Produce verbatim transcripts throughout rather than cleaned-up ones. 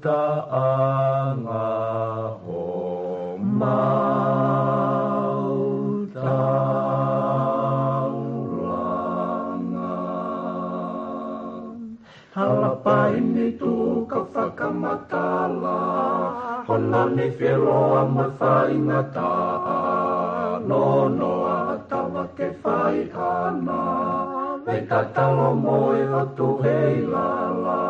taʻanga homau taulanga. Halapai ni tuku ka fakamatala, hono nifi ʻe loa mo e faingataʻa, nonoa ʻa Tavake Faiʻana, vei tatalo mo e ʻOtu Heilala.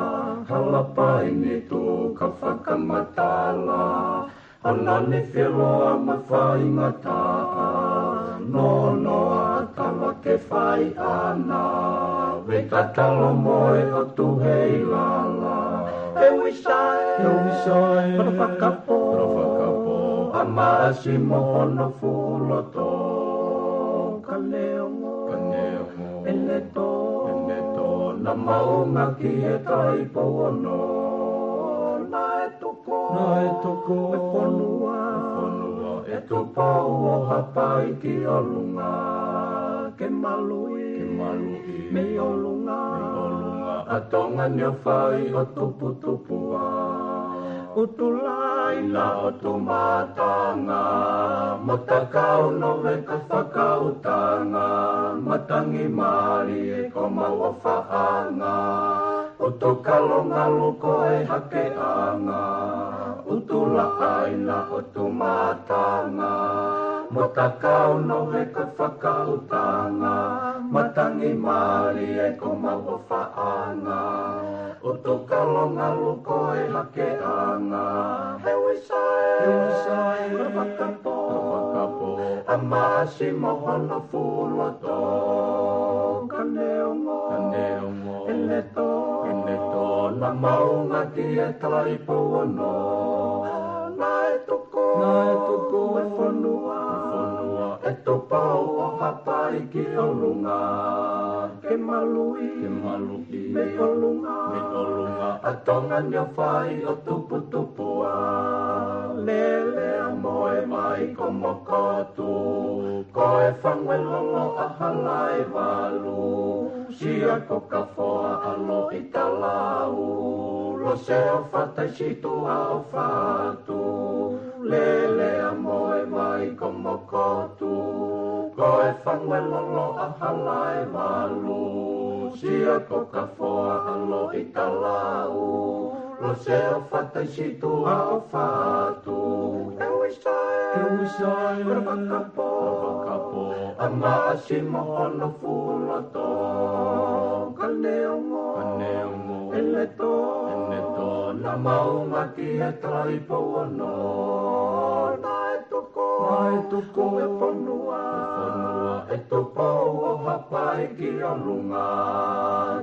Halapai ni tuku ka fakamatala, hono nifi ʻe loa mo e faingataʻa, nonoa ʻa Tavake Faiʻana, vei tatalo mo e ʻOtu Heilala. ʻE Uisa ē, ʻe Uisa ē, kolo fakapō, kolo fakapō, ʻa Maʻasi mo hono fuʻu loto, ka neongo, ka neongo ʻene tō, ʻene tō, naʻa mau ngāueʻaki e Taipou Ono, naʻe tuku, naʻe tuku e fonua, e fonua ʻe Tupou ʻo Haʻapai ki ʻolunga, ke maluʻi, ke maluʻi mei ʻolunga, mei ʻolunga, ʻa Tonga ni ʻo fai ʻo tuputupuʻa. ʻUtulai na ʻo Tumatanga, mo Takau Nove ka fakautanga, matangi mālie ko mau ʻofaʻanga, ʻUtukalongalu ko e hakeʻanga, ʻUtulaʻaina ʻo Tumatanga, mo Takau Nove ka fakautanga, matangi mālie ko mau ʻofaʻanga, ʻUtukalongalu ko e hakeʻanga. ʻE Uisa ē, ʻe Uisa ē, kolo fakapō, kolo fakapō, ʻa Maʻasi mo hono fuʻu loto, ka neongo, ka neongo ʻene tō, ʻene tō, naʻa mau ngāueʻaki e Taipou Ono, naʻe tuku, naʻe tuku e fonua, e fonua ʻe Tupou ʻo Haʻapai ki ʻolunga, ke maluʻi, ke maluʻi mei ʻolunga, mei ʻolunga, ʻa Tonga ni ʻo fai ʻo tuputupuʻa. Lele ʻa Moʻevai ko Mokotu, ko e Fanguelolo ʻa Halaevalu, Sia ko Kafoa ʻa Loʻitalau, Lose ʻo Fataisituʻa ʻo Fatu, Lele ʻa Moʻevai ko Mokotu, ko e Fanguelolo ʻa Halaevalu, Sia ko Kafoa ʻa Loʻitalau, Lose ʻo Fataisituʻa ʻo Fatu. ʻE Uisa ē, ʻe Uisa ē, kolo fakapō, kolo fakapō, ʻa Maʻasi mo hono fuʻu loto, ka neongo, ka neongo ʻene tō, ʻene tō, naʻa mau ngāueʻaki e Taipou Ono, naʻe tuku, naʻe tuku e fonua, e fonua ʻe Tupou ʻo Haʻapai ki ʻolunga,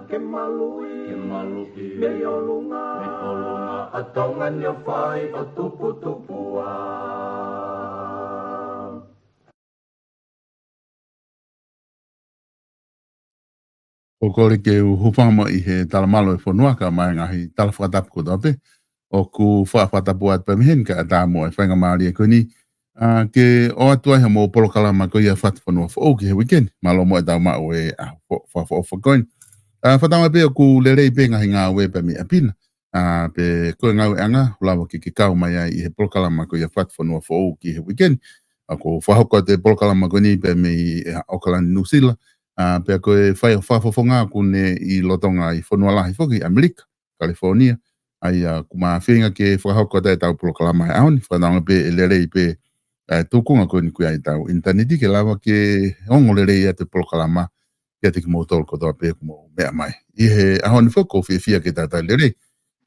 ke maluʻi, ke maluʻi mei ʻolunga, mei ʻolunga, ʻa Tonga ni ʻo fai ʻo tuputupuʻa. ʻOku ou kole ke u hūfanga mai ʻi he talamalu ʻo e fonua kae ʻumaʻā e ngaahi tala fakatapu kotoa pē ʻoku fakatapu atu pē mei heni kae ʻatā mo e faingamālie ko eni, ʻa, ke ʻoatu ai haʻamou polokalama ko ia Fatufonua Foʻou ki he uike ni. Mālō mo e tau maʻu e ʻaho fo-, fakaʻofoʻofa ko eni. ʻA, fakatauange pē ʻoku lelei pē ngaahi ngāue pē mei ʻapi na. ʻA, pea ko e ngāueʻanga ʻoku lava ke ke kau mai ai ʻi he polokalama ko ia Fatufonua Foʻou ki he uike ni. ʻA, ʻoku fakahoko atu e polokalama ko eni pē mei, ʻa, ʻAokalani, Nuʻusila. ʻA, pea ko e fai ʻo fakafofonga ʻoku ne ʻi Lotonga ʻi fonua lahi foki, ʻAmelika, California. ʻA ia ʻoku ma feinga ke fakahoko atu e tau polokalama he ʻaho ni, fakatauange pē ʻe lelei pē ʻa e tūkunga ko eni ʻoku ʻi ai e tau ʻinitaneti ke lava ke ongo lelei atu e polokalama kiate kimoutolu kotoa pē ʻoku mou meʻa mai. ʻI he ʻaho ni foki ʻoku ou fiefia ke tau talitali lelei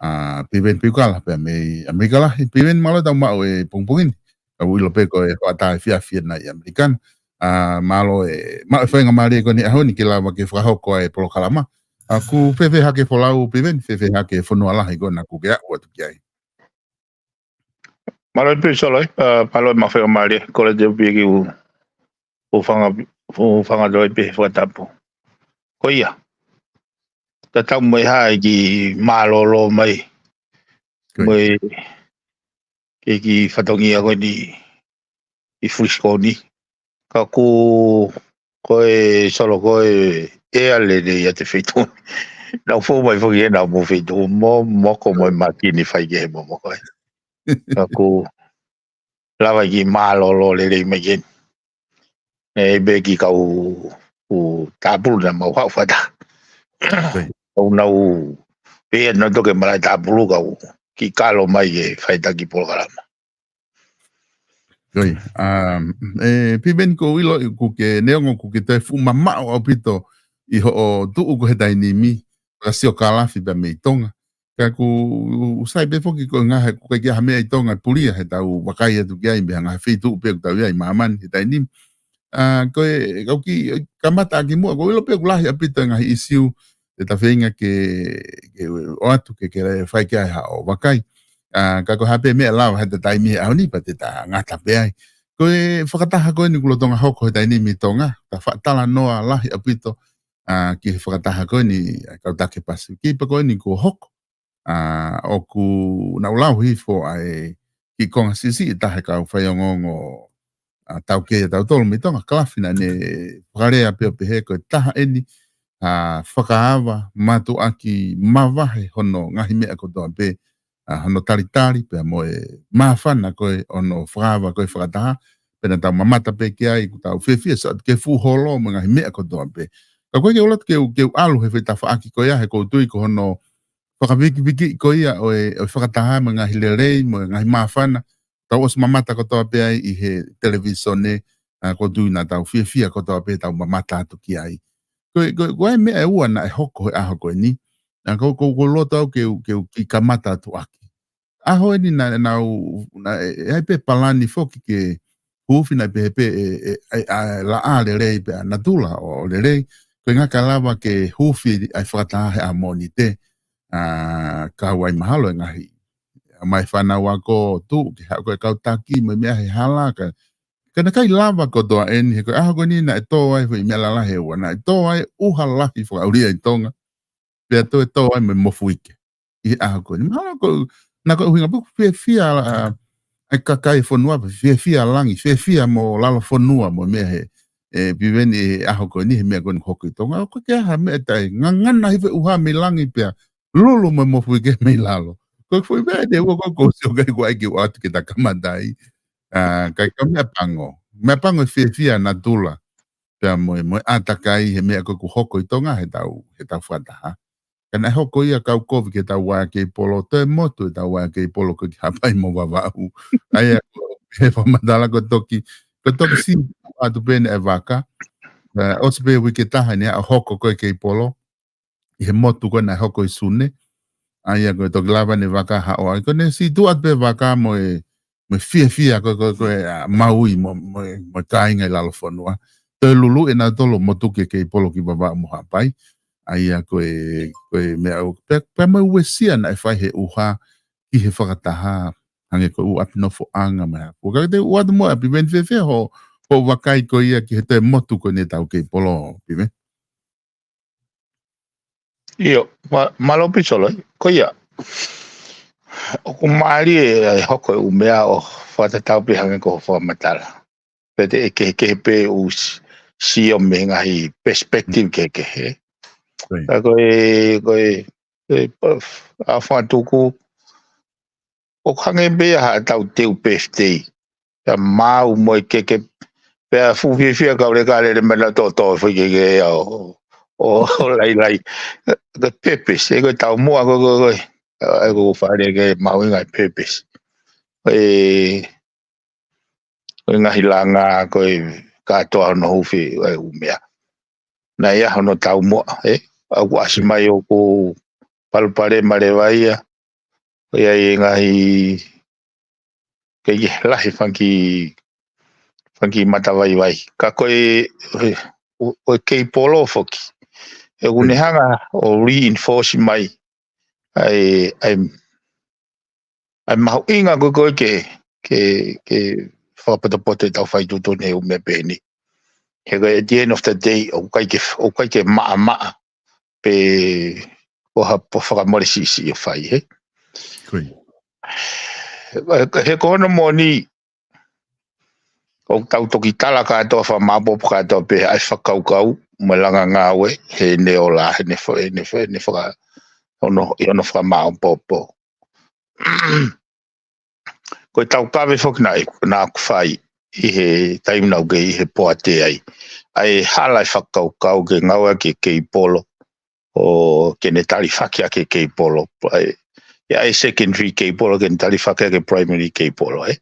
ʻa Piveni Piukala pea mei ʻAmelika Lahi. Piveni, mālō e tau maʻu e pongipongi ni. ʻOku ou ʻilo pē ko e hoʻatā efiafi ʻena ʻi ʻAmelika na. ʻA, mālō e maʻu e faingamālie ko eni he ʻaho ni ke lava ke fakahoko ai e polokalama. ʻA, ʻoku fēfē hake e folau, Piveni, fēfē hake e fonua lahi ko ena ʻoku ke aʻu atu ki ai? Mālō e pē Solo ē, ʻa, mālō e maʻu faingamālie, kole atu pē ke u, u fanga, u fanga toe pē he fakatapu. Ko ia, tatau mo e hā e kiʻi mālōlō mai, ko ia, mo e kiʻi fatongia ko eni ʻi Frisco ni. Ka ʻoku, ko e Solo, ko e ʻea lelei ʻa e feituʻu ni. Nau fou mai foki ʻenau mou feituʻu mo moko mo e mākini fai ke he momoko ai. Ka ʻoku lava ki mālōlō lelei mai ke. E pē ki kau ʻu tāpulu na mau haʻu fata. Kau nau pē nau toke malai tāpulu kau ki kalo mai ke faitaki polokalama. Koi, um, e, Piveni, ko ʻilo ʻoku ke neongo ʻoku ke toe fuʻu mamaʻo ʻaupito ʻi hoʻo tuʻu ko he tainimi, ka sio kalafi pea mei Tonga. Ka ʻoku sai pē foki ko e ngaahi ʻoku ʻikai ke ʻi ai ha meʻa ʻi Tonga pulia he tau vakai atu ki ai, mei ha ngaahi feituʻu pē ʻoku tau ʻi ai ʻi māmani he tainimi. A, ko e, kau ki, kamata ʻaki muʻa, ko ʻilo pē ʻoku lahi ʻaupito e ngaahi ʻisiu, te ta feinga ke, ke ʻoatu ke, ke fai ki ai haʻo vakai. A, ka ko ha pē meʻa lava he ta taimi he ʻaho ni pea te ta ngata pē ai. Ko e fakataha ko eni ʻoku lolotonga hoko he tainimi ʻi Tonga, ta faʻa talanoa lahi ʻaupito, a, ki he fakataha ko eni, a, kau take Pasifiki pea ko eni kuo hoko. A, ʻoku nau lau hifo ʻa e kiʻi konga siʻisiʻi ʻe taha e kau faiongoongo, a, taukei ʻa tautolu mei Tonga, Kalafi, naʻa ne fakalea pē ʻo pehē ko e taha eni, a, fakaava mātuʻaki mavahe hono ngaahi meʻa kotoa pē, a, hono talitali pea mo e māfana ko ē hono fakaava ko ē fakataha, pea naʻa tau mamata pē ki ai, ʻoku tau fiefia, sio atu ki he fuʻu holo mo e ngaahi meʻa kotoa pē. Ka ko e ke ʻoatu ke u, ke u ʻalu he fetafaʻaki ko ia he ʻoku ou tui ko hono fakavikivikiʻi ko ia ʻo e, ʻo e fakataha mo e ngaahi lelei, mo e ngaahi māfana, tau ʻosi mamata kotoa pē ai ʻi he televīsone, a, ʻoku ou tui naʻa tau fiefia kotoa pē tau mamata atu ki ai. Ko e, ko e, ko e meʻa ʻe ua naʻe hoko he ʻaho ko eni, a, ʻoku, ʻoku, ʻoku ou loto au ke u, ke u kiʻi kamata atu ʻaki. ʻAho eni naʻa, naʻa nau, naʻe, ʻe, ʻe ʻi ai pē palani foki ke huufi, naʻe pehē pē ʻe, ʻe, ʻe, ʻe laʻā lelei pea natula ʻo, ʻo lelei. Ko e ʻikai ke lava ke huufi ʻa e fakataha he ʻaho Mōnite. A, kau ai mahalo e ngaahi, a, mai fānau ako tuʻu ke haʻu ko e kau taki mo e meʻa he hala ka, ka naʻe ʻikai lava kotoa eni, he ko e ʻaho ko eni naʻe tō ai foʻi meʻa lalahi ʻe ua, naʻe tō ai ʻuha lahi fakaʻulia ʻi Tonga, pea toe tō ai mo e mofuike ʻi he ʻaho ko eni. Mahalo ko, naʻa ko e ʻuhinga pē ʻoku fiefia, a, ʻa e kakai e fonua, fiefia langi, fiefia mo lalo fonua mo e meʻa he, e, Piveni, he ʻaho ko eni, he meʻa ko eni ʻoku hoko ʻi Tonga, ʻoku ʻikai ke ʻi ai ha meʻa, taʻe ngangana hifo e ʻuha mei langi pea lulu mo e mofuike mei lalo. Ko e foʻi meʻa ʻe ua ko ē ʻoku ou sio ki ai, ʻoku ʻai ke u ʻoatu ke ta kamata ai. A, ka ko e meʻa pango. Meʻa pango e fiefia natula pea mo e, mo e ʻātakai he meʻa ko ē ʻoku hoko ʻi Tonga he tau, he tau fakataha. Ka naʻe hoko ia kau kovi ki he tau waea keipolo, toe motu e tau waea keipolo ko ē ki Haʻapai mo Vavaʻu. ʻA ia ko e fakamatala ko e toki, ko e toki sio atu pē eni e vaka. A, ʻosi pē uike ʻe taha eni ʻa e hoko ko ē keipolo ʻi he motu ko ē naʻe hoko ʻi Sune. ʻA ia ko e toki lava eni e vaka ʻo haʻu ai. Ko ʻene sio atu pē vaka mo e, mo e fiefia ko ē, ko ē, ko ē, a, Maui mo, mo e, mo e kāinga ʻi lalo fonua. Toe luluʻi ʻe nautolu ʻo motuki e keipolo ki Vavaʻu mo Haʻapai. ʻA ia ko e, ko e meʻa ʻoku, pea, pea mo e uesia naʻe fai he ʻuha ki he fakataha, hangē ko e ʻū ʻapi nofoʻanga mo e hā. Ko e kakai te u ʻoatu muʻa ʻa Piveni, fēfē hoʻo, hoʻo vakai ko ia ki he toe motu ko eni e tau keipolo, Piveni? ʻIo, ma-, mālō Pisolo, ko ia. ʻOku mālie e hoko e ʻū meʻa ʻo fakatatau pē hangē ko hoʻo fakamatala. Pea te ke, ke pē ʻoku s-, sio mei he ngaahi perspective kehekehe. Right. Ka ko e, ko e, e, ʻa Fatuku, ʻoku hangē pē ia ha tau teu birthday. Pea maau mo e keke, pea fuʻu fiefia kau leka lele mai nautolu ʻo tō foʻi keke ia ʻo, ʻo, ʻo lailai. Ko e purpose, ʻe ko e taumuʻa ko ē, ko ē, ko ē. ʻE ko e fale ke mahuʻinga e purpose. ʻE, ko e ngaahi langa, ko e kātoa hono huufi e ʻū meʻa. Naʻe ʻi ai hono taumuʻa, ē? ʻOku ʻasi mai ʻoku palopalema leva ia, ʻoku ʻi ai e ngaahi kei lahi fanga kiʻi, fanga kiʻi matavaivai. Ka ko e, ʻo, ʻo e keipolo foki. ʻOku ne hanga ʻo reinforce mai ʻa e, ʻa e, ʻa e mahuʻinga ko ē ko ē ke, ke, ke fakapotopoto e tau fai tuʻutuʻuni he ʻū meʻa pehē ni. He ko e at the end of the day, ʻoku ʻikai ke, ʻoku ʻikai ke maʻamaʻa pe ko ha, pe ko ha fakamole siʻisiʻi ʻe fai, hē? Ko ia. He, he ko hono moʻoni, ʻoku tau toki tala kātoa, fakamāopoopo kātoa pē ʻa e fakakaukau, mo e langa ngāue, he ne ola, he ne fo, he ne fo, he ne faka, ono, i ono fakamaopoopo. Ko e taukave foki naʻe, naʻa ku fai, ʻi he taimi naʻa ku kei ʻi he poate ai. ʻA e hala e fakakaukau ke ngāueʻaki e keipolo, ʻo ke ne talifaki ʻaki e keipolo. ʻA e, ʻa e secondary keipolo, ke ne talifaki ʻaki e primary keipolo, ē.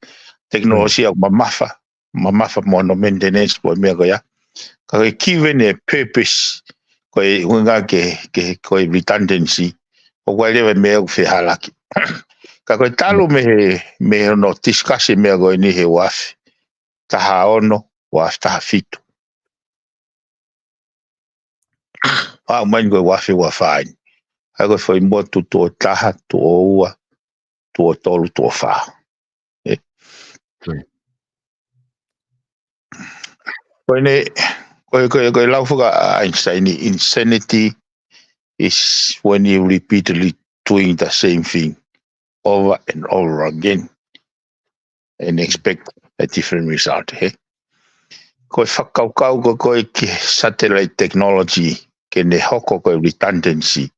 Tekinolosia ʻoku mamafa, mamafa mo hono maintenance mo e meʻa ko ia. Ka ko e given e purpose, ko e ʻuhinga ke, ke, ko e redundancy, ʻoku ʻi ai leva e meʻa ʻoku fehālaaki. Ka ko e talu mei he, mei hono discuss e meʻa ko eni he ua afe taha ono, ua afe taha fitu. ʻA, ʻomai ko e ua afe ua fā eni. ʻA ia ko e foʻi motu tuʻo taha, tuʻo ua, tuʻo tolu, tuʻo fā. Ē. Ko eni, ko e, ko e, ko e lau faka-Einstein, insanity is when you repeatedly doing the same thing over and over again and expect a different result, he? Ko e fakakaukau ko ē ki he satellite technology, ke ne hoko ko e redundancy.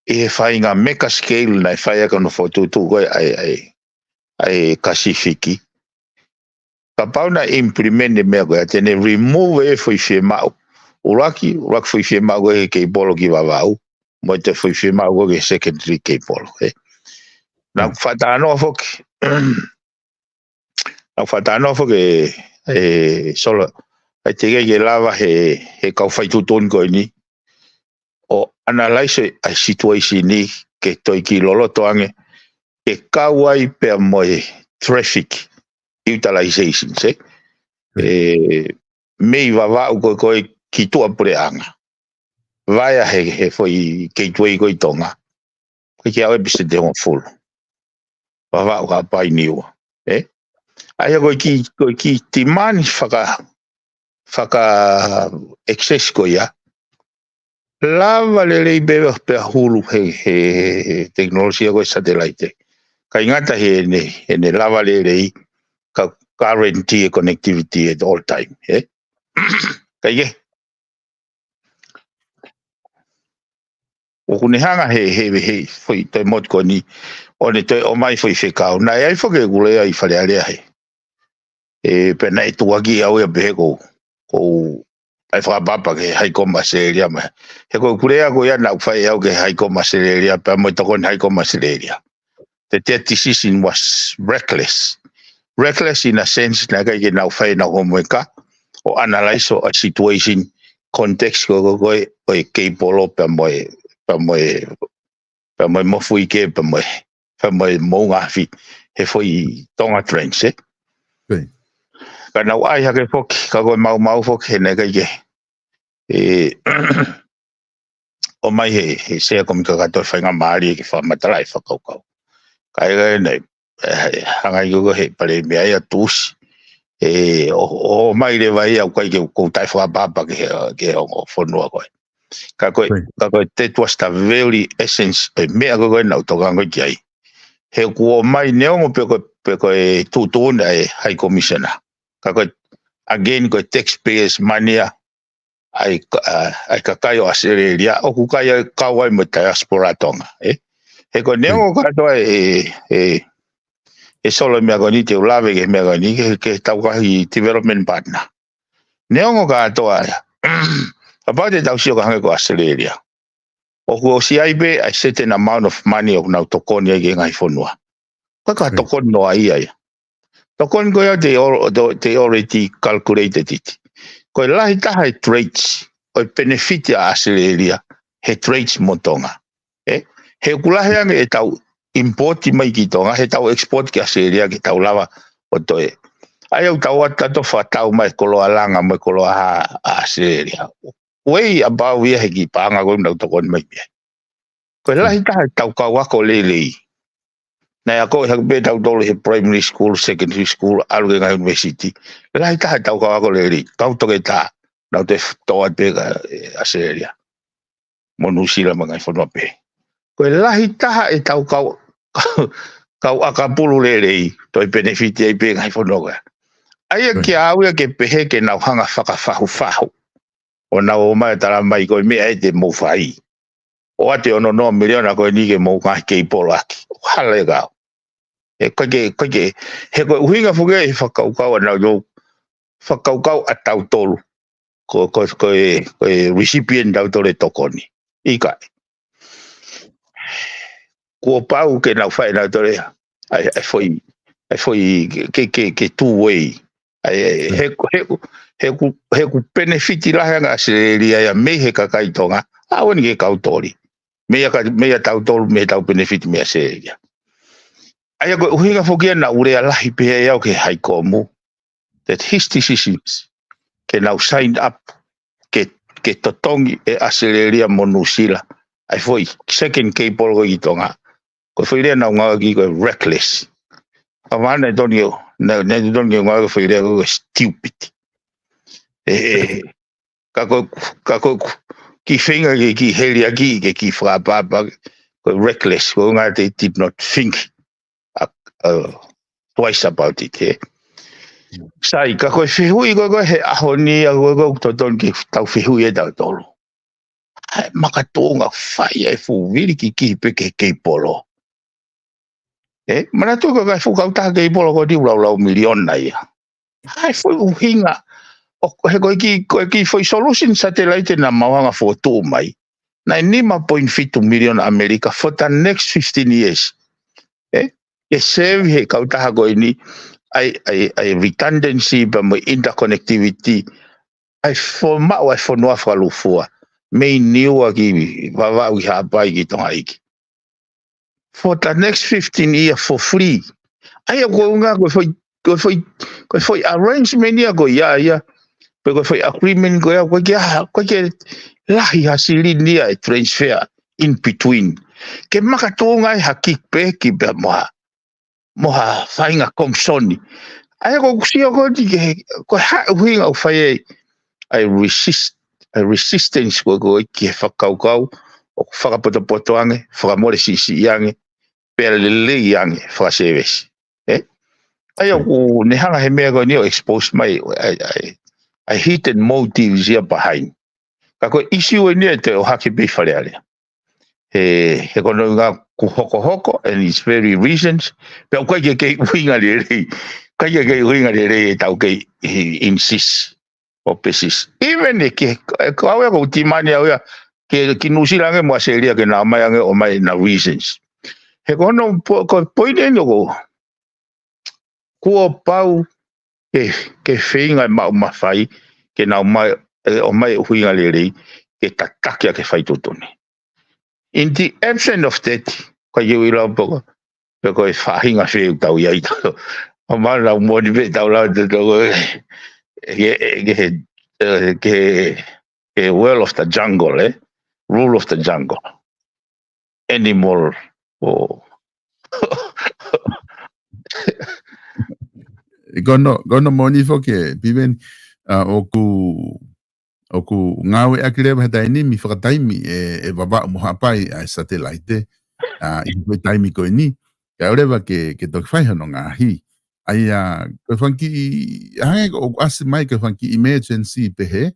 ʻI he faʻahinga mega scale naʻe fai ʻaki hono fokotuʻutuʻu ko ē ʻa e, ʻa e, ʻa e Kasifiki. Kapau naʻe implement e meʻa ko ē, te ne remove e foʻi fiemaʻu. ʻUluaki, ʻuluaki foʻi fiemaʻu ko ē he keipolo ki Vavaʻu. Mo e toe foʻi fiemaʻu ko ē he secondary keipolo, ē. Naʻa ku faʻa talanoa foki. Naʻa ku faʻa talanoa foki, ē, Solo. ʻAi teʻeki ke lava he, he kau faituʻutuʻuni ko eni ʻo analyze ʻa e situation ni ke toe kiʻi loloto ange, ke kau ai pea mo e traffic utilization, ē? Ē, mei Vavaʻu ko ē ko ē ki tuʻapuleʻanga. Vaea he, he foʻi gateway ko ē ʻi Tonga. Ko e kiʻi ʻave peseti ʻe hongofulu. Vavaʻu, Haʻapai, Niua. Ē? ʻA ia ko e kiʻi, ko e kiʻi demand faka, faka access ko ia. Lava lelei pē pea hulu he, he, he, he tekinolosia ko e satellite. ʻIkai ngata heʻene, heʻene lava lelei, ka guarantee e connectivity at all time, ē? Kae kehe, ʻoku ne hanga he, he, he, foʻi toe motu ko eni, ʻo ne toe ʻomai foʻi fekau. Naʻe ʻi ai foki ʻeku lea ʻi Fale Alea he. Ē, pea naʻe tuʻuaki au ia pehē ʻoku ou, ʻoku ou ʻai fakapapa ki he High Comm ʻAositelēlia mai. He ko ʻeku lea ko ia naʻa ku fai au ki he High Comm ʻAositelēlia, pea mo e tokoni High Comm ʻAositelēlia. That their decision was reckless. Reckless in a sense, naʻe ʻikai ke nau fai ʻenau homework, ʻo analyze ʻa e situation, context ko ē, ko ē, ʻo e keipolo pea mo e, pea mo e, pea mo e mofuike, pea mo e, pea mo e moʻunga afi, he foʻi Tonga Trench, ē? Ka nau ʻai hake foki, ka ko e maumau foki, he naʻe ʻikai ke, ē, ʻomai he, he Sea Komiti Kakato e faingamālie ke fakamatalaʻi e fakakaukau. Kae kehe naʻe, ē, hanga ʻe he Palēmia ia ʻo tuʻusi. Ē, ʻo, ʻomai leva ia ʻoku ʻikai ke, ʻoku ou taʻefakapapa ki he, ki he ongo fonua ko ē. Ka ko e, ka ko e, that was the very essence ʻo e meʻa ko ē naʻa ku tokanga ki ai. He ʻoku ʻomai neongo pe ko, pe ko e tuʻutuʻuni ʻa e High Commissioner. Ka ko e, again, ko e taxpayers' money ʻa ʻa e ka-, ʻa, ʻa e kakai ʻo ʻAositelēlia, ʻoku ʻikai ai kau ai mo e diaspora Tonga, ē? He ko e neongo kātoa ē, ē, ē Solo, meʻa ko eni te u lave ki he meʻa ko eni, ki he, ki he tau ngaahi development partner. Neongo kātoa ia. Kapau te tau sio ki he hangē ko ʻAositelēlia. ʻOku ʻosi ʻi ai pē ʻa e certain amount of money ʻoku nau tokoni ai ki he ngaahi fonua. Ko e ka tokoni noa ia ia. Tokoni ko ia they al-, they, they already calculated it. Ko e lahi taha e trades, ʻo e benefit ʻa ʻAositelēlia, he trades mo Tonga. Ē? He ʻoku lahi ange ʻetau import mai ki Tonga, he tau export ki ʻAositelēlia ke tau lava ʻo toe. ʻA ia ʻoku tau ʻatu ʻo fakatau mai e koloa langa mo e koloa hā ʻa ʻAositelēlia. Way above ia he kiʻi paʻanga ko ē naʻa nau tokoni mai mei ai. Ko e lahi taha ʻetau kau ako lelei. Naʻe akoʻi hake pē tautolu he primary school, secondary school, ʻalu ki he ngaahi university. Lahi taha ʻetau kau ako lelei. Kau toketā, nau toe f-, tō atu pē ki, ē, ʻAositelēlia. Mo Nuʻusila mo e ngaahi fonua pehē. Ko e lahi taha ʻetau kau, kau ʻakapulu lelei, toe benefit ai pē ngaahi fonua ko ē. ʻA ia ke au ia ke pehē ke nau hanga fakafahufahu. ʻo nau ō mai ʻo tala mai ko e meʻa ē te mou fai. ʻOatu e ono noa miliona ko eni ke mou ngaahi keipolo ʻaki. ʻOku hala e kau. He ko e ke, ko e ke, he ko e ʻuhinga foki ʻa e fakakaukau ʻa nautolu, fakakaukau ʻa tautolu. Ko, ko, ko e, ko e recipient tautolu e tokoni. ʻIkai. Kuo pau ke nau fai nautolu ia. ʻAi, ʻai foʻi, ʻai foʻi ke, ke, ke two way. ʻAi, ʻai, he, he, he ku, he ku benefit lahi ange ʻAositelēlia ia mei he kakai Tonga. ʻAua ni ke kau toli. Mei a ka, mei a tautolu, mei he tau benefit mei ʻAositelēlia. ʻAi, ko e ʻuhinga foki ia naʻa ku lea lahi pē ai au ki he High Comm, that his decisions, ke nau sign up, ke, ke totongi ʻe ʻAositelēlia mo Nuʻusila ʻa e foʻi second keipolo ko ē ki Tonga. Ko e foʻi lea naʻa ku ngāueʻaki ko e reckless. Ka mana e toni o, na, na toni o ngāue ko e foʻi lea ko e stupid. E, e, ka ko, ka ko, ki feinga ke, ki heli ʻaki, ke ki fakapapa, ko e reckless, ko e ngā te did not think, uh, uh, twice about it, he. Sai, ka ko e fehuʻi ko, ko he ʻaho ni, ʻa ko, ko totonu ke tau fehuʻi e tautolu. ʻAi, makatuʻunga fai e fuʻu vili ki, ki pē ke keipolo. E, manatu ko e fuʻu kautaha keipolo ko e laulau miliona ia. ʻAi, foʻi ʻuhinga. ʻO, he ko e ki, ko e ki foʻi solution satellite naʻa mau hanga fokotuʻu mai. Naʻe nima point fitu miliona ʻAmelika for the next fifteen years. E, ke save he kautaha ko eni, ʻai, ʻai, ʻai redundancy pea mo e interconnectivity, ʻai fo maʻu ʻai fonua fakalūkufua, mei Niua ki Vavaʻu ki Haʻapai ki Tonga ʻEiki. For the next fifteen year for free. ʻAi, ʻa ko e ʻuhinga, ko e foʻi, ko e foʻi, ko e foʻi arrangement ia ko ia, ia. Pe ko e foʻi agreement ko ia, ko e ke aha, ko e ke lahi ha silini ia e transfer in between. Ke makatuʻunga ai ha kickback, kickback mo ha, mo ha faʻahinga komisoni. ʻAi, ko ʻeku sio ko eni ke, ko e hā e ʻuhinga ʻoku fai ai ʻa e resist-, ʻa e resistance ko, ko e ki he fakakaukau ʻoku fakapotopoto ange, fakamole siʻisiʻi ange, pea lelei ange fakasevesi. E? ʻAi, ʻoku ne hanga he meʻa ko eni ʻo expose mai ʻa e, ʻa e, ʻa e hidden motives ia behind. Ka ko e issue eni ʻe toe ʻohake pē ʻi Fale Alea. He, he ko hono ʻuhinga kuo hokohoko, and it's very recent, pea ʻoku ʻikai ke kei ʻuhinga lelei. ʻIkai ke kei ʻuhinga lelei e tau kei, he, insist ʻo persist. Even e ke, e ko au ia ʻoku ou tīmani au ia, ke, ki Nuʻusila ange mo ʻAositelēlia ke nau ō mai ange ʻo ʻomai ʻenau reasons. He ko hono po-, ko e poini eni ʻoku, kuo pau ke, ke feinga e maʻu mafai, ke nau ō mai, e, ʻomai ʻuhinga lelei, ke tataki ʻaki e faitotonu. In the absence of that, ko e ui lau poko, pe ko e faʻahinga fē ʻoku tau ʻi ai tau. ʻO mana ʻoku moʻoni pē tau lau te tau, e, ke, ke, e, ke, e, world of the jungle, e? Rule of the jungle. Animal, ʻo. E ko hono, ko hono moʻoni foki e, Piveni, ʻa, ʻoku, ʻoku ngāueʻaki leva he taimi ni, fakataimi e, e Vavaʻu mo Haʻapai ʻa e satelaite, ʻa, ʻi he taimi ko eni, kae ʻoua leva ke, ke toki fai hono ngaahi. ʻAi, ʻa, ko e fanga kiʻi, ʻa, hangē ko ʻoku ʻasi mai ko e fanga kiʻi emergency pehē,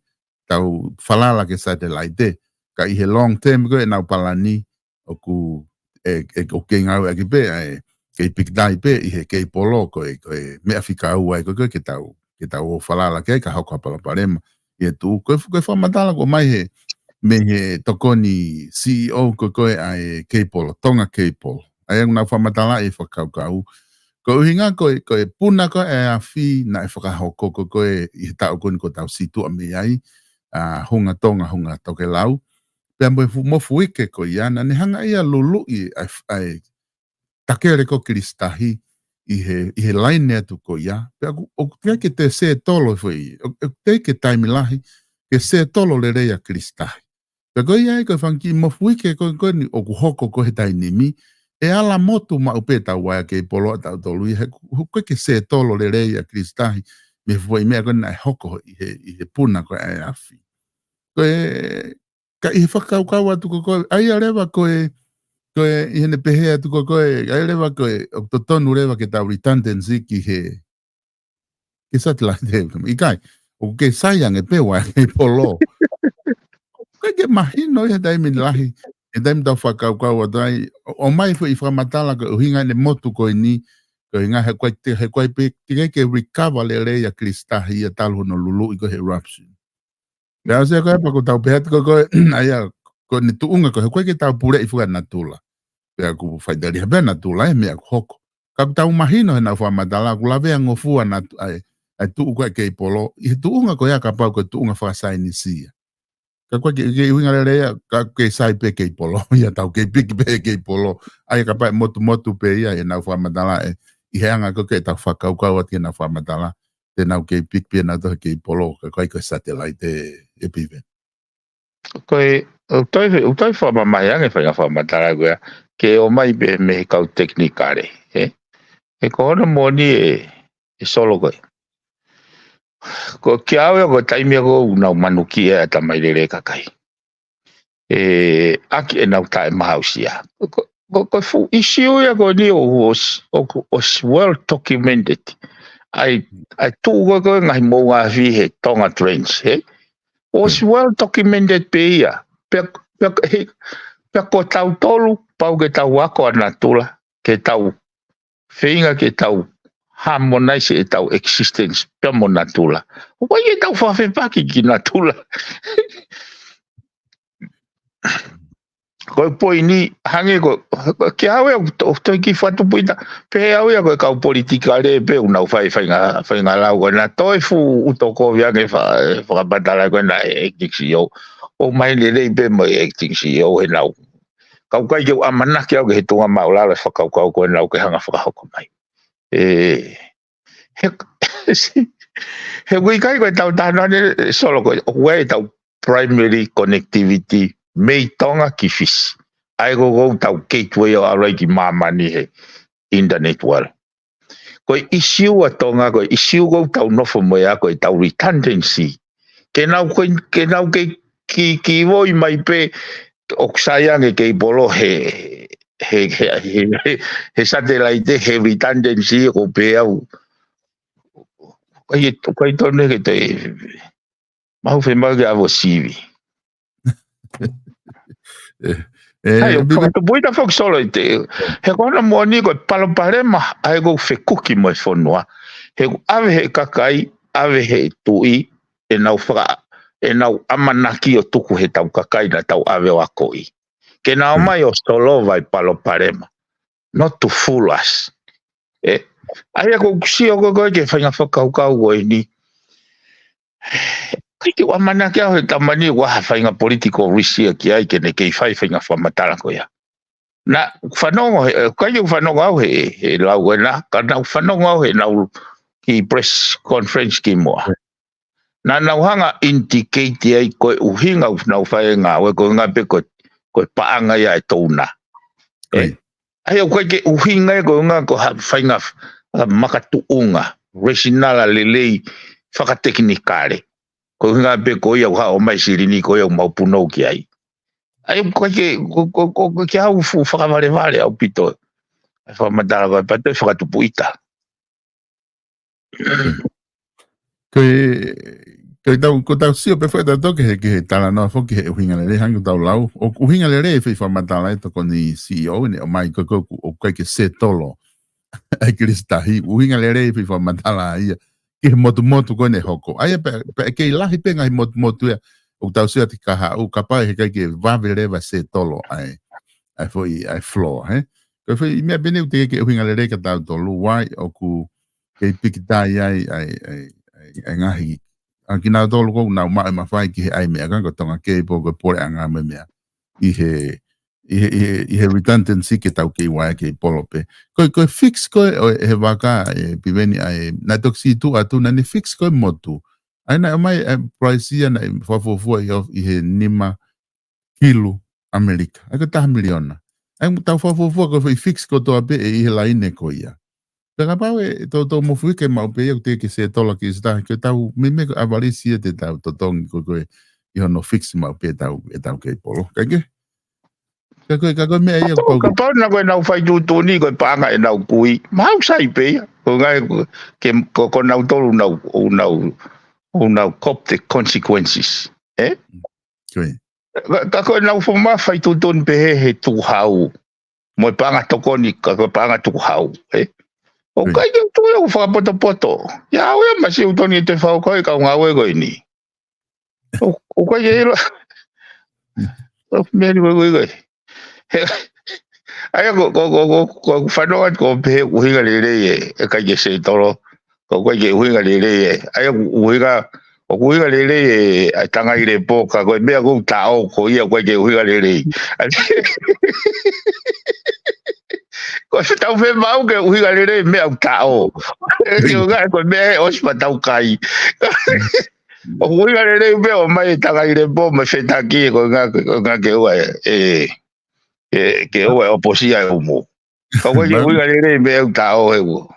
tau falala ki he satelaite. Ka ʻi he long term ko ē ʻenau palani, ʻoku, e, e, ʻoku kei ngāueʻaki pē, ʻa e, kei pikitai pē, ʻi he keipolo, ko e, ko e meʻa fika ua ē ko ē, ko ē, ke tau, ke tau ō falala ki ai, ka hoko ha palopalema. ʻI he tuʻu, ko e, ko e fakamatala ko ē mai he, mei he tokoni C E O ko ē, ko ē, ʻa e keipolo, Tonga Keipolo. ʻAi, ʻoku nau fakamatalaʻi e fakakaukau. Ko e ʻuhinga ko e, ko e puna ko ē ʻa e afi naʻe fakahoko ko ē, ko ē ʻi he taʻu ko eni kuo tau situʻa mei ai, ʻa, Hunga Tonga, Hunga Tokelau. Pea mo e fu-, mofuike ko ia, naʻa ne hanga ia ʻo luluʻi ʻa e, ʻa e takele ko Kilisitahi ʻi he, ʻi he laine atu ko ia. Pea ʻoku, ʻoku teʻeki ke toe settle foʻi, ʻoku, ʻoku teʻeki ke taimi lahi ke settle lelei ʻa Kilisitahi. Pea ko ia ai ko e fanga kiʻi mofuike ko ē, ko eni ʻoku hoko ko ē he taimi ni, ʻe ala motu maʻu pē tau ʻai ʻa e keipolo ʻatautolu ia, he ʻoku, ʻoku ʻikai ke settle lelei ʻa Kilisitahi mei he foʻi meʻa ko ē naʻe hoko ʻi he, ʻi he puna ko ē ʻa e afi. Ko e, ka ʻi he fakakaukau atu ko ē, ko ē, ʻai ʻa leva ko e, ko e, ʻi heʻene pehē atu ko ē, ko ē, ʻai ʻa leva ko ē, ʻoku totonu leva ke tau redundancy ki he, ki he satellite, ʻikai, ʻoku kei sai ange pē ʻa e keipolo. ʻikai ke mahino ia he taimi lahi, he taimi tau fakakaukau atu ai, ʻo, ʻomai foʻi fakamatala ko e ʻuhinga ʻene motu ko eni, ko e ʻuhinga he ʻikai te, he ʻikai pē, teʻeki ke recover lelei ʻa Kilisi Tahi ia talu hono luluʻi ko e he eruption. Pea ʻosi ko e pea ʻoku tau pehē atu ko e, ko e, ʻa ia, ko ʻene tuʻunga ko e he ʻikai ke tau puleʻi fua ʻa natula. Pea ʻoku faiteliha pē ʻa natula ʻa e meʻa ʻoku hoko. Ka ʻoku tau mahino heʻenau fakamatala, ʻoku lavea ngofua natu-, ʻa e, ʻa e tuʻu ko e keipolo, ʻi he tuʻunga ko ia kapau ko e tuʻunga fakasaienisi ia. Ka ʻoku ʻikai ke, ke ʻuhinga lelei ia, ka ʻoku kei sai pē keipolo, ia tau kei piki pē keipolo. ʻA ia kapau ʻe motumotu pē ia ʻenau fakamatala ē, ʻi he anga ko ē ke tau fakakaukau atu ki heʻenau fakamatala, te nau kei piki pē ʻenau tohi keipolo, ka ʻoku ʻikai ko e satellite ē, ē Piveni. Ko e, ʻoku toe, ʻoku toe fakamamahi ange fai ngaahi fakamatala ko ia, ke ʻomai pē mei he kau tekinikale, ē? He ko hono moʻoni ē, ē Solo ko ē. Ko kia au ia ko e taimi ia ʻoku nau manuki ʻa e ʻatamai lelei ʻa e kakai. Ē, ʻaki ʻenau taʻemaʻusia. Ko, ko, ko e fuʻu ʻisiū ia ko eni ʻoku ʻosi, ʻoku ʻosi well documented. ʻA e, ʻa e tuʻu ko ē ko e ngaahi moʻunga afi he Tonga Trench, ē? ʻOsi well documented pē ia. Pea, pea, he, pea ko tautolu, pau ke tau ako ʻa natula, ke tau feinga ke tau harmonize ʻetau existence pea mo natula. ʻOku ʻikai ke tau fakafepaki ki natula. Ko e poini, hangē ko, ko kia au ia ʻoku to-, ʻoku toe kiʻi fakatupu ʻita, pehē au ia ko e kau politikale pē ʻoku nau fai, fainga-, faingalau ko ena toe fuʻu ʻuto kovi ange fa-, fakamatala ko ena ʻa e acting C E O. ʻOmai lelei pē mo e acting C E O heʻenau. Ka ʻoku ʻikai ke u ʻamanaki au ki he tuʻunga māʻulalo e fakakaukau ko ena ʻoku ke hanga fakahoko mai. Ē, he, he ʻoku ʻikai ko e tau tānane Solo ko e, ʻoku ʻi ai ʻetau primary connectivity mei Tonga ki Fisi. ʻA ia ko e ʻoku tau gateway ʻo ʻalu ai ki māmani he internet world. Ko e ʻisiū ʻa Tonga, ko e ʻisiū ʻoku tau nofo mo ia ko ʻetau redundancy. Ke nau ko, ke nau ke ki, ki voi mai pē ʻoku sai ange keipolo he, he, he, he, he, he satellite he redundancy ʻoku pehē au. Ko e, ko e tonu ke te, mahu fe mau ke avo sivi. Ē, ē, Hai, ʻo Piveni. Fakatupu ʻita foki Solo ʻi te, he ko hono moʻoni ko e palopalema, ʻa ia ʻoku fekuki mo e fonua. He ʻoku ʻave he kakai, ʻave he tuʻi, ʻenau faka-, ʻenau ʻamanaki ʻo tuku heʻetau kakai naʻa tau ʻave ʻo akoʻi. Ke nau Mm. mai ʻo solova e palopalema. Not to fool us. Ē, ʻa ia ʻoku ou sio ko ē ko ē ki he fainga fakakaukau ko eni. ʻIkai ke u ʻamanaki au he tamani ʻoku ʻi ai ha fainga political risk ia ki ai ke ne kei fai fainga fakamatala ko ia. Naʻa ku fanongo he, ʻikai ke u fanongo au he, he lau ko ena, ka naʻa ku fanongo au heʻenau kiʻi press conference kimuʻa. Naʻa nau hanga indicate ai ko e ʻuhinga ʻoku nau fai e ngāue ko e ʻuhinga pē ko, ko e paʻanga ia ʻa e touna. Ē, Right. ʻa ia ʻoku ʻikai ke ʻuhinga ia ko e ʻuhinga ko ha fainga f-, ha makatuʻunga, rational lelei fakatekinikale. Ko e ʻuhinga pē ko ia ʻoku haʻu mai silini ko ia ʻoku mau punou ki ai. ʻA ia ʻoku ʻikai ke, ko, ko, ko, ko kia au fuʻu fakavalevale ʻaupito. ʻA e fakamatala ko e pea toe fakatupu ʻita. Ko e, ko e tau, ko e tau sio pē foki ʻa tautolu ki he, ki he talanoa foki he ʻuhinga lelei hangē ko e tau lau. ʻOku ʻuhinga lelei e foʻi fakamatala e tokoni C E O ne ʻomai ko e, ko e, ʻoku ʻikai ke settle ʻa e Kilisi Tahi. ʻUhinga lelei e foʻi fakamatala ia ki he motumotu ko ē ne hoko. ʻA ia pē, pea kei lahi pē ngaahi motumotu ia ʻoku tau sio atu ki he kahaʻu, kapau he ʻikai ke vave leva settle ʻa e, ʻa e foʻi, ʻa e floor, hē? Ko e foʻi meʻa pē eni ʻoku teʻeki ke ʻuhinga lelei kia tautolu, why ʻoku kei pikitai ai, ʻa e, ʻa e, ʻa e, ʻa e ngaahi, ʻa kinautolu ʻoku nau maʻu e mafai ki he ʻai meʻa ka ko e Tonga Cable ko e puleʻanga mo e meʻa. ʻI he, ʻi he, ʻi he, ʻi he redundancy ke tau kei vaea keipolo pē. Ko e, ko e fix ko ē ʻo e, he vaka ē Piveni ʻa e, naʻe toki sītuʻa atu, naʻa ne fix ko ē motu. ʻA ia naʻe ʻomai e price ia naʻe fakafuofua ʻi he, ʻi he nima kilu ʻAmelika. ʻA ia ko e taha miliona. ʻA ia mo tau fakafuofua ko e foʻi fix kotoa pē ʻe ʻi he laine ko ia. Pea kapau ʻe toutou mofuike maʻu pē ia ʻoku teʻeki ke settle ʻa Kilisi Tahi ke tau, meimei ko e ʻavalisi ia te tau totongi ko ē ko ē ʻi hono fix maʻu pē ʻetau, ʻetau keipolo. Ka ke? Ka ko e, ka ko e meʻa ia Kapau, kapau kapau naʻa ko ʻenau fai tuʻutuʻuni ko e paʻanga ʻenau kui. Mahalo sai pē ia. Ko e ngaahi ko, ke, ko, ko nautolu ʻoku nau, ʻoku nau, ʻoku nau cop the consequences. Ē? Ko e. Ka, ka ko e nau fo ma fai tutun pehē he tukuhau. Mo e paʻanga tokoni, ka ko e paʻanga tukuhau, ē? ʻOku ʻikai ke u tui ʻoku fakapotopoto. ʻIa au ia masi u toni e te fau ko e kau ngāue ko eni. ʻOku, ʻoku ʻikai ke ʻilo. ʻOku meʻa ni ko e, ko e, ko e. He, ʻa ia ko, ko, ko, ko, ko, ko fanoa ko pehē ʻuhinga lelei ē, ʻikai ke setolo. Ko, ko e ʻuhinga lelei ē. ʻA ia ʻuhinga, ʻoku ʻuhinga lelei ē, ʻa e tangai lepo ka ko e meʻa ko e taʻo, ko ia ko e ʻuhinga lelei. Ko e tau fe mau ke ʻuhinga lelei meʻa ʻoku taʻo. Ke ʻuhinga ko e meʻa ʻosi pa tau kai. ʻOku ʻuhinga lelei meʻa ʻo mai e tangai lepo, mai fetaki, ko e ʻuhinga, ko e ʻuhinga ke ua e, e, ke, ke ua e ʻoposia e umu. Ka ko e ke ʻuhinga lelei meʻa ʻoku taʻo he ua.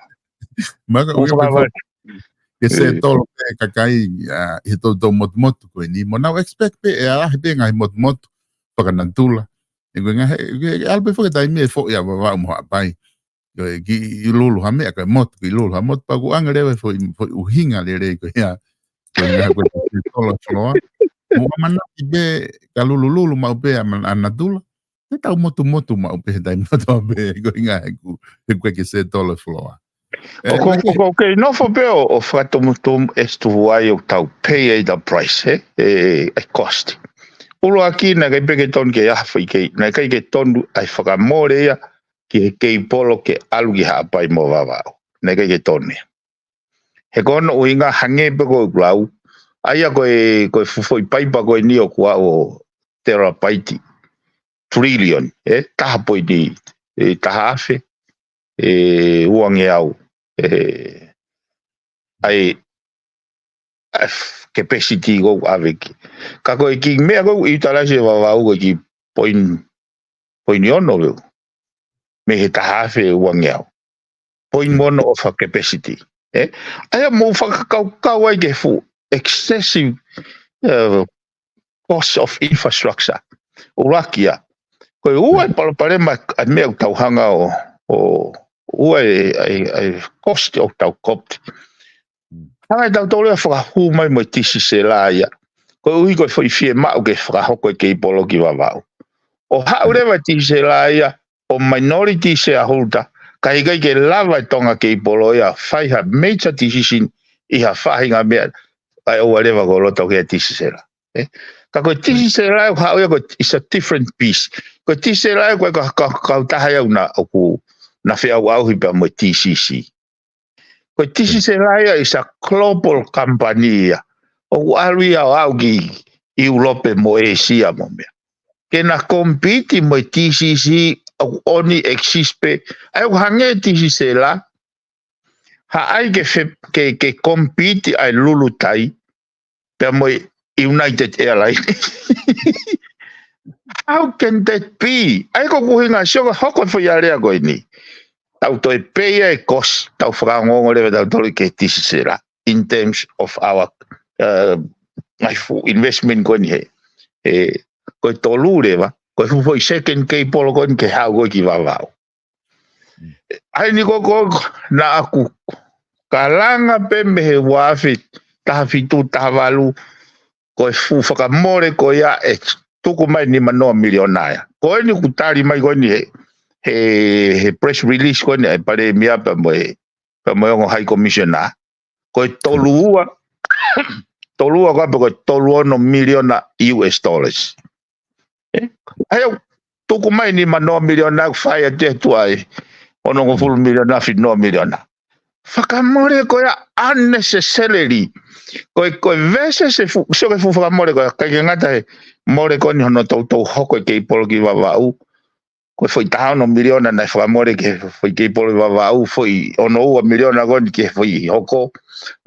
Maka ʻuhinga pe fo-, ke setolo pe kakai, ʻa, he tou tou motumotu ko eni. Mo nau expect pe, ʻe ala he pe ngaahi motumotu, fakanatula. ʻE ko e ngaahi, ʻe, ʻe, ʻe ala pe fo ke taimi e fo ia Vavaʻu mo Haʻapai. Ko e ki i lulu ha meʻa, ka motu ki lulu ha motu, pa ku anga leva fo i, fo i ʻuhinga lelei ko ia. Ko e ngaahi ko e setolo floa. Mo ʻamanaki pe ka lulu lulu maʻu pe ʻa man-, ʻa natula. He tau motumotu maʻu pe he taimi kotoa pe, ko e ʻuhinga he ku, he ku ke setolo floa. ʻOku, ʻoku, ʻoku kei nofo pe ʻo, ʻo fakatomutomu e stuhuai ʻoku tau pay ai ta price, ē? ʻE, e cost. ʻUluaki, naʻe ʻikai pe ke tonu ke ʻaho fai kei, naʻe ʻikai ke tonu ai fakamole ia ki he keipolo ke ʻalu ki Haʻapai mo Vavaʻu. Naʻe ʻikai ke tonu ia. He ko hono ʻuhinga hangē pe ko e lau. ʻA ia ko e, ko e fuʻu foʻi paipa ko eni ʻoku ʻaʻu ʻo terapaiti. Trillion, ē, taha poini, ē, taha afe, ē, uangeau, ē, ʻa e, ʻa e f-, capacity ko ʻave ki. Ka ko e kiʻi meʻa ko e utilize Vavaʻu ko e kiʻi poini, poini ono leu. Mei he taha afe uangeau. Poini mo ono ʻo e capacity. Ē? ʻA ia mou fakakaukau ai ke fuʻu excessive, uh, cost of infrastructure. ʻUluaki ia. Ko e ua e palopalema ʻa e meʻa ʻoku tau hanga ʻo, ʻo, ua e, e, e cost ʻoku tau kopi. Hanga ʻe tautolu ia fakahū mai mo e tisisela ia. Koeʻuhi ko e foʻi fiemaʻu ke fakahoko e keipolo ki Vavaʻu. ʻO haʻu leva e tisisela ia, ʻo minority shareholder, ka ʻikai ke lava e Tonga Keipolo ia, fai ha major decision ʻi ha faʻahinga meʻa, ʻa e ʻoua leva ko loto ke tisisela. Ē? Ka ko e tisisela ia, haʻu ia ko e, it's a different beast. Ko e tisisela ia, ko e ka, ka, kautaha ia ʻoku na, ʻoku na feʻauʻauhi pea mo e T C C. Ko e tisisela ia is a global company ia. ʻOku ʻalu ia ʻo aʻu ki ʻIulope mo ʻĒsia mo meʻa. Ke na compete mo e T C C ʻoku only exist pe. ʻA ia ʻoku hangē tisisela. Haʻai ke fe-, ke, ke compete ʻa e lulutai. Pea mo e United Airlines. How can that be? ʻA ia ko e ʻuhinga sio ka hoko e foʻi alea ko eni. Tau toe pay e cost, tau fakaongoongo leva tautolu ke tisisela. In terms of our, uh, ngaahi fuʻu investment ko eni he. Ē, ko e tolu leva, ko e fuʻu foʻi second keipolo ko eni ke haʻu ko ē ki Vavaʻu. ʻA eni ko, ko, naʻa ku kalanga pe mei he ua afe taha fitu, taha valu, ko e fuʻu fakamole ko ia ʻe tuku mai nima noa miliona ia. Ko eni ʻoku tali mai ko eni he, he, he press release ko eni ʻa e Palēmia pea mo e, pea mo e ongo High Commissioner. Ko e tolu ua, tolu ua ko ē pe ko e tolu ono miliona U S dollars. Ē? ʻA ia, tuku mai nima noa miliona ʻoku fai atu e tuai. Onongofulu miliona, fitu noa miliona. Fakamole ko ia unnecessarily. Ko e, ko e versus e fuʻu, sio ki he fuʻu fakamole ko ia, ʻikai ke ngata he mole ko eni hono toutou hoko e keipolo ki Vavaʻu. Ko e foʻi taha ono miliona naʻe fakamole ki he foʻi keipolo Vavaʻu, foʻi ono ua miliona ko eni ki he foʻi hoko.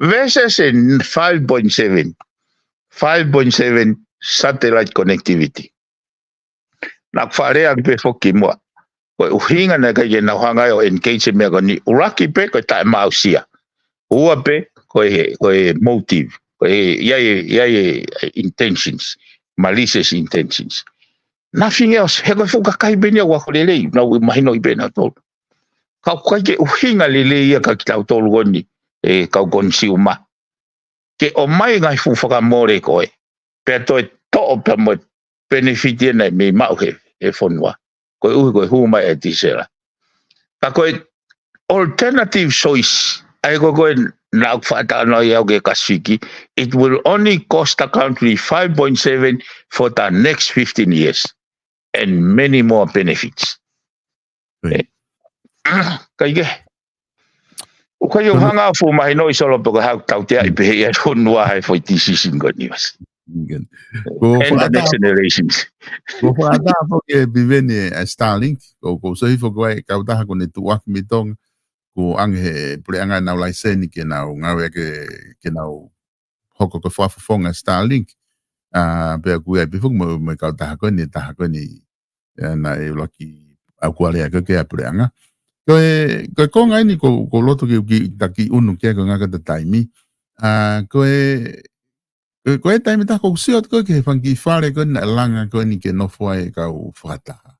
Versus e five point seven. Five point seven satellite connectivity. Naʻa ku faʻa lea atu pe foki muʻa. Ko e ʻuhinga naʻe ʻikai ke nau hanga ʻo engage e meʻa ko eni ʻuluaki pe ko e taʻemaʻusia. Ua pe, ko e, ko e motive, ko e, ʻi ai, ʻi ai e intentions, malicious intentions. Nothing else, he ko e fuʻu kakai pe eni ʻoku ako lelei, nau ʻi mahino ʻi pe nau tolu. Ka ʻoku ʻikai ke ʻuhinga lelei ia kia kitautolu ko eni, e kau consumer. Ke ʻomai ngaahi fuʻu fakamole ko ē. Pea toe toʻo pea mo e benefit ia naʻe mei maʻu he, he fonua. Koeʻuhi ko e hū mai e tīsela. Ka ko e alternative choice, ʻa ia ko e, ko e naʻa ku fakatalanoa ai au ki he Kasifiki, it will only cost the country five point seven for the next fifteen years and many more benefits. Right. Kai ke. ʻOku ʻikai ke u hanga ʻo fuʻu mahinoʻi Solo pe ko e hā ʻoku tautea ai pehē ia ʻe he fonua he foʻi decision ko eni, Masi. And the next generations. Ko e fakataha foki ʻe Piveni ʻa e Starlink, ko, ko e sio hifo ko e kautaha ko eni tuʻuaki mei Tonga, ko e ʻoange he puleʻanga ʻenau laiseni ke nau ngāue ke, ke nau hoko ko e fakafofonga Starlink. ʻA, pea ʻoku ʻi ai pē foki mo, mo e kautaha ko eni, taha ko eni, ʻa, naʻe ʻuluaki ʻaukualea ko ē ki he puleʻanga. Ko e, ko e konga eni ko, ko e loto ke u kiʻi taki unu ki ai ko e ngata ʻeta taimi. ʻA, ko e, ko e, ko e taimi taha ʻoku ou sio atu ko ē ki he fanga kiʻi fale ko eni naʻe langa ko eni ke nofo ai e kau fakataha.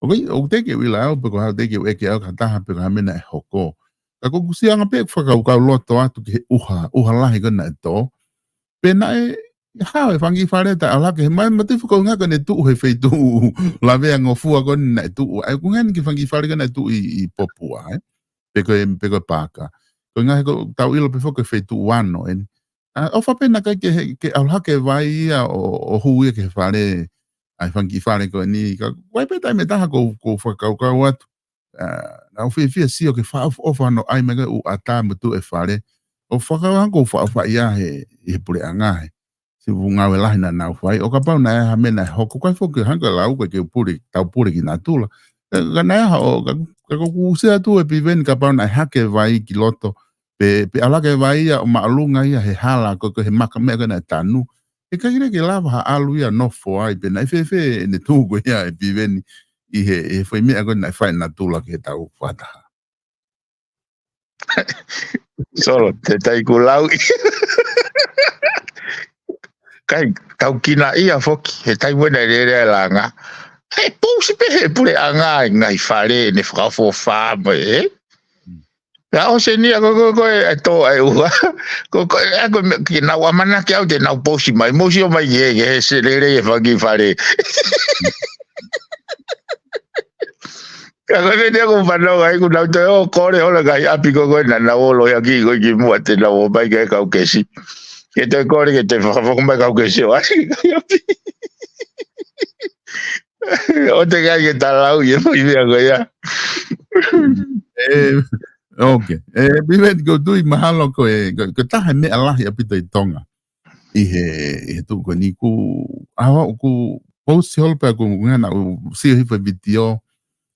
ʻOku, ʻoku teʻeki ke u ʻilo au, pe ko e hā ʻoku teʻeki ke u ʻeke au ki ha taha, pe ko e hā e meʻa naʻe hoko. Ka ʻoku ou sio ange pē ʻeku fakakaukau loto atu ki he ʻuha, ʻuha lahi ko ē naʻe tō. Pea naʻe hao e fanga kiʻi fale taʻe ʻalu hake, he mai mati fuka unga ko eni tuʻu he feituʻu lavea ngofua ko eni naʻe tuʻu. ʻA ia ʻoku ngeni ki he fanga kiʻi fale ko eni naʻe tuʻu ʻi, ʻi Popua, ē. Pe ko e, pe ko e Paaka. Ko e ngaahi ko ē ʻoku tau ʻilo pē foki ko e feituʻu ano eni. ʻA, ʻofa pē naʻe ʻikai ke, ke ʻalu hake e vai ia ʻo, ʻo hū ia ki he fale, ʻa e fanga kiʻi fale ko eni, ka ʻoku ʻi ai pē taimi ʻe taha ʻoku ou, ʻoku ou fakakaukau atu. ʻA, naʻa ku fiefia sio ki he fakaʻofoʻofa hono ʻai mai ko ē ʻū ʻatā mo tuʻu e fale. ʻOku ou fakakaukau ʻoku ou faʻofaʻia he, he puleʻanga he siʻi fuʻu ngāue lahi naʻa nau fai. ʻO kapau naʻe ʻi ai ha meʻa naʻe hoko, ʻikai foki hanga ʻo lau ko ē ke u pule, tau pule ki natula. Ka, ka naʻe ʻi ai ha, ʻo, ka, ka ʻoku ou sio atu ʻe Piveni kapau naʻe hake e vai ki loto, pe, pe ʻalu hake e vai ia ʻo māʻolunga ia he hala ko ē, ko ē he maka meʻa ko ē naʻe tanu. ʻE ʻikai ke lava ha ʻalu ia ʻo nofo ai, pe naʻe fēfē ʻene tuʻu ko ia ʻe Piveni ʻi he, ʻi he foʻi meʻa ko ē naʻe fai ʻe natula ki heʻetau fakataha. Solo, te tai ku lau i. Kai, tau kina ia foki, he tai wena e lele e langa. He pousi pē he puleʻanga e ngaahi fale, ʻene fakaʻofoʻofa mo e, ē? Pea ʻosi eni ia ko, ko, ko e, ʻe tō ʻa e ʻuha. Ko, ko e, ʻa ko e meʻa ke nau ʻamanaki au te nau pousi mai. Mou sio mai ki he, ki he se lele e fanga kiʻi fale. Ka ko e meʻa ʻoku ou fanongo ai, ʻoku nau toe ō ʻo kole holo e ngaahi ʻapi ko ē naʻa nau ō ʻo lohiakiʻi ko ē kimuʻa te nau ō mai ki he kau kesi. Ke toe kole ke toe fakafoki mai kau kesi ʻo ʻai ki he ngaahi ʻapi. ʻOua te ke ʻai ke ta lau ʻi he foʻi meʻa ko ia. ʻE, ok. ʻE, Piveni, ʻoku ou tui mahalo ko e, ko, ko e taha e meʻa lahi ʻaupito ʻi Tonga ʻi he, ʻi he tuʻu ko eni, ʻoku, ʻa, ʻoku ou pousi holo pē ʻa ʻeku ngana ʻo sio hifo he vitiō,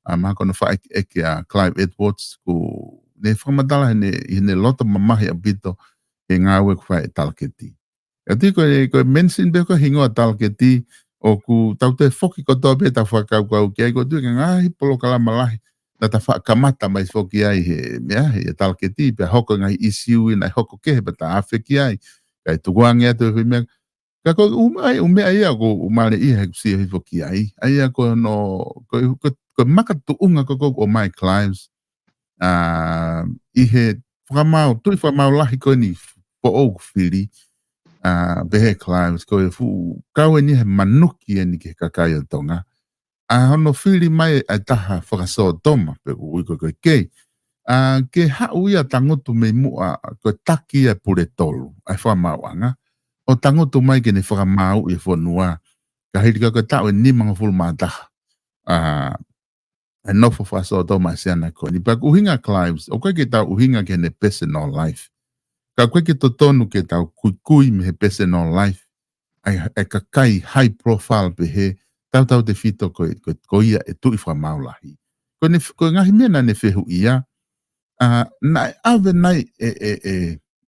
ʻa, mahalo ko hono faʻa ʻeke, ʻeke ʻa Clive Edwards, ʻoku ne fakamatala heʻene, heʻene loto mamahi ʻaupito he ngāue ʻoku fai ʻe Talaketi. ʻA ia ko e, ko e mention pē ko e hingoa Talaketi, ʻoku tau toe foki kotoa pē ʻetau fakakaukau ki ai, ʻoku ou tui ko e ngaahi polokalama lahi naʻa ta faʻa kamata mai foki ai he meʻa, he Talaketi, pea hoko e ngaahi ʻisiū ia naʻe hoko kehe pea ta afe ki ai, kae tukuange atu e foʻi meʻa. Ka ko e ʻū meʻa, ʻū meʻa ia ʻoku ou mālieʻia he ʻeku sio hifo ki ai. ʻA ia ko hono, ko, ko, ko e makatuʻunga ko ē ʻoku ʻomai ʻe Clive, ʻa, ʻi he fakamaau, tuʻi fakamaau lahi ko eni foʻou ʻoku fili, ʻa, pehē ʻe Clive, ko e fuʻu kau eni he manuki eni ki he kakai ʻo Tonga. ʻA hono fili mai ʻa e taha fakasōtoma, pe ʻoku ui ko ē ko e kei. ʻA, ke haʻu ia ʻo tangutu mei muʻa, ko e taki ia ʻo e pule tolu, ʻa e fakamaauʻanga. ʻO tangutu mai ke ne fakamaauʻi e fonua. Ka hili ko ē ko e taʻu ʻe nimangofulu mā taha. ʻA, ʻa e nofo fakasōtoma ʻa e siana ko eni. Pea ko e ʻuhinga ʻa Clive, ʻoku ʻikai ke tau ʻuhinga ki heʻene personal life. Ka ʻoku ʻikai ke totonu ke tau kuikui mei he personal life ʻa e, ʻa e kakai high profile pehē, tautautefito ko e, ko e, ko ia e tuʻi fakamaau lahi. Ko ʻene, ko e ngaahi meʻa naʻa ne fehuʻia, ʻa, naʻe ʻave nai ʻe, ʻe, ʻe,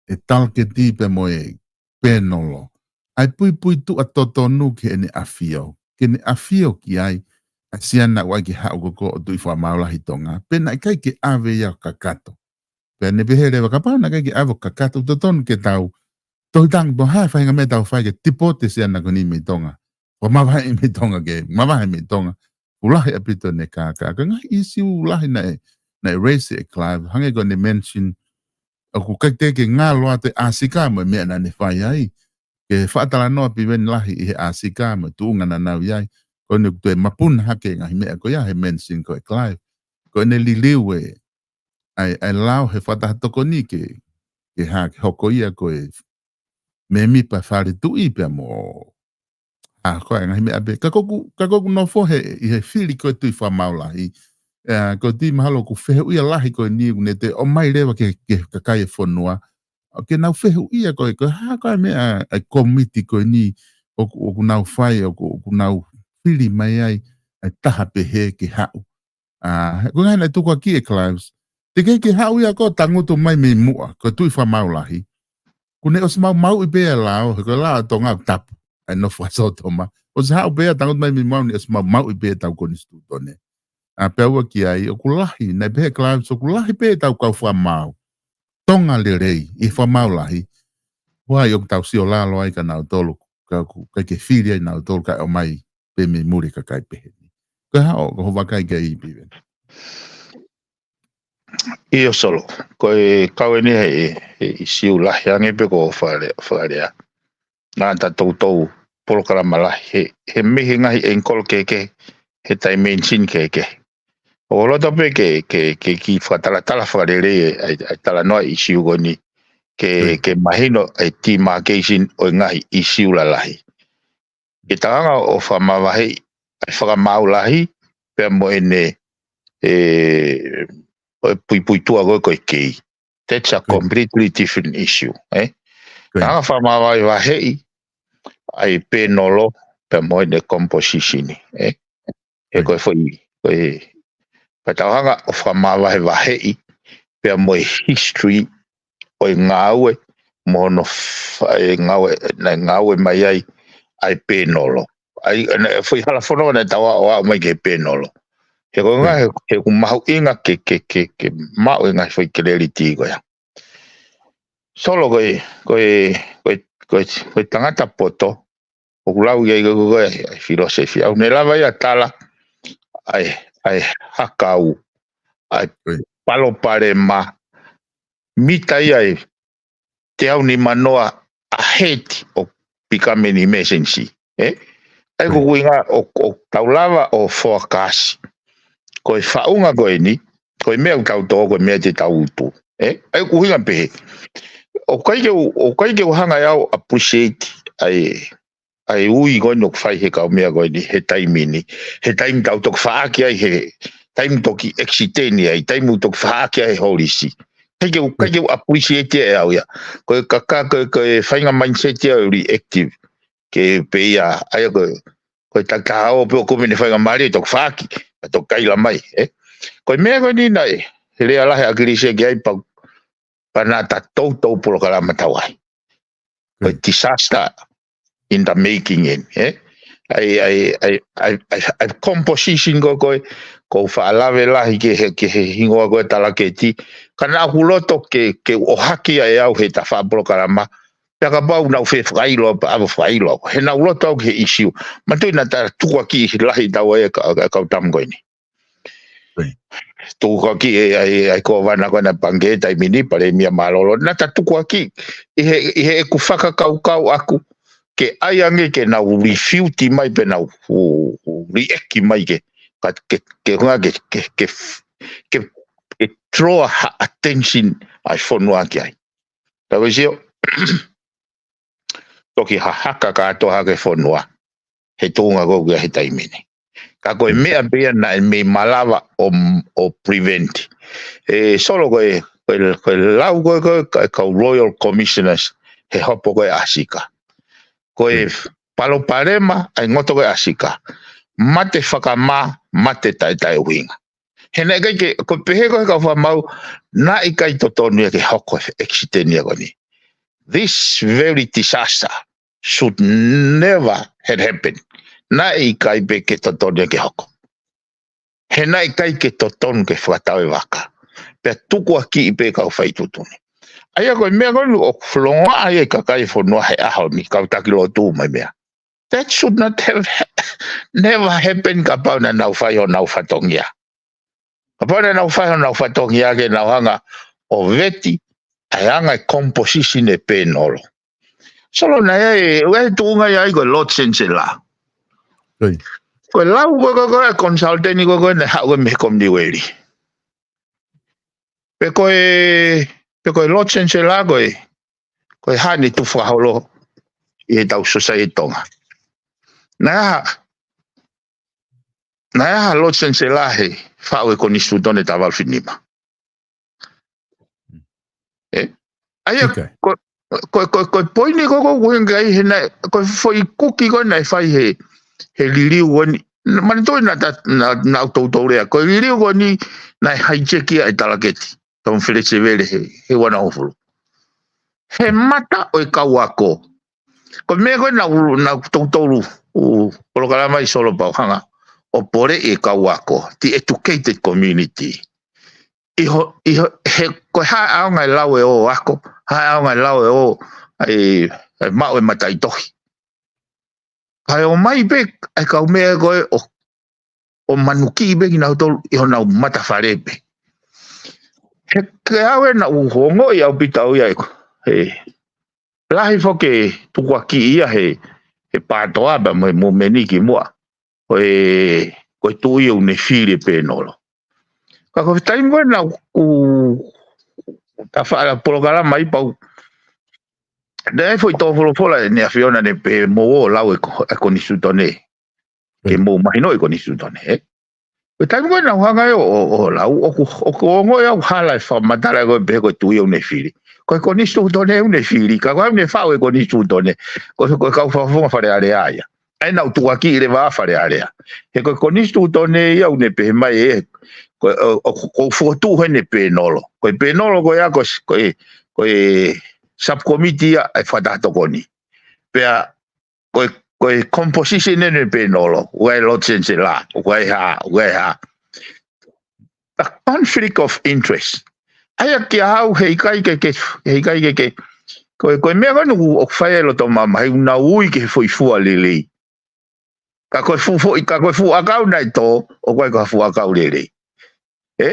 ʻe Talaketi pea mo e Penolo ʻa e puipuituʻa totonu ki heʻene ʻafio, ke ne ʻafio ki ai ʻa e siana ʻoku ʻai ke haʻu ko ē ʻo tuʻi fakamaau lahi ʻi Tonga, pe naʻe ʻikai ke ʻave ia ʻo kakato. Pea ne pehē leva kapau naʻe ʻikai ke ʻave ʻo kakato, totonu ke tau tohi tangi pe ko e hā e faʻahinga meʻa ʻe tau fai ke tipote e siana ko eni mei Tonga. Ko e mavahe mei Tonga ke, mavahe mei Tonga. ʻOku lahi ʻaupito ʻene kākā. Ka ko e ngaahi ʻisiū lahi naʻe, naʻe raise ʻe Clive, hangē ko ʻene mention, ʻoku ʻikai te ke ngalo atu e ʻāsika mo e meʻa naʻa ne fai ai. ke faʻa talanoa Piveni lahi ʻi he ʻAsika mo e tuʻunga naʻa nau ʻi ai. Ko ʻene ʻoku toe mapuna hake ngaahi meʻa ko ia he mention ko e Clive. Ko ʻene liliu e, ʻa e, ʻa e lao he fakataha tokoni ke, ke hā ke hoko ia ko e mēmipa fale tuʻi pea mo, ʻa, ko e ngaahi meʻa pē. Ka ko ʻeku, ka ko ʻeku nofo he, ʻi he fili ko e Tuʻi Fakamaau Lahi. ʻE, ko e Tuʻi mahalo ʻoku fehuʻia lahi ko eni ʻoku ne toe ʻomai leva ke, ke kakai e fonua. ʻO ke nau fehuʻia ko e, ko e hā ko e meʻa ʻa e komiti ko eni ʻoku, ʻoku nau fai, ʻoku, ʻoku nau fili mai ai, ʻa e taha pehē ke haʻu. ʻA, he ko e ngaahi naʻe tukuakiʻi ʻe Clive. Teʻeki ke haʻu ia ko e tangutu mai mei muʻa, ko e Tuʻi Fakamaau Lahi. Kuo ne ʻosi maumauʻi pē ʻa e lao, he ko e lao ʻa Tonga ʻoku tapu, ʻa e nofo ʻa Sōtoma. ʻOsi haʻu pē ia tangutu mai mei muʻa, ne ʻosi maumauʻi pē ʻetau konisitūtone. ʻA, pea ua ki ai, ʻoku lahi, naʻe pehē ʻe Clive, ʻoku lahi pē ʻetau kau fakamaau. Tonga lelei, ʻi Fakamaau Lahi. Ua ai ʻoku tau sio lalo ai kia nautolu, ka ʻoku ʻikai ke fili ai nautolu kae ʻomai pē mei muli kakai pehē ni. Ko e hā hoʻo, ko hoʻo vakai ki ai Piveni? ʻIo Solo, ko e kau eni he, he ʻīsiu lahi ange pē ko e fale, falea. Naʻa ta toutou polokalama lahi, he, he mei he ngaahi angle kehekehe, he dimension kehekehe. ʻOku ou loto pē ke, ke, ke kiʻi fakatalatala fakalelei e, ʻa e, ʻa e talanoa ʻīsiu ko eni, ke, Right. ke mahino e demarcation ʻo e ngaahi ʻīsiu lalahi. Ke tau hanga ʻo fakamavaheʻi ʻa e Fakamaau Lahi, pea mo ʻene, ʻe, ʻo e puipuituʻa ko e, ko e kei. That's a Right. completely different issue, ē? Right. Tau hanga ʻo fakamavahevaheʻi ʻa e pēnolo, pea mo ʻene composition, ē? He Right. ko e foʻi, ko e, ka tau hanga ʻo fakamavahevaheʻi, pea mo e history ʻo e ngāue, mo hono fa-, e ngāue, naʻe ngāue mai ai, ʻa e pēnolo. ʻA e, naʻe foʻi hala fononga naʻa tau ō mai ki he pēnolo. He ko e ngaahi, Right. he, he ʻoku mahuʻinga ke, ke, ke, ke maʻu e ngaahi foʻi clarity ko ia. Solo ko e, ko e, ko e, ko e, ko e tangata poto, ʻoku lau ia ʻi ko e, ko e, ʻa e philosophy. ʻOku ne lava ia ʻo tala, ʻa e, ʻa e hakau, ʻa e Right. palopalema, mita ia ʻe teau nimanoa ahead of becoming emergency, ē? ʻA ia ko Right. ʻeku ʻuhinga ʻoku, ʻoku tau lava ʻo forecast. Ko e faʻunga ko eni, ko e meʻa ʻoku tau tō, ko e meʻa te tau utu, ē? ʻA ia ko ʻeku ʻuhinga pehē. ʻOku ʻikai ke u, ʻoku ʻikai ke u hanga ʻe au ʻo appreciate ʻa e, ʻa e ui ko eni ʻoku fai he kau meʻa ko eni, he taimi ni. He taimi tau toki faʻaki ai he, taimi toki accident ai, taimi toki faʻaki ai he holisi. ʻIkai ke u, ʻikai ke u appreciate ʻe au ia. Ko e kaka, ko e, ko e faʻahinga mindset ia ʻo e reactive. Ke pehē ia, ʻa ia ko e, ko e takitaha ō pē ʻo kumi ʻene faʻahinga mali, toki faʻaki, pea toki kaila mai, ē? Ko e meʻa ko eni naʻe, he lea lahi ʻa ʻAkilisi ki ai pau, pea naʻa ta toutou polokalama tau ai. Ko e Right. disaster in the making eni, ē? ʻA e, ʻa e, ʻa e, ʻa e, ʻa e, ʻa e composition ko ē, ko e, ʻoku ou faʻa lave lahi ki he, ki he hingoa ko e talaketi. Ka naʻa ku loto ke, ke u ʻohake ia ʻe au he tafaʻaki polokalama. Pea kapau naʻa ku fefakaʻilo, pea ʻave fakaʻilo. He naʻa ku loto au ki he ʻīsiu. Manatuʻi naʻa ta tukuakiʻi lahi ʻe taua e ka-, ka-, kau Tonga ko eni. Right. Tukuakiʻi ʻe, ʻa e, ʻa e kōvana ko ena Pangikē taimi ni, Palēmia mālōlō. Naʻa ta tukuakiʻi ʻi he, ʻi heʻeku fakakaukau ʻaku, ke ʻai ange ke nau refute mai pe nau hu-, hu-, react mai ke, ka, ke, ke hunga ke, ke, ke, ke, ke draw ha attention ʻa e fonua ki ai. Tau ʻi sio, toki hahaka kātoa hake fonua he tuʻunga ko ē ʻoku ʻi ai he taimi ni. Ka ko e meʻa pē ia naʻe mei malava ʻo, ʻo prevent. ʻE Solo ko e, ko e, ko e lau ko ē, ko e, ka-, kau Royal Commissioners he hopo ko ē ʻAsika. Ko e palopalema ʻa e ngoto ko ē ʻAsika. Mate fakamā, mate taʻetaʻeʻuhinga. He naʻe ʻikai ke, ko e pehē ko ē he kau fakamaau, naʻe ʻikai totonu ia ke hoko e accident ia ko eni. This very disaster should never have happened. Naʻe ʻikai pē ke totonu ia ke hoko. He naʻe ʻikai ke totonu ke fakatau e vaka. Pea tukuakiʻi pē kau fai tuʻutuʻuni. ʻA ia ko e meʻa ko eni ʻoku fononga ai e kakai e fonua he ʻaho ni, kau taki lotu mo e meʻa. That should not have never happened kapau naʻa nau fai honau fatongia. Kapau naʻa nau fai honau fatongia ke nau hanga ʻo veti ʻa e anga e composition e pēnolo. Solo naʻe ʻi ai, ʻi ai e tuʻunga ia ai ko e Lord Chancellor. Ko e lau ko e, ko e, ko e consultant ko e, ko e naʻe haʻu ko e mei he Commonwealth. Pe ko e, pe ko e Lord Chancellor ko e, ko e hā ʻene tuʻu fakaholo ʻi heʻetau sōsaieti Tonga. Naʻe ʻi ai ha, naʻe ʻi ai ha Lord Chancellor he faʻu e konisitūtone taha valu fitu nima. ʻE? ʻA ia, ko, ko, ko, ko e poini ko, ko, ko e ngai he naʻe, ko e foʻi kuki ko ē naʻe fai he, he liliu ko eni. Manatuʻi naʻa ta, naʻa, naʻa ʻoku toutou lea. Ko e liliu ko eni naʻe hijack ia ʻe Talaketi. Tau felesevele he, he ua noa hongofulu. He mata ʻo e kau ako. Ko e meʻa ko ē naʻa, naʻa toutou ʻi he polokalama ʻi Solo pau hanga ʻo poleʻi e kau ako, the educated community. ʻI ho, ʻi ho, he, ko e hā e ʻaonga e lau e ō ako, hā e ʻaonga e lau e ō, ʻai, ʻai maʻu e mataʻitohi. Kae ō mai pē, ʻai kau meʻa ko ē ʻo, ʻo manukiʻi pē kinautolu ʻi honau matafale pē. He, ke au ē naʻa ku ongoʻi ʻaupito au ia ʻe ko, he, lahi foki e tukuakiʻi ia he, he pātoa pea mo e mumeni kimuʻa. Ko e, ko e tuʻi ʻoku ne fili e pēnolo. Ka ko e taimi ko ē naʻa ku, ta faʻa polokalama ai pau. Naʻe foʻi tō folofola ʻe he ʻAfiona ne pehē mou ō lau e ko, e konisitūtone. Ke mou mahinoʻi e konisitūtone, ē? Ko e taimi ko ē naʻa ku hanga ai ʻo, ʻo, ʻo lau, ʻoku, ʻoku ongoʻi au hala e fakamatala ko ē pehē ko e tuʻi ʻoku ne fili. Ko e konisitūtone ʻoku ne fili, ka ko e ʻoku ne faʻu e konisitūtone. Ko, ko e kau fakafofonga Fale Alea ia. ʻA ia naʻa ku tukuakiʻi leva Fale Alea. He ko e konisitūtone ia ʻoku ne pehē mai ē, ko, ʻo, ʻo, ʻoku fokotuʻu heni e pēnolo. Ko e pēnolo ko ia ko s-, ko e, ko e subcommittee ia e fakatahatokoni. Pea ko e, ko e composition ʻeni e pēnolo, ʻoku ʻi ai e Lord Chancellor, ʻoku ʻi ai ha, ʻoku ʻi ai ha. The conflict of interest. ʻA ia kia au heʻikai ke, ke, heʻikai ke, ke. Ko e, ko e meʻa ko ē naʻa ku, ʻoku fai ai e loto mamahi, ʻoku nau ui ki he foʻi fua lelei. Ka ko e fuʻu foʻi, ka ko e fuʻu ʻakau naʻe tō, ʻoku ʻikai ko ha fuʻu ʻakau lelei. Ē?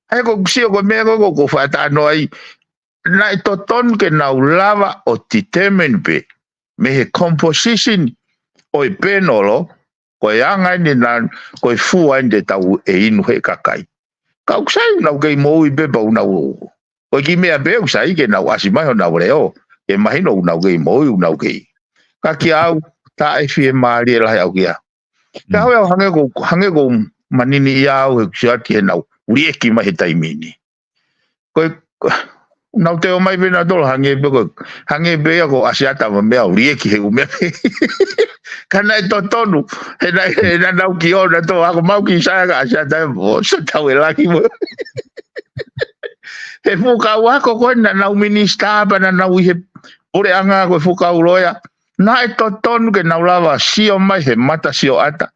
ʻA ia ko ʻeku sio ko e meʻa ko ē ʻoku ou faʻa talanoa ai, naʻe totonu ke nau lava ʻo determine pē, mei he composition ʻo e pēnolo, ko e anga ʻeni naʻa, ko e fua ʻeni te tau inu he kakai. Ka ʻoku sai ʻoku nau kei moʻui pē pea ʻoku nau, ko e kiʻi meʻa pē ʻoku sai ke nau ʻasi mai honau leʻo, ke mahino ʻoku nau kei moʻui, ʻoku nau kei. Ka kia au, taʻefiemālie lahi au kia. Ka au ʻe au hangē ko, hangē ko e manini ia au he kusiati he nau liʻeki mai he taimi ni. Ko e, ko, nau te ō mai pē nautolu hangē pē ko, hangē pē ia ko ʻAsiata mo e meʻa ʻoku liʻeki he ʻū meʻa pē. Ka naʻe totonu, he naʻe, he naʻa nau kiʻi ō nautolu, ako mau kiʻi sai ka ʻAsiata mo, so tau e laki mo. He fuʻu kau ako ko ē naʻa nau minisitā pea naʻa nau ʻi he puleʻanga ko e fuʻu kau loea. Naʻe totonu ke nau lava sio mai he mata sioʻata.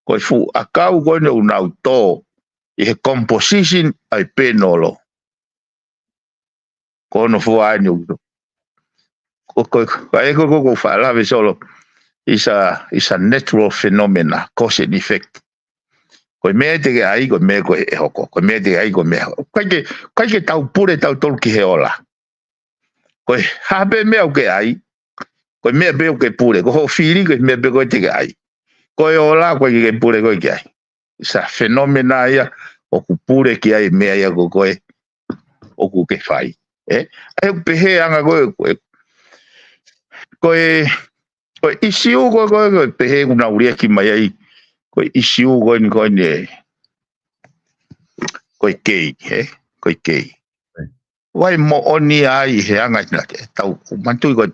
Ko e fuʻu ʻakau ko eni ʻoku nau tō ʻi he composition ʻa e pēnolo. Ko hono fua ʻeni ʻoku. Ko, ko, ko e ko, ko, ko faʻa lave Solo. Is a, is a natural phenomena, cause and effect. Ko e meʻa te ke ʻai, ko e meʻa ko ē ʻe hoko. Ko e meʻa te ke ʻai, ko e meʻa. ʻIkai ke, ʻikai ke tau pule tautolu ki he ola. Ko e hā pē meʻa ʻoku ke ʻai, ko e meʻa pē ʻoku ke pule, ko hoʻo fili, ko e meʻa pē ko ē te ke ʻai. Ko e ola, ʻoku ʻikai ke pule koe ki ai. Sa fenomena ia, ʻoku pule ki ai e meʻa ia ko ē, ʻoku ke fai. Ē? ʻA ia ʻoku pehē anga ko ē, ko e, ko e, ko e ʻisiū ko ē, ko e, ko e pehē ʻoku nau liʻaki mai ai, ko e ʻisiū ko eni, ko eni ē, ko e kei, ē? Ko e kei. Vai moʻoni ai he anga ʻi he naʻa ke tau, manatuʻi ko,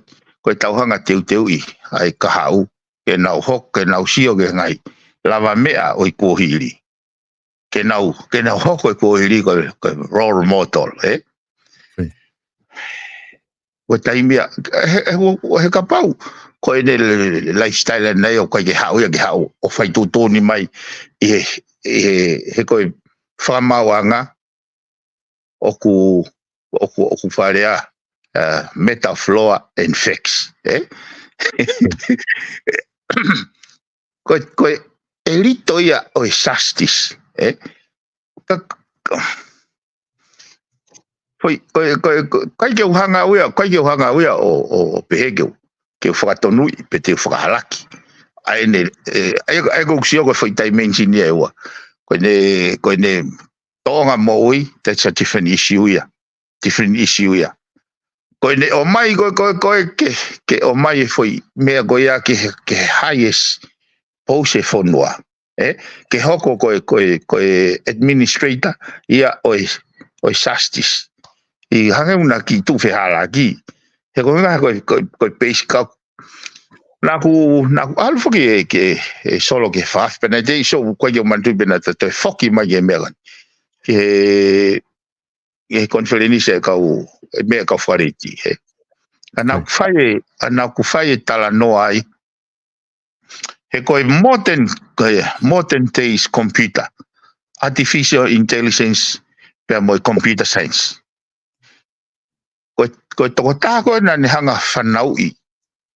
ko e tau hanga teuteuʻi ʻa e kahaʻu, ke nau hoko, ke nau sio ki he ngaahi lava meʻa ʻo e kuohili. Ke nau, ke nau hoko e kuohili ko, ko e role model, ē? Ko e taimi ia, he, he, he kapau, ko ʻene lifestyle ʻana ia ʻoku ʻikai ke haʻu ia ke haʻu, ʻo fai tuʻutuʻuni mai, ʻi he, ʻi he, he ko e fakamaauʻanga, ʻoku, ʻoku, ʻoku fale ʻa, uh, metaphor and facts, ē? Ko, ko e lito ia ʻo e justice, ē? Ka, ka, ko e, ko e, ko e, ko e, ʻikai ke u hanga au ia, ʻikai ke u hanga au ia ʻo, ʻo, ʻo pehē ke u, ke u fakatonuʻi, pe te u fakahalaki. ʻA ʻene, ʻe, ʻa ia, ʻa ia ko ʻeku sio ko e foʻi dimension ia ʻe ua. Ko ʻene, ko ʻene tōʻonga moʻui, that's a different issue ia. Different issue ia. Ko ʻene ʻomai, ko, ko, ko e ke, ke ʻomai e foʻi meʻa ko ia ke, ke highest post ʻi he fonua. ʻE, ke hoko ko e, ko e, ko e administrator ia ʻo e, ʻo e justice. ʻI hangē ʻoku na kiʻi tuʻu fehālaaki. He ko e ngaahi ko e, ko e, ko e base kau. Naʻa ku, naʻa ku ʻalu foki e, ke, e solo ke faf, pea naʻe teʻeki ke u manatuʻi pe naʻa ta toe foki mai ki he meʻa ko eni. Ki he, ki he konifelenisi e kau, e meʻa kau fakaliti, he. Ka naʻa ku fai e, ka naʻa ku fai e talanoa ai. He ko e modern, ko e modern days computer, artificial intelligence, pea mo e computer science. Ko e, ko e tokotaha ko ē naʻa ne hanga fanauʻi,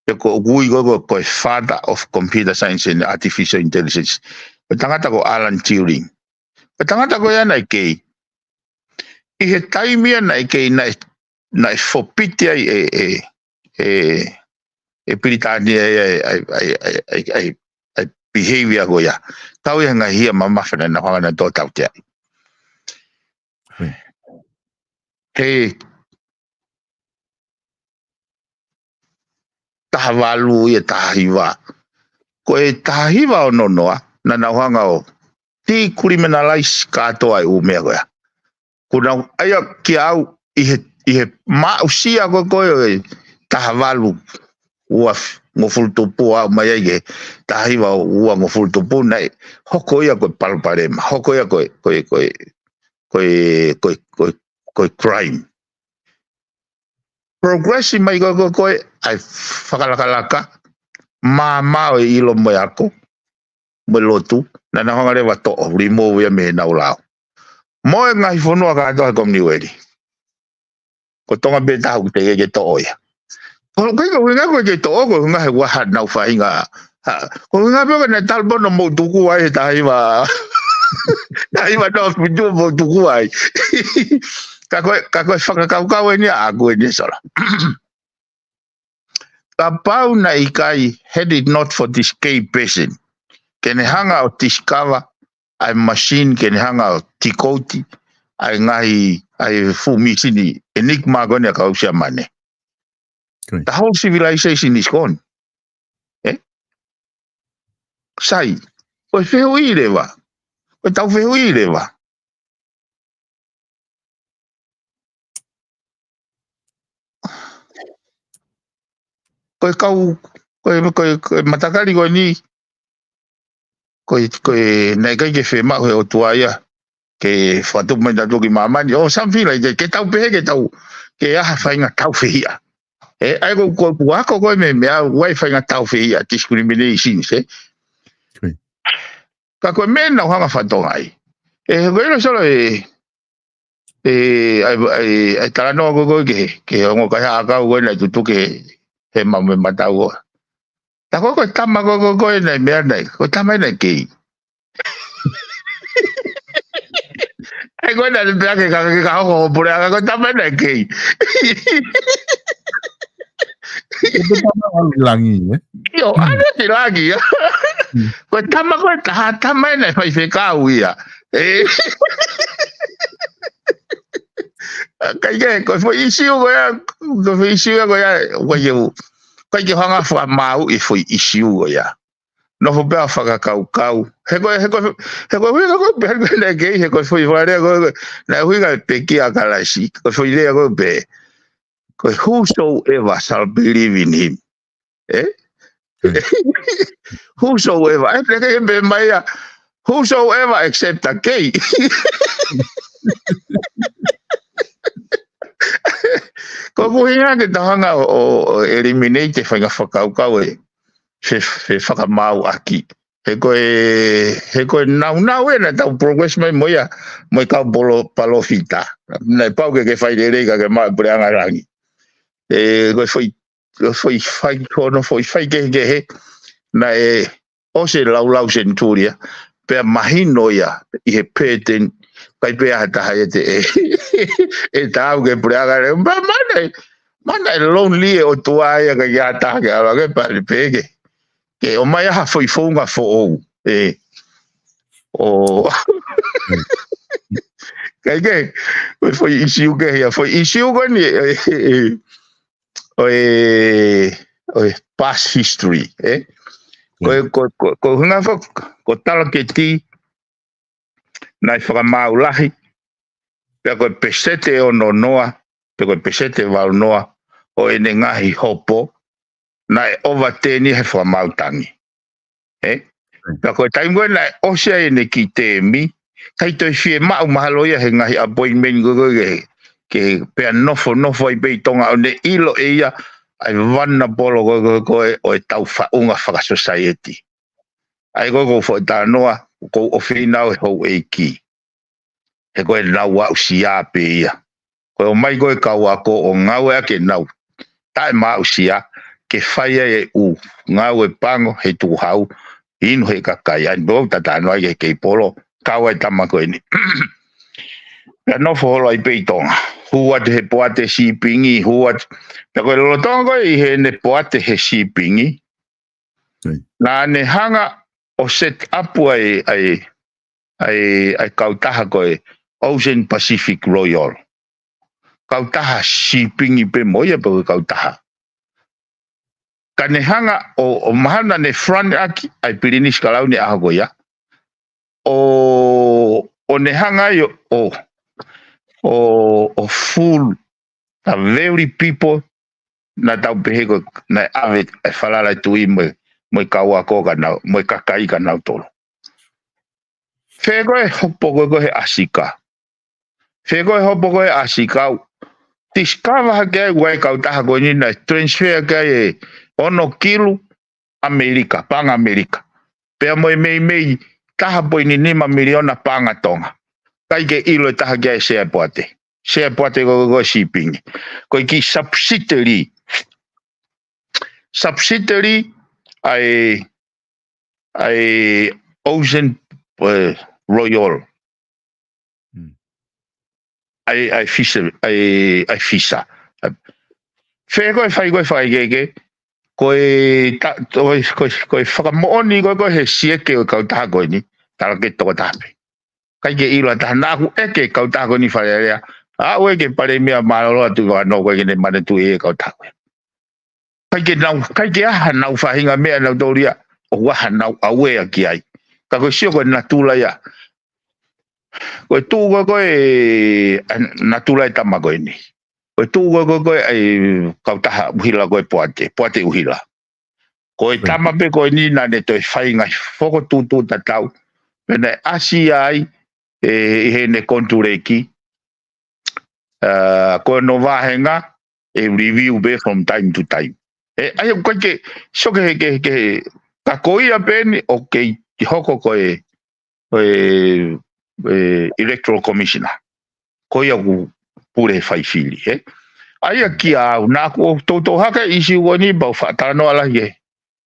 pe ko ʻoku ui ko, ko, ko e father of computer science and artificial intelligence. Ko e tangata ko Alan Turing. Ko e tangata ko ia naʻe kei. ʻI he taimi ia naʻe kei naʻe, naʻe fopiti ai e, e, e, e Pilitānia ia, e, e, e behavior ko ia. Kau ia he ngaahi hia mamafa naʻa nau hanga naʻa nau tō tautea ai. He taha valu ia taha hiva. Ko e taha hiva ono noa, naʻa nau hanga ʻo decriminalize kātoa e ʻū meʻa ko ia. Ko nau ʻai ʻa kia au ʻi he, ʻi he maʻusia ko ē ko ē ʻo e taha valu ua f-, ngofulu tupu ʻo aʻu mai ai ki he taha hiva ua ngofulu tupu naʻe hoko ia ko e palopalema, hoko ia ko e, ko e, ko e, ko e, ko e, ko e, ko e crime. Progress mai ko ē, ko ē, ko ē, ʻa e fakalakalaka, māmā ʻo e ʻilo mo e ako, mo e lotu, naʻa nau hanga leva ʻo toʻo, remove ia mei heʻenau lao. Mo e ngaahi fonua kātoa he Kominiueli. Ko Tonga pē taha ʻoku teʻeki ke toʻo ia. Ko, ko e ʻuhinga ko e ke toʻo, ko e ʻuhinga he ʻoku ʻi ai haʻanau faʻahinga. Ha, ko e ʻuhinga pē ko ʻene talupano mou tuku ai he taha hiva. Taha hiva noa fitu mou tuku ai. Ka ko e, ka ko e fakakaukau eni ʻaʻaku eni Solo. Kapau naʻe ʻikai, had it not for this key person, ke ne hanga ʻo discover ʻa e machine, ke ne hanga ʻo decode ʻa e ngaahi, ʻa e fuʻu mīsini, enigma ko eni ʻa e kau Siamane. Good. The whole civilization is gone. Eh? Sai, ko e fehuʻi leva. Ko e tau fehuʻi leva. Ko e kau, ko e, ko e, ko e matakali ko eni, ko e, ko e, naʻe ʻikai ke fiemaʻu he ʻOtua ia ke fakatupu mai nautolu ki māmani, ʻo something like that, ke tau pehē, ke tau, ke ʻi ai ha faʻahinga tāufehiʻa. ʻE, ʻa ia ko, ko, ko e ako ko ē mei, mei he ʻū faʻahinga tāufehiʻa, discrimination, ē? Kui. Ka ko e meʻa naʻa ku hanga ʻo fakatokangaʻi. ʻE, ko e ʻilo Solo ē, ʻe, ʻa e, ʻa e, ʻa e talanoa ko ē ko ē ki he, ki he ongo kaihaʻa ʻakau ko ē naʻe tutuki he, he ma-, mei matau ʻo. Tā ko ē ko e tama ko ē ko ē ko ē naʻe meʻa naʻe, ko e tama ē naʻe kei. ʻAi ko ē naʻe pehē ke ka, ke ka hoko ko e puleʻanga ko e tama ē naʻe kei. Ko e tama ʻalu ʻi langi, ē? ʻIo, ʻalu ʻi langi, ʻio. Mm. Ko e tama ko ē taha tama ē naʻe faifekau ia. Ē. ʻIkai ke, ko e foʻi ʻīsiu ko ia, ko e foʻi ʻīsiu ia ko ia, ʻoku ʻikai ke u, ʻikai ke u hanga ʻo fakamāuʻi e foʻi ʻīsiu ko ia. Nofo pē ʻo fakakaukau. He ko e, he ko e, he ko e ʻuhinga ko ē pē naʻe kei, he ko e foʻi fakalea ko ē, naʻe ʻuhinga e pekia ʻa Kalaisi, ko e foʻi lea ko ē pē. Ko e whosoever shall believe in him. Ē? Hmm. Whosoever. ʻE, pehē mai ia, whosoever except the gay. Ko e ʻuhinga ke tau hanga ʻo, ʻo, ʻo eliminate e faʻahinga fakakaukau ē. Fe, fe fakamāuʻaki. He ko e, he ko e nāunau ē naʻa tau progress mai mo ia, mo e kau polo-, palōfita. Naʻe pau ke ke fai lelei ka ke maʻu e puleʻanga langi. ʻE, ko e foʻi, ko e foʻi fai, ko hono foʻi faikehekehe, naʻe ʻosi e laulau senituli ia, pea mahino ia, ʻi he pēteni, ʻikai pē ha taha ia te ʻe, ʻe taau ki he puleʻanga langi. Pea mana, Mana e lonely e ʻOtua ia ka ia ta ke ala ke pale peke. Ke ʻomai ha foʻi founga foʻou. E. ʻO. Kae kehe, ko e foʻi ʻīsiu kehe ia, foʻi ʻīsiu ko eni, e, e, ʻo e, ʻo e past history, e. Ko e, ko, ko, ko hunga fo, ko Talaketi, naʻe fakamaau lahi, pea ko e peseti ʻe ono noa, pea ko e peseti ʻe valu noa, ʻo ʻene ngaahi hopo, naʻe ʻovateni he fakamaau tangi. E? Pea ko e taimi ko ē naʻe ʻosi ai ʻene kiʻi tēmi, ʻikai toe fiemaʻu mahalo ia he ngaahi appointment ko ē ko ē ke, ke pea nofo, nofo ai pē ʻi Tonga ʻo ne ʻilo ʻe ia, ʻa e vulnerable ko ē ko ē ko ē ʻo e tau faʻunga fakasosaieti. ʻA ia ko e ʻoku ou foʻi talanoa, ʻoku ou ʻofeina au he houʻeiki. He ko e nau aʻusia pē ia. Ko e ʻomai ko e kau ako ʻo ngāueʻaki e nau taʻemaʻusia, ke fai ai e ʻū ngāue pango he tukuhau, inu he kakai, ʻa ia pē ʻoku ta talanoa ai ki he keipolo, kau ai e tama ko eni. Pea nofo holo ai pē ʻi Tonga. Hū atu he poate sīpingi, hū atu. Pea ko e lolotonga ko ē ʻi heʻene poate he sīpingi, naʻa ne hanga ʻo set up ai, ai, ai, ai kautaha ko e Ocean Pacific Royal. Kautaha sīpingi pē mo ia pē ko e kautaha. Ka ne hanga ʻo, ʻo mahalo naʻa ne front ʻaki ai Pilinisi Kalauni ʻaho ko ia. ʻO, ʻo ne hanga ai ʻo, ʻo, ʻo, ʻo fool the very people naʻa tau pehē ko e, naʻe ʻave e falala e tuʻi mo e, mo e kau ako ka nau, mo e kakai ka nau tolo. Fē ko e hopo ko ē ko ē he ʻAsika. Fē ko e hopo ko ē he ʻAsika ʻo discover hake ai ʻa e kautaha ko eni naʻe transfer hake ai e ono kilu ʻAmelika, paʻanga ʻAmelika. Pea mo e meimei taha poini nima miliona paʻanga Tonga. ʻIkai ke ʻilo ʻe taha ki ai e Sea ʻo e Poate. Sea ʻo e Poate ko ē ko ē sīpingi. Ko e kiʻi subsidiary. Subsidiary ʻa e, ʻa e Ocean, eh, Royal. ʻA e, ʻa e fisa, ʻa e, ʻa e fisa. Fē ko e fai ko ē fakaʻekeʻeke, ko e ta-, ko e, ko e, ko e fakamoʻoni ko ē ko ē he sieke ʻo e kautaha ko eni, Talaketi toko taha pē. ʻIkai ke ʻilo ʻe taha naʻa ku ʻeke e kautaha ko eni Fale Alea, aʻu ē ki he Palēmia Mālōlō atu ʻi Vano ko ē ke ne manatuʻi e kautaha ko ē. ʻIkai ke nau, ʻikai ke ʻi ai haʻanau faʻahinga meʻa nautolu ia, ʻoku ʻi ai haʻanau ʻauea ki ai. Ka ko e sio ko e natula ia. Ko e tuʻu ko ē ko ē, ʻa, natula e tama ko eni. Ko e tuʻu ko ē ko ē ko ē, ʻa e kautaha ʻuhila ko ē Poate, Poate ʻuhila. Ko e tama pē ko eni naʻa ne toe fai ngaahi fokotuʻutuʻu tatau. Pea naʻe ʻasi ai, e, ʻi heʻene konituleki, ʻa, ko hono vāhenga, ʻe review pē from time to time. E, ʻa ia ʻoku ʻikai ke, sio ki he, ki he, ki he, ka ko ia pē eni ʻoku kei hoko ko e, ko e, e Electoral Commissioner. Ko ia ʻoku pule he fai fili, e. ʻA ia kiate au, naʻa ku toutou hake ʻīsiu ko eni pea u faʻa talanoa lahi ki he,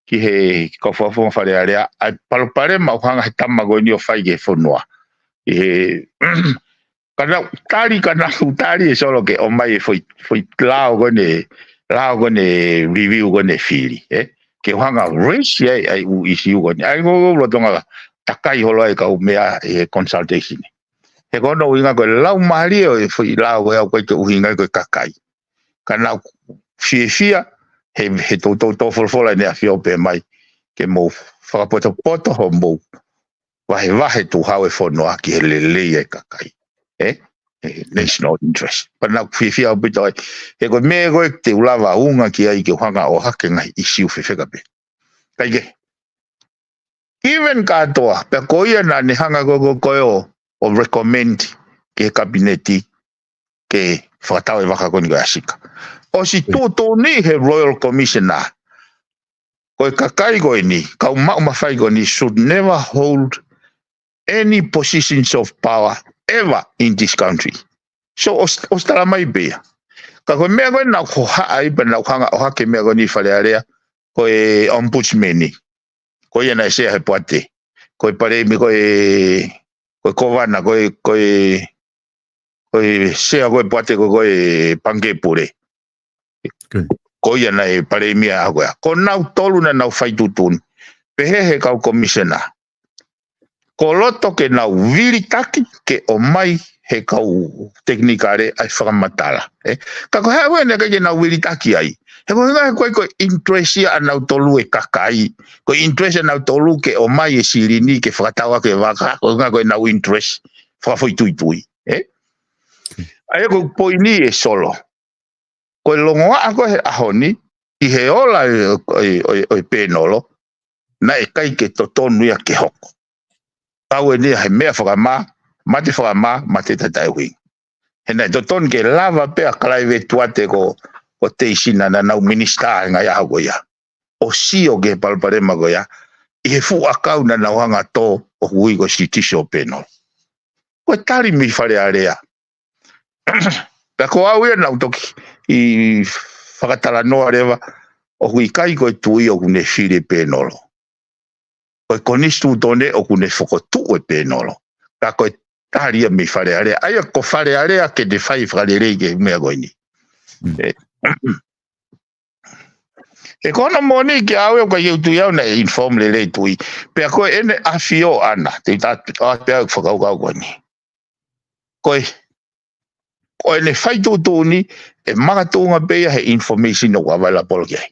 ki he kau fakafofonga Fale Alea, ʻa e palopalema ʻoku hanga he tama ko eni ʻo fai ki he fonua. ʻI he, ka nau tali, ka nau tali e solo ke ʻomai e foʻi, foʻi lao ko eni, lao ko eni review ko eni fili, e. Ke u hanga raise ai, ʻa e ʻū ʻīsiu ko eni. ʻA ia ko e lolotonga takai holo ai kau meʻa he consultation. He ko hono ʻuhinga ko e laumālie ʻo e foʻi lao ko ē ʻoku ʻikai ke ʻuhinga ko e kakai. Ka nau fiefia, he, he toutou tō folofola ʻEne ʻAfio pē mai, ke mou fakapotopoto homou vahevahe tuʻu hau e fonua ki he lelei e kakai. E? E, national interest. Pea naʻa ku fiefia ʻaupito ai. He ko e meʻa ko ē te u lava unga ki ai ke u hanga ʻo ʻohake ngaahi ʻīsiu fefeka pē. ʻIkai ke. Even kātoa, pea ko ia naʻa ne hanga ko ē ko ē ʻo, ʻo recommend ki he kapineti, ke fakatau e vaka ko eni ko e ʻAsika. ʻOsi tuʻutuʻuni he Royal Commissioner. Ko e kakai ko eni, kau maʻu mafai ko eni should never hold any positions of power ever in this country. So, ʻos-, ʻosi tala mai pē ia. Ka ko e meʻa ko ē naʻa ku hohaʻa ai pea naʻa ku hanga ʻo ʻohake e meʻa ko eni Fale Alea, ko e ombudsman ni. Ko ia naʻe sea he Poate. Ko e palēmia, ko e, ko e kovana, ko e, ko e, ko e sea ko ē Poate ko ē ko e Pangikē Pule. Ko ia naʻe palēmia ʻaho ko ia. Ko nautolu naʻa nau fai tuʻutuʻuni. Pehē he kau komisena. Ko loto ke nau vilitaki ke ʻomai he kau tekinikale ʻa e fakamatala. Ē? Ka ko e hā ʻoku ʻikai ke nau vilitaki ai. He ko e ngaahi ko e ko e interest ia ʻa nautolu e kakai. Ko e interest ʻa nautolu ke ʻomai e silini ke fakatau ʻaki e vaka. Ko e ngaahi ko e nau interest fakafoʻituitui. Ē? ʻA ia ko e poini e Solo. Ko e longoaʻa ko ē he ʻaho ni, ʻi he ola ʻo e, ʻo e, ʻo e, ʻo e pēnolo, naʻe ʻikai ke totonu ia ke hoko. Kau eni he meʻa fakamā, mate fakamā, mate taʻetaʻeuhinga. He naʻe totonu ke lava pē ʻa Kalaiveti Tuate ko, ko Teisina naʻa nau minisitā he ngaahi ʻaho ko ia. ʻO sio ki he palopalema ko ia, ʻi he fuʻu ʻakau naʻa nau hanga ʻo tō ʻoku ui ko e sitisi ʻo e pēnolo. Ko e tali mei Fale Alea. Pea ko au ia naʻa ku toki fakatalanoa leva ʻoku ʻikai ko e tuʻi ʻoku ne fili e pēnolo. Ko e konisitūtone ʻoku ne fokotuʻu e pēnolo. Ka ko e tali ia mei Fale Alea. ʻA ia ko Fale Alea ke ne fai fakalelei ki he meʻa ko eni. Mm. Ē, ʻe ko hono moʻoni ke au e ʻoku ʻikai ke u tui au naʻe inform lelei e tuʻi. Pea ko ʻene ʻafio ʻana, te u tā, ʻa, pea u fakakaukau ko eni. Ko e, ko ʻene fai tuʻutuʻuni, ʻe makatuʻunga pē ia he information ʻoku available ki ai.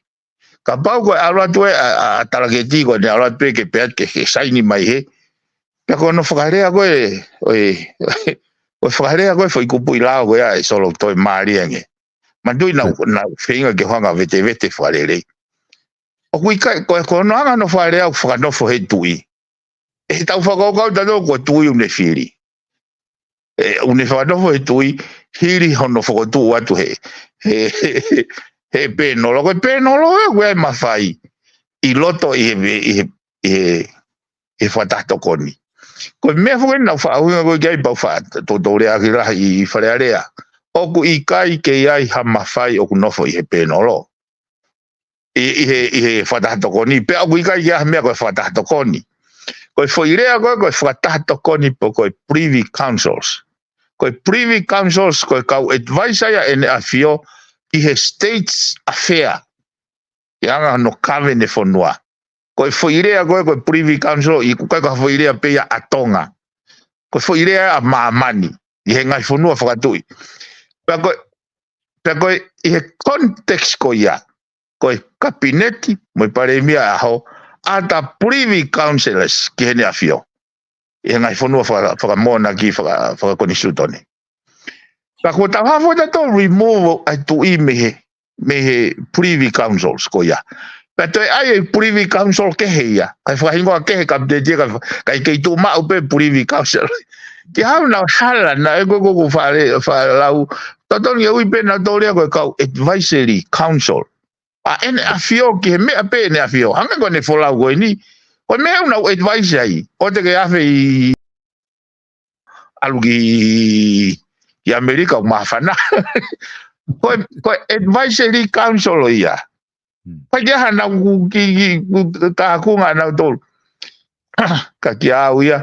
Kapau ko e ʻalu atu ē, ʻa, ʻa, ʻa Talaketi ko ʻene ʻalu atu pē ke pehē ke, ke saini mai hē. Pea ko hono fakalea ko ē, ʻo e, ʻo e fakalea ko ē foʻi kupuʻi lao ko ia ʻe Solo toe mālie ange. Manatuʻi naʻa ku, naʻa ku feinga ke u hanga ʻo vetevete fakalelei. ʻOku ʻikai, ko e, ko hono anga hono fakalea ʻoku fakanofo he tuʻi. ʻE he tau fakakaukau tautolu ko e tuʻi ʻoku ne fili. ʻE, ʻoku ne fakanofo he tuʻi, hili hono fokotuʻu atu he, he, he, he pēnolo. Ko e pēnolo ē, ʻoku ʻi ai e mafai. ʻI loto ʻi he, ʻi he, ʻi he, ʻi he fakataha tokoni. Ko e meʻa foki naʻa ku faʻa ʻuhinga ko ē ki ai pea u faʻa toutou lea ʻaki lahi ʻi Fale Alea. ʻOku ʻikai ke ʻi ai ha mafai ʻoku nofo ʻi he pēnolo. ʻI, ʻi he, ʻi he fakataha tokoni, pea ʻoku ʻikai ke ʻi ai ha meʻa ko e fakataha tokoni. Ko e foʻi lea ko ē, ko e fakataha tokoni pe ko e privy councils. Ko e privy councils, ko e kau advisor ia ʻene ʻafio ʻi he states affair. ʻI he anga hono kave ʻene fonua. Ko e foʻi lea ko ē, ko e privy council, ʻoku ʻikai ko ha foʻi lea pē ia ʻa Tonga. Ko e foʻi lea ʻa māmani, ʻi he ngaahi fonua fakatuʻi. Pea ko e, pea ko e, ʻi he context ko ia, ko e kapineti, mo e palēmia ʻaho, ʻa e privy councillors ki heʻene ʻafio. ʻI he ngaahi fonua faka-, fakamoʻunga ki faka-, fakakonisitūtone. Ka ko e tau hafo tautolu remove ʻa e tuʻi mei he, mei he privy councils ko ia. Pea toe ʻai e privy council kehe ia. Kae fakahingoa kehe kapineti ia, kae, kae kei tuʻu maʻu pē privy council. Ke hau nau hala, naʻe ko ē ko ē ʻoku fale, falau. Totonu ke ui pē nautolu ia ko e kau advisory council. ʻA ʻene ʻafio ki he meʻa pē ʻene ʻafio. Hangē ko ʻene folau ko eni. Ko e meʻa ʻoku nau advise ai. ʻOua te ke afe ʻi ʻalu ki, ki ʻAmelika ʻoku māfana. Ko e, ko e advisory council ʻo ia. Hmm. Pea ʻikai ke ʻi ai hanau ku ki, ki, ku tākunga nautolu. Ka kiate au ia.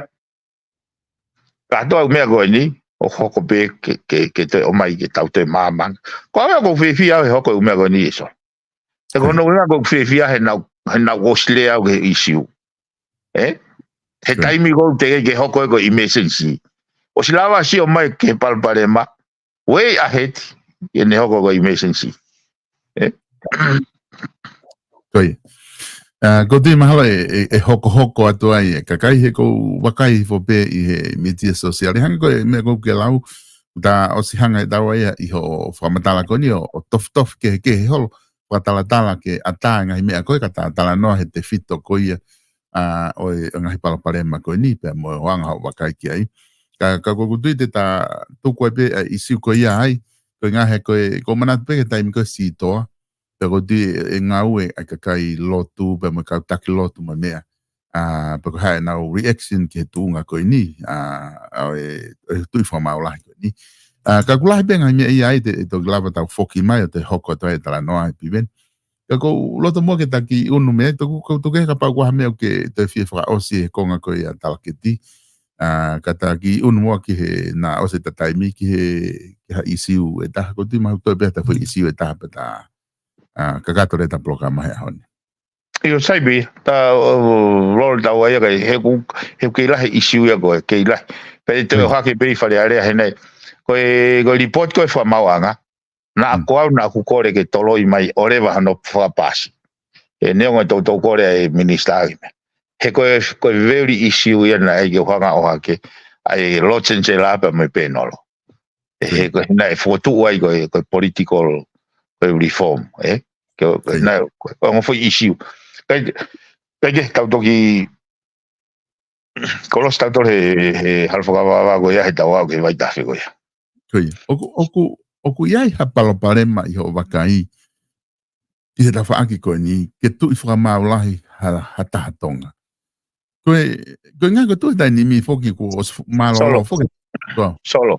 Kātoa e meʻa ko eni, ʻoku hoko pē ke, ke, ke toe ʻomai ke tau toe māmani. Ko au ia ʻoku ou fiefia au he hoko e meʻa ko eni ʻe Solo. He ko hono ʻuhinga ʻoku ou fiefia he naʻa ku, he naʻa ku ʻosi lea au ki he issue. Ē? He taimi ko ē te ke hoko ē ko e emergency. ʻOsi lava sio mai ki he palopalema. Way ahead, ʻi heʻene hoko ko e emergency. Ē? Ko ia. ʻA, ʻoku ou tui mahalo ʻe, ʻe, ʻe hokohoko atu ai e kakai he ʻoku ou vakai hifo pē ʻi he mītia sōsiale. Hangē ko e meʻa ʻoku ke lau, tā ʻosi hanga ʻe taua ia ʻi hoʻo fakamatala ko eni ʻo, ʻo tofutofu kehekehe holo, fakatalatala ke ʻatā e ngaahi meʻa ko ē ka tā talanoa he tefito ko ia, ʻa, ʻo e, ʻo e ngaahi palopalema ko eni, pea mo e anga hoʻo vakai ki ai. Ka, ka ʻoku ou tui te ta tuku ai pē, ʻa, ʻisiū ko ia ai, ko e ngaahi ko e, ʻoku ou manatu pē ki he taimi ko ē sitoa, pea ʻoku ou tui ʻe, ʻe ngāue ʻa e kakai lotu, pea mo e kau taki lotu mo e meʻa. ʻA, pea ko e hā ʻenau reaction ki he tuʻunga ko eni, ʻa, ʻa e, e tuʻi fakamaau lahi ko eni. ʻA, ka ʻoku lahi pē ngaahi meʻa ia ai te, ʻe toki lava tau foki mai ʻo toe hoko atu ai e talanoa ʻe Piveni. Ka ʻoku ou loto muʻa ke ta kiʻi ʻunu mei ai, toku, ʻoku ou tui kapau ʻoku ʻi ai ha meʻa ʻoku ke toe fie fakaʻosi he konga ko ia ʻa Talaketi. ʻA, ka ta kiʻi ʻunu muʻa ki he naʻa ʻosi ʻeta taimi ki he, ki ha ʻisiū ʻe taha, ʻoku ou tui mahalo toe pē ha foʻi ʻisiū ʻe taha pea ta ʻa, kakato leva ʻeta polokalama he ʻaho ni. ʻIo, sai pē, ta, ʻo, lolo tau ai, ʻa, ka he ʻoku, he ʻoku kei lahi ʻisiū ia ko ē, kei lahi. Pea te u ʻohake pē ʻi Fale Alea he ʻaho ni. Ko e, ko e lipooti ko ē fakamaauʻanga. Naʻa ko au naʻa ku kole ke toloi mai ʻo leva hono fakapaasi. ʻE neongo ʻetau, tau kole ʻa e minisitā ki mea. He ko e, ko e very issue ia naʻe ʻai ke u hanga ʻo ʻohake. ʻA e Lord Chancellor pea mo e pēnolo. ʻE he ko e naʻe fokotuʻu ai ko e, ko e political, ko e reform, ē? Ko e, ko e naʻe, ko e ongo foʻi ʻisiū. Kai, kai ke tau toki, kolosi tau tole he, he hala fakavavevave ko ia he tau aʻu ki he vaitafe ko ia. Ko ia. ʻOku, ʻoku, ʻoku ʻi ai ha palopalema ʻi hoʻo vakai, ʻi he tafaʻaki ko eni, ke tuʻi fakamaau lahi ha, ha taha Tonga. Ko e, ko e ngaahi ko e tuʻu he taimi ni foki kuo ʻosi fu-, mālōlō Solo. foki. Ko. Solo.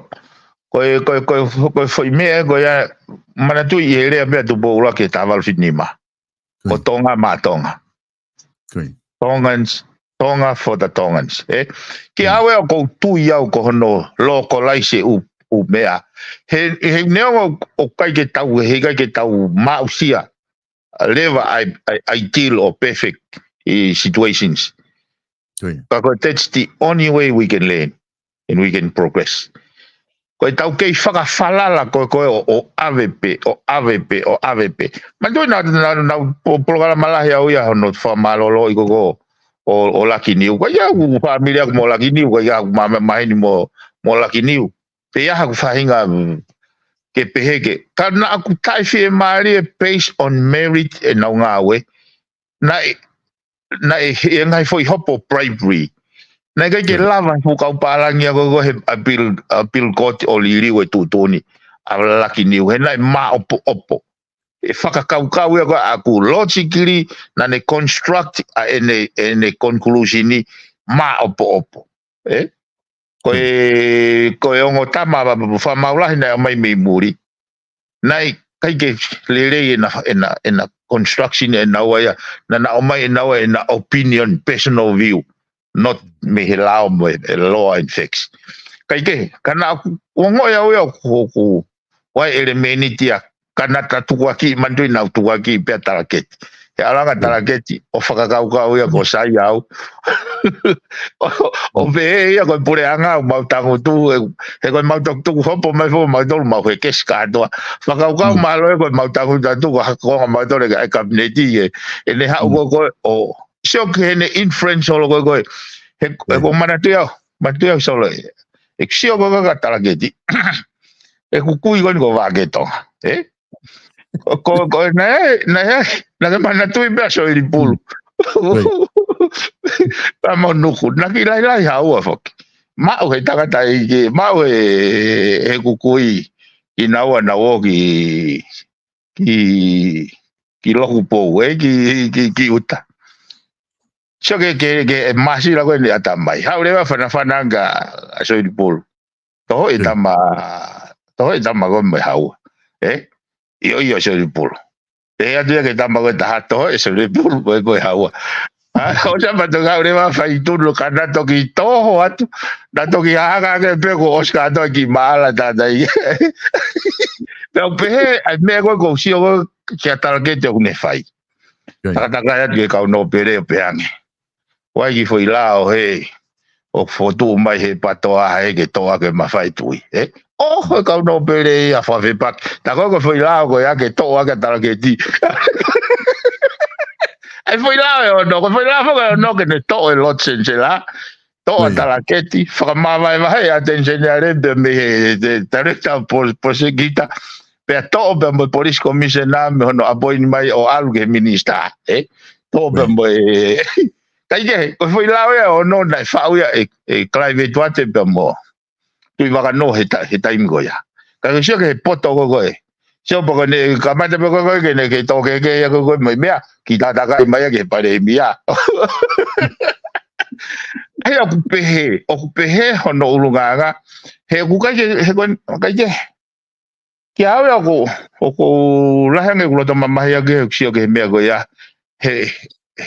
Ko e, ko e, ko e, ko e foʻi meʻa, ko ia manatuʻi ʻi he lea pea tupu ʻula ke tāvalu fitu nima. Ko Ko e. Tonga mā Tonga. Ko e. Tongans, Tonga for the Tongans. Eh? Ke Mm. ʻave au ʻoku ou tui au ko hono localize ʻū, ʻū meʻa. He, he neongo ʻoku ʻikai ke tau, he ʻikai ke tau maʻusia leva ʻa e, ʻa e, ideal or perfect ʻi situations. Ko ia. Ka ko e, that's the only way we can learn and we can progress. Ko e tau kei fakafalala ko e, ko e ʻo, ʻo ʻave pē, ʻo ʻave pē, ʻo ʻave pē. Manatuʻi naʻa, naʻa, naʻa po-, polokalama lahi au ia hono fakamālōlōʻi ko ē ʻo, ʻo Lucky New. Ko ia ʻoku fāmili ʻaku mo Lucky New, ko ia ʻoku ma-, ma-, maheni mo, mo Lucky New. Pea ʻi ai haku faʻahinga, mm, ke pehē ke. Ka naʻa ku taʻefiemālie based on merit ʻenau ngāue. Naʻe, naʻe he ngaahi foʻi hopo bribery. Naʻe ʻikai ke Sure. lava he fuʻu kau pālangi ʻa ko ē ko ē he appeal, appeal court ʻo liliu e tuʻutuʻuni ʻa Lucky New. He naʻe māʻopoʻopo. ʻE fakakaukau ia ko ē ʻaku logically naʻa ne construct ʻa ʻene, ʻene conclusion ni māʻopoʻopo. Eh? Ko e, ko e ongo tama va-, va-, fakamaau lahi naʻe ʻomai mei muli. Naʻe ʻikai ke lelei ʻena, ʻena, ʻena construction ʻenau ia. Naʻa na ʻomai ʻenau ia ʻena opinion, personal view. Not mei he lao mo e, e law and facts. ʻIkai ke, ka naʻa ku, ʻoku ongoʻi au ia ʻoku, ʻoku, ʻoku ʻi ai e ʻelemēniti ia, ka naʻa ta tukuakiʻi, manatuʻi naʻa ku tukuakiʻi pea Talaketi. He ʻalu ange ʻa Talaketi, ʻo fakakaukau ia ko sai au. ʻO, ʻo pehē ia ko e puleʻanga ʻoku mau tangutu, he, he ko e mau toki tuku hopo mai foki mautolu mau he kesi kātoa. Fakakaukau Mm. mālō ia ko e mau tangutu atu ko ha konga mautolu ʻa e kapineti ē. ʻEne haʻu Mm. ko ē ko ē, ʻo, sio ki heʻene influence holo ko ē ko ē. He, he Yeah. ko manatuʻi au, manatuʻi au Solo ē. ʻE sio ko ē ko ē kia Talaketi. ʻE ʻoku kui ko eni ko Vāketonga, eh? Ko, ko, ko, naʻe, naʻe, naʻe ke manatuʻi pea Soilipulu. Right. Pea mo Nuku, naʻa ke lahilahi Haua foki. Maʻu he tangata ʻi ke, maʻu he, he ʻoku kui, kinaua naʻa ō ki, ki, ki Lokupou, eh, ki, ki, ki ʻuta. Sio ke, ke, ke, ʻe māsila ko eni ʻa e tama mai. Haʻu leva fanafana ange kia Soilipulu. Toho e Mm. tama, toho e tama ko ē mo Haua. Eh? ʻIo, ʻio, Soilipulu. Pehē atu ia ki he tama ko ē ʻe taha, toho e Soilipulu, ko e, ko e Haua. ʻA, ʻosi ia pea toki haʻu leva fai tunu ka naʻa toki toho atu. Naʻa toki hanga ange pē kuo ʻosi kātoa ki māla tātai. Pea u pehē, ʻa e meʻa ko ē ʻoku ou sio ko ē kia Talaketi ʻoku ne fai. Right. Takatakai atu ki he kau nōpele ʻo pehē ange. ʻOku ʻi ai e kiʻi foʻi lao he, ʻoku fokotuʻu mai he PTOA he ke toʻo ʻaki e mafai tuʻi, eh? ʻO, ko e kau nōpele ia fakafepaki. Tā ko ē ko e foʻi lao ko ia ke toʻo ʻaki ʻa Talaketi. ʻA e foʻi lao ʻe ono, ko e foʻi lao foki ʻe ono ke ne toʻo e Lord Chancellor. Toʻo ʻa Right. Talaketi, fakamāvahevahe ʻa Attorney General pea mei he, he Director of Pro-, Prosecutor. Pea toʻo pea mo e Police Commissioner mei hono appoint mai ʻo ʻalu ki he minisitā, eh? Toʻo pea Right. mo e, ʻikai ke, ko e foʻi lao ia ʻe ono naʻe faʻu ia ʻe, ʻe Clive Edwards pea mo Tuʻivakanō he ta-, he taimi ko ia. Ka ke sio ki he poto ko ē ko ē. Sio pea ko ʻene kamata pē ko ē ko ē ke ne kei tō kehekehe ia ko ē ko ē mo e meʻa, kiʻi takatakai mai ia ki he palēmia. ʻA ia ʻoku pehē, ʻoku pehē hono ʻulungaanga, he ʻoku ʻikai ke, he ko ē, ʻikai ke, kia au ia ʻoku, ʻoku lahi ange ʻeku loto mamahi ʻaki he ʻoku sio ki he meʻa ko ia, he,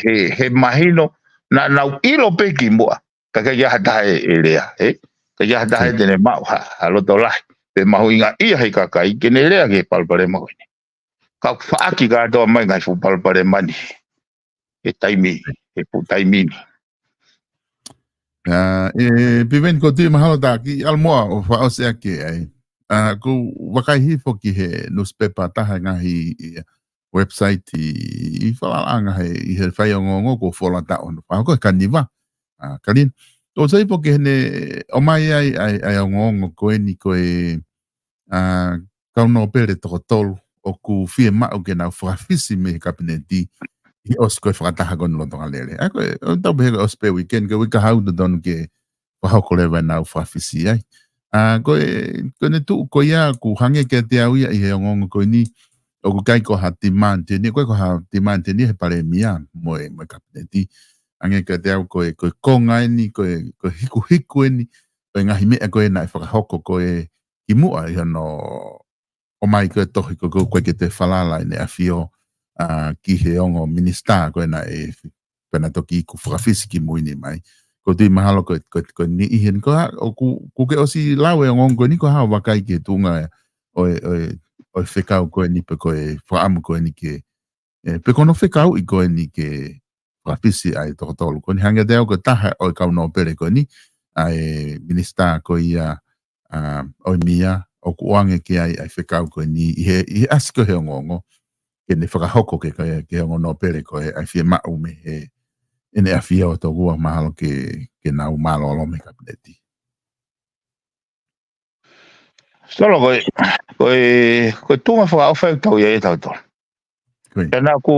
he, he mahino, naʻa, naʻa nau ʻilo pē kimuʻa, ka ʻikai ke ʻi ai ha taha ʻe, ʻe lea, eh? ʻIkai ke ʻi ai ha taha ʻe Mm. te ne maʻu ha, ha loto lahi, pe mahuʻingaʻia he kakai, ke ne lea ki he palopalema ko eni. Ka ʻoku faʻaki kātoa mai ngaahi fuʻu palopalema ni he taimi, he fuʻu taimi ni. ʻA, ʻe, Piveni, ko tui mahalo taki ʻalu muʻa ʻo fakaʻosi ʻaki ai. ʻA, ʻoku ou vakai hifo ki he newspaper taha ngaahi, ʻi, website ʻi, ʻi falalaʻanga he, ʻi he fai ongoongo ko Folataʻo, no, fa ko e Kaniva. ʻA, Kalina. ʻOku ou saiʻia foki he ne ʻomai ai, ai, ai ongoongo ko eni ko e, ʻa, kau nōpele toko tolu ʻoku fiemaʻu ke nau fakafisi mei he kapineti ʻi he ʻosi ko e fakataha ko eni lolotonga lele. ʻA, ko e, ʻo tau pehē ko e ʻosi pē weekend, ko e uike kahaʻu totonu ke fakahoko leva ʻenau fakafisi ai. ʻA, ko e, ko ʻene tuʻu ko ia ʻoku hangē kiate au ia ʻi he ongoongo ko eni, ʻoku ʻikai ko ha demand eni, ʻikai ko ha demand eni he palēmia mo e, mo e kapineti. Hangē kiate au ko e, ko e konga eni, ko e, ko e hikuhiku eni, ko e ngaahi meʻa ko ē naʻe fakahoko ko ē kimuʻa ʻi hono ʻomai ko e tohi ko ē ko ē ke te falala ʻEne ʻAfio, ʻa, ki he ongo minisitā ko ē naʻe, ko ē naʻe toki iku fakafisi kimui ni mai. ʻOku ou tui mahalo ko e, ko e, ko e niʻihi eni ko ā, ʻoku, ʻoku ke ʻosi lau e ongoongo ko eni, ko e hā hoʻo vakai ki he tuʻunga ʻo e, ʻo e, ʻo e fekau ko eni pe ko e fakaʻamu ko eni ke, ʻe, pe ko hono fekauʻi ko eni ke fakafisi ʻa e toko tolu ko eni, hangē kiate au ko e taha ʻo e kau nōpele ko eni, ʻa e minisitā ko ia, ʻa, ʻo e meʻa, ʻoku ʻoange ki ai ʻa e fekau ko eni ʻi he, ʻi he ʻasi ko ē he ongoongo, ke ne fakahoko ke, ke, ke ongo nōpele ko ē ʻa e fiemaʻu mei he ʻEne ʻAfio, tokua mahalo ke, ke nau mālōlō mei he kapineti. Solo, ko e, ko e, ko e tuʻunga fakaʻofa ʻoku tau ʻi ai ʻe tautolu. Ko ia. Pea naʻa ku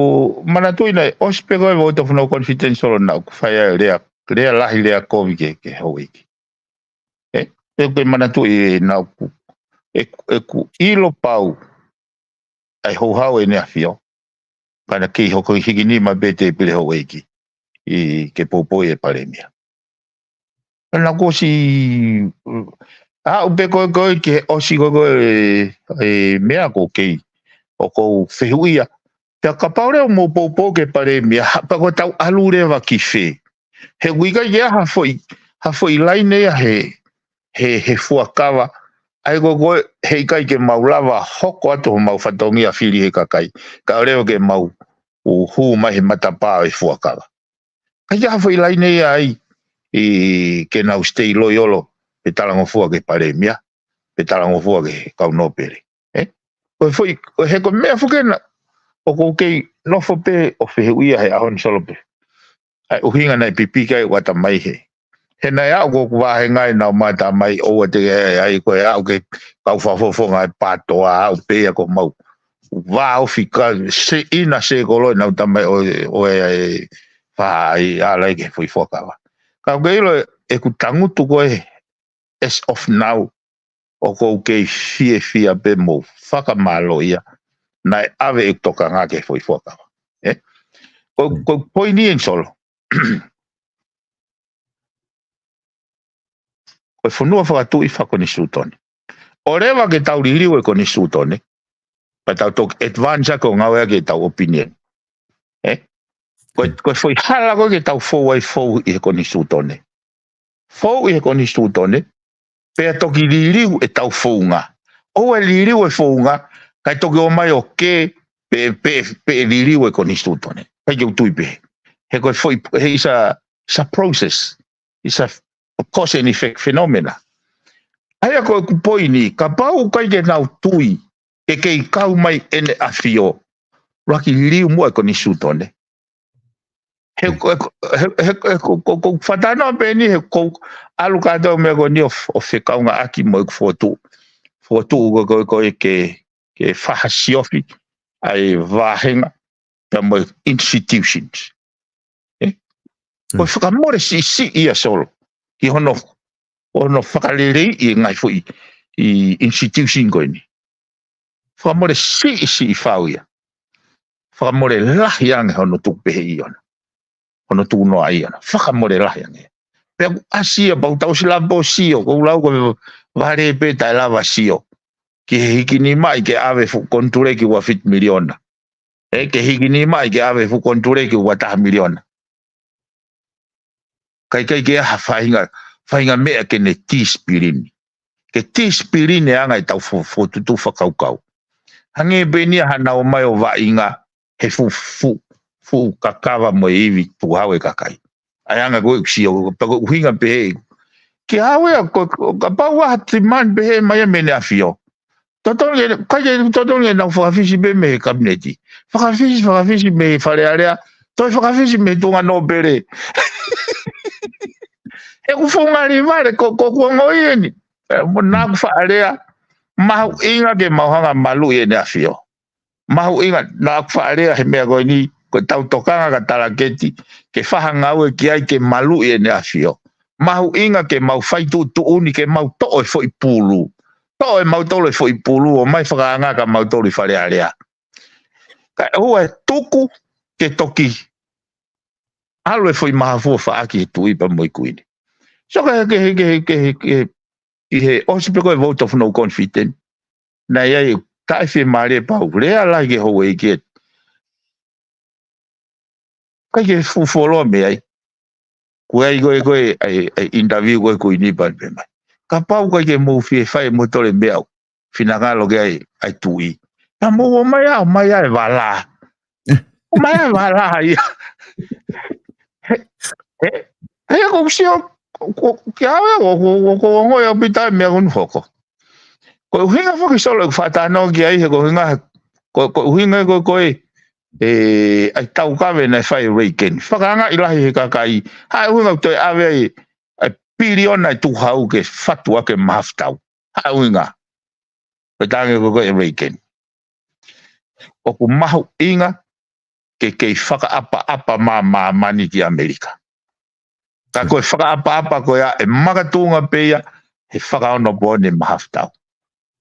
manatuʻi naʻe ʻosi pē ko e vote of no confidence, Solo, naʻa ku fai ai lea, lea lahi, lea kovi ki he, ki he houʻeiki. ʻE, ʻoku ke manatuʻi naʻa ku, ʻe, ʻeku ʻilo pau ʻa e houhau ʻEne ʻAfio. Pea naʻe kei hoko hiki nima pē tēpile houʻeiki ʻi, ke poupou e palēmia. Naʻa ku ʻosi, aʻu pē ko ē, ko ē ki he ʻosi ko ē, ko ē, e, meʻa ko ē kei, ʻoku ou fehuʻia. Pea kapau leva ʻoku mou poupou ki he palēmia, ha, pea ko ʻetau ʻalu leva ki fē? He ʻoku ʻikai ke ʻi ai ha foʻi, ha foʻi laine ia he, he, he fuakava. ʻA ia ko ē, ko ē, heʻikai ke mau lava hoko atu homau fatongia fili he kakai, kae ʻoua leva ke mau hū mai he matapā ʻo e fuakava. ʻIkai ke ʻi ai ha foʻi laine ia ai, ʻi, ke nau stay loyal, pe talangofua ki he palēmia, pe talangofua ki he kau nōpele. ʻE? Ko e foʻi, ko e, he ko e meʻa foki ena, ʻoku ou kei nofo pē ʻo fehuʻia he ʻaho ni, Solo, pē ʻa e ʻuhinga naʻe pipiki ai ʻeku ʻatamai he. He naʻe aʻu ko ʻeku vāhenga ʻenau mata mai, ʻoua te ke ʻai, ʻai koe, aʻu ki he kau fakafofonga ʻo e PATOA, aʻu pē ia ko homau vāofi ka sēʻina sēkolo ʻenau tamai ʻo, ʻo e, e, faʻa ʻai ʻa e laine ki he foʻi fuakava. Ka ʻoku ke ʻilo ʻeku tangutu ko ē, as of now, ʻoku ou kei fiefia pē mo fakamālō ia naʻe ʻave ʻeku tokanga ki he foʻi fuakava. ʻE? Ko, ko e poini eni, Solo. Ko e fonua fakatuʻi fakakonisitūtone. ʻOua leva ke tau liliu e konisitūtone, pea tau toki advance ʻaki ʻo ngāueʻaki ʻetau opinion. ʻE? Ko e, ko e foʻi hala ko ē ke tau fou ai, fou ʻi he konisitūtone. Fou ʻi he konisitūtone, pea toki liliu ʻetau founga. ʻOua ʻe liliu e founga, kae toki ō mai ʻo kē, pe, pe, pe liliu e konisitūtone. ʻIkai ke u tui pehē. He ko e foʻi, he is a, is a process. Is a cause and effect phenomena. ʻA ia ko ʻeku poini, kapau ʻoku ʻikai ke nau tui ke kei kau mai ʻEne ʻAfio, ʻuluaki liliu muʻa e konisitūtone. He, he, he, he, he, ko, ko, ko, fakatātā pē eni, he ko, ʻalu kātoa meʻa ko eni ʻo, ʻo fekaungāʻaki mo ʻeku fokotuʻu. Fokotuʻu ko, ko, ko e ke, ke fakasiofi ʻa e vāhenga, pea mo e institutions. ʻE? Ko e fakamole siʻisiʻi ia, Solo, ki hono, hono fakaleleiʻi e ngaahi foʻi ʻi institution ko eni. Fakamole siʻisiʻi fau ia. Fakamole lahi ange hono tuku pehē ʻi ona. Hono tuku noa ʻi ona. Fakamole lahi ange. Pea ʻoku ʻasi ia, pau tau ʻosi lava ʻo sio, ko u lau ko e vale pē taʻe lava sio. Ki he hiki nima ʻi ke ʻave fuʻu konituleki ua fitu miliona. ʻE, ke hiki nima ʻi ke ʻave fuʻu konituleki ua taha miliona. Kae ʻikai ke ʻi ai ha faʻahinga, faʻahinga meʻa ke ne discipline. Ke discipline e anga ʻetau fo-, fokotuʻutuʻu fakakaukau. Hangē pē eni ia haʻanau ō mai ʻo vaʻinga he fuʻu, fuʻu, fuʻu kakava mo e ivi tukuhau e kakai. ʻA e anga ko ē ʻeku sio, pea ko e ʻuhinga pē ē. Ke ʻave ia, ko, ko, kapau ʻoku ʻi ai ha demand pehē mai ia mei he ʻEne ʻAfio. Totonu ke, ʻikai ke totonu ke nau fakafisi pē mei he kapineti. Fakafisi, fakafisi mei he Fale Alea. Toe fakafisi mei he tuʻunga nōpele. ʻOku fuʻu ngali vale, ko, ko, ko e ongo ʻeni. ʻE, mo naʻa ku faʻa lea, mahuʻinga ke mau hanga ʻo maluʻi ʻEne ʻAfio. Mahuʻinga, naʻa ku faʻa lea he meʻa ko eni, ko ʻetau tokanga kia Talaketi, ke fai ha ngāue ki ai ke maluʻi ʻEne ʻAfio. Mahuʻinga ke mau fai tuʻutuʻuni, ke mau toʻo e foʻi pulu. Toʻo ʻe mautolu e foʻi pulu, ʻo ʻomai fakaanga kia mautolu ʻi Fale Alea. Kae ʻoua ʻe tuku ke toki ʻalu e foʻi mahafu ʻo faʻaki he tuʻi pea mo e kuini. So ke, ke, ke, ke, ke, ʻi he ʻosi pē ko e vote of no confidence. Naʻe ʻi ai e taʻefiemālie pau. Lea lahi ki he houʻeiki ē. ʻIkai ke fuʻu fuoloa mei ai. Ko e ʻai ko ē, ko e, ʻai, ʻai interview ko ē kuini pea pehē mai. Kapau ʻikai ke mou fie fai mo tole meʻa ʻoku finangalo ki ai ʻa e tuʻi. Pea mou ō mai ā, ō mai ā e vala. ʻO mai ā e vala ia. He, he, he ʻoku ou sio, ko, ko, kia au ia, ko, ko, ko, ko e ongo ia ʻaupito e meʻa ʻoku hoko. Ko e ʻuhinga foki Solo ʻeku faʻa talanoa ki ai he ko e ʻuhinga, ko, ko e ʻuhinga ko, ko e, ʻe, ʻa e taukave naʻe fai ʻe Reagan. Fakaangaʻi lahi he kakai, ʻa e ʻuhinga ʻoku toe ʻave ai, ʻa e piliona ʻe tukuhau ke fatu ʻaki e mahafu tau. ʻA e ʻuhinga. Ko e tangi ko, ko ē ʻe Reagan. ʻOku mahuʻinga ke kei fakaʻapaʻapa mā māmani ki ʻAmelika. Ka ko e fakaʻapaʻapa ko ia ʻe makatuʻunga pē ia he fakaonopooni e mahafu tau.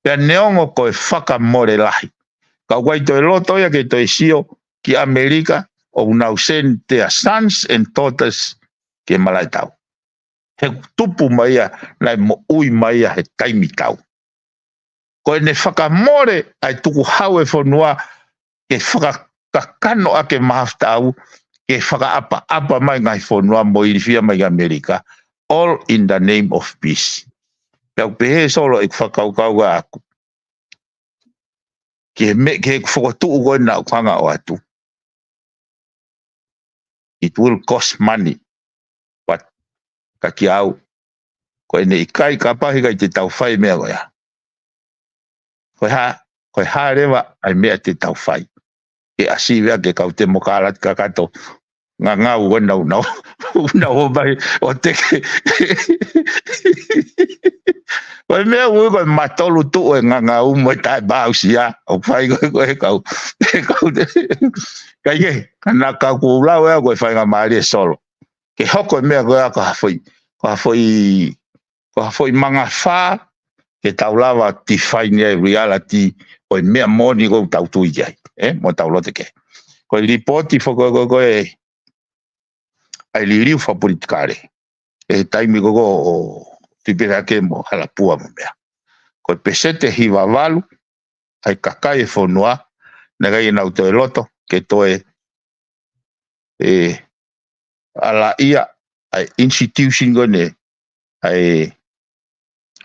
Pea neongo ko e fakamole lahi. Ka ʻoku ʻikai toe loto ia ke toe sio ki ʻAmelika, ʻoku nau send their sons and daughters ki he malaʻe tau. He ʻoku tupu mai ia, naʻe moʻui mai ia he taimi tau. Ko ʻene fakamole ʻa e tukuhau e fonua ke fakakakano ʻaki e mahafu tau, ke fakaʻapaʻapa mai ngaahi fonua mo ilifia mai ki ʻAmelika, all in the name of peace. Pea u pehē Solo ʻeku fakakaukau ʻaʻaku. Ki he meʻa, ki heʻeku fokotuʻu ko ē naʻa ku hanga ʻo ʻoatu. It will cost money. But, ka kia au, ko ʻene ʻikai, kapau he ʻikai te tau fai e meʻa ko ia. Ko e hā, ko e hā leva ʻa e meʻa te tau fai. Ke ʻasi vea ke kau temokalati kakato ngangau ko ē naʻa nau, nau ō mai ʻo teke. Ko e meʻa ui ko e matolu tuʻu e ngangau mo e taʻepausia. ʻOku fai ko ē, ko e kau, e kau te. Kae kehe, ka naʻa ku lau ʻe au ko e faingamālie Solo. Ke hoko e meʻa ko ia ko ha foʻi, ko ha foʻi, ko ha foʻi mangafā, ke tau lava ʻo define e reality ʻo e meʻa moʻoni ʻoku tau tui ki ai. ʻE, mo tau loto ki ai. Ko e lipooti foki ko ē, ko e, ʻa e liliu fakapolitikale. ʻI he taimi ko ē ʻo Tuʻipelehake mo Halapua mo e meʻa. Ko e peseti ʻe hiva valu, ʻa e kakai e fonua, naʻe ʻikai ke nau toe loto, ke toe, ʻe, ʻalaʻia, ʻa e institution ko eni, ʻa e,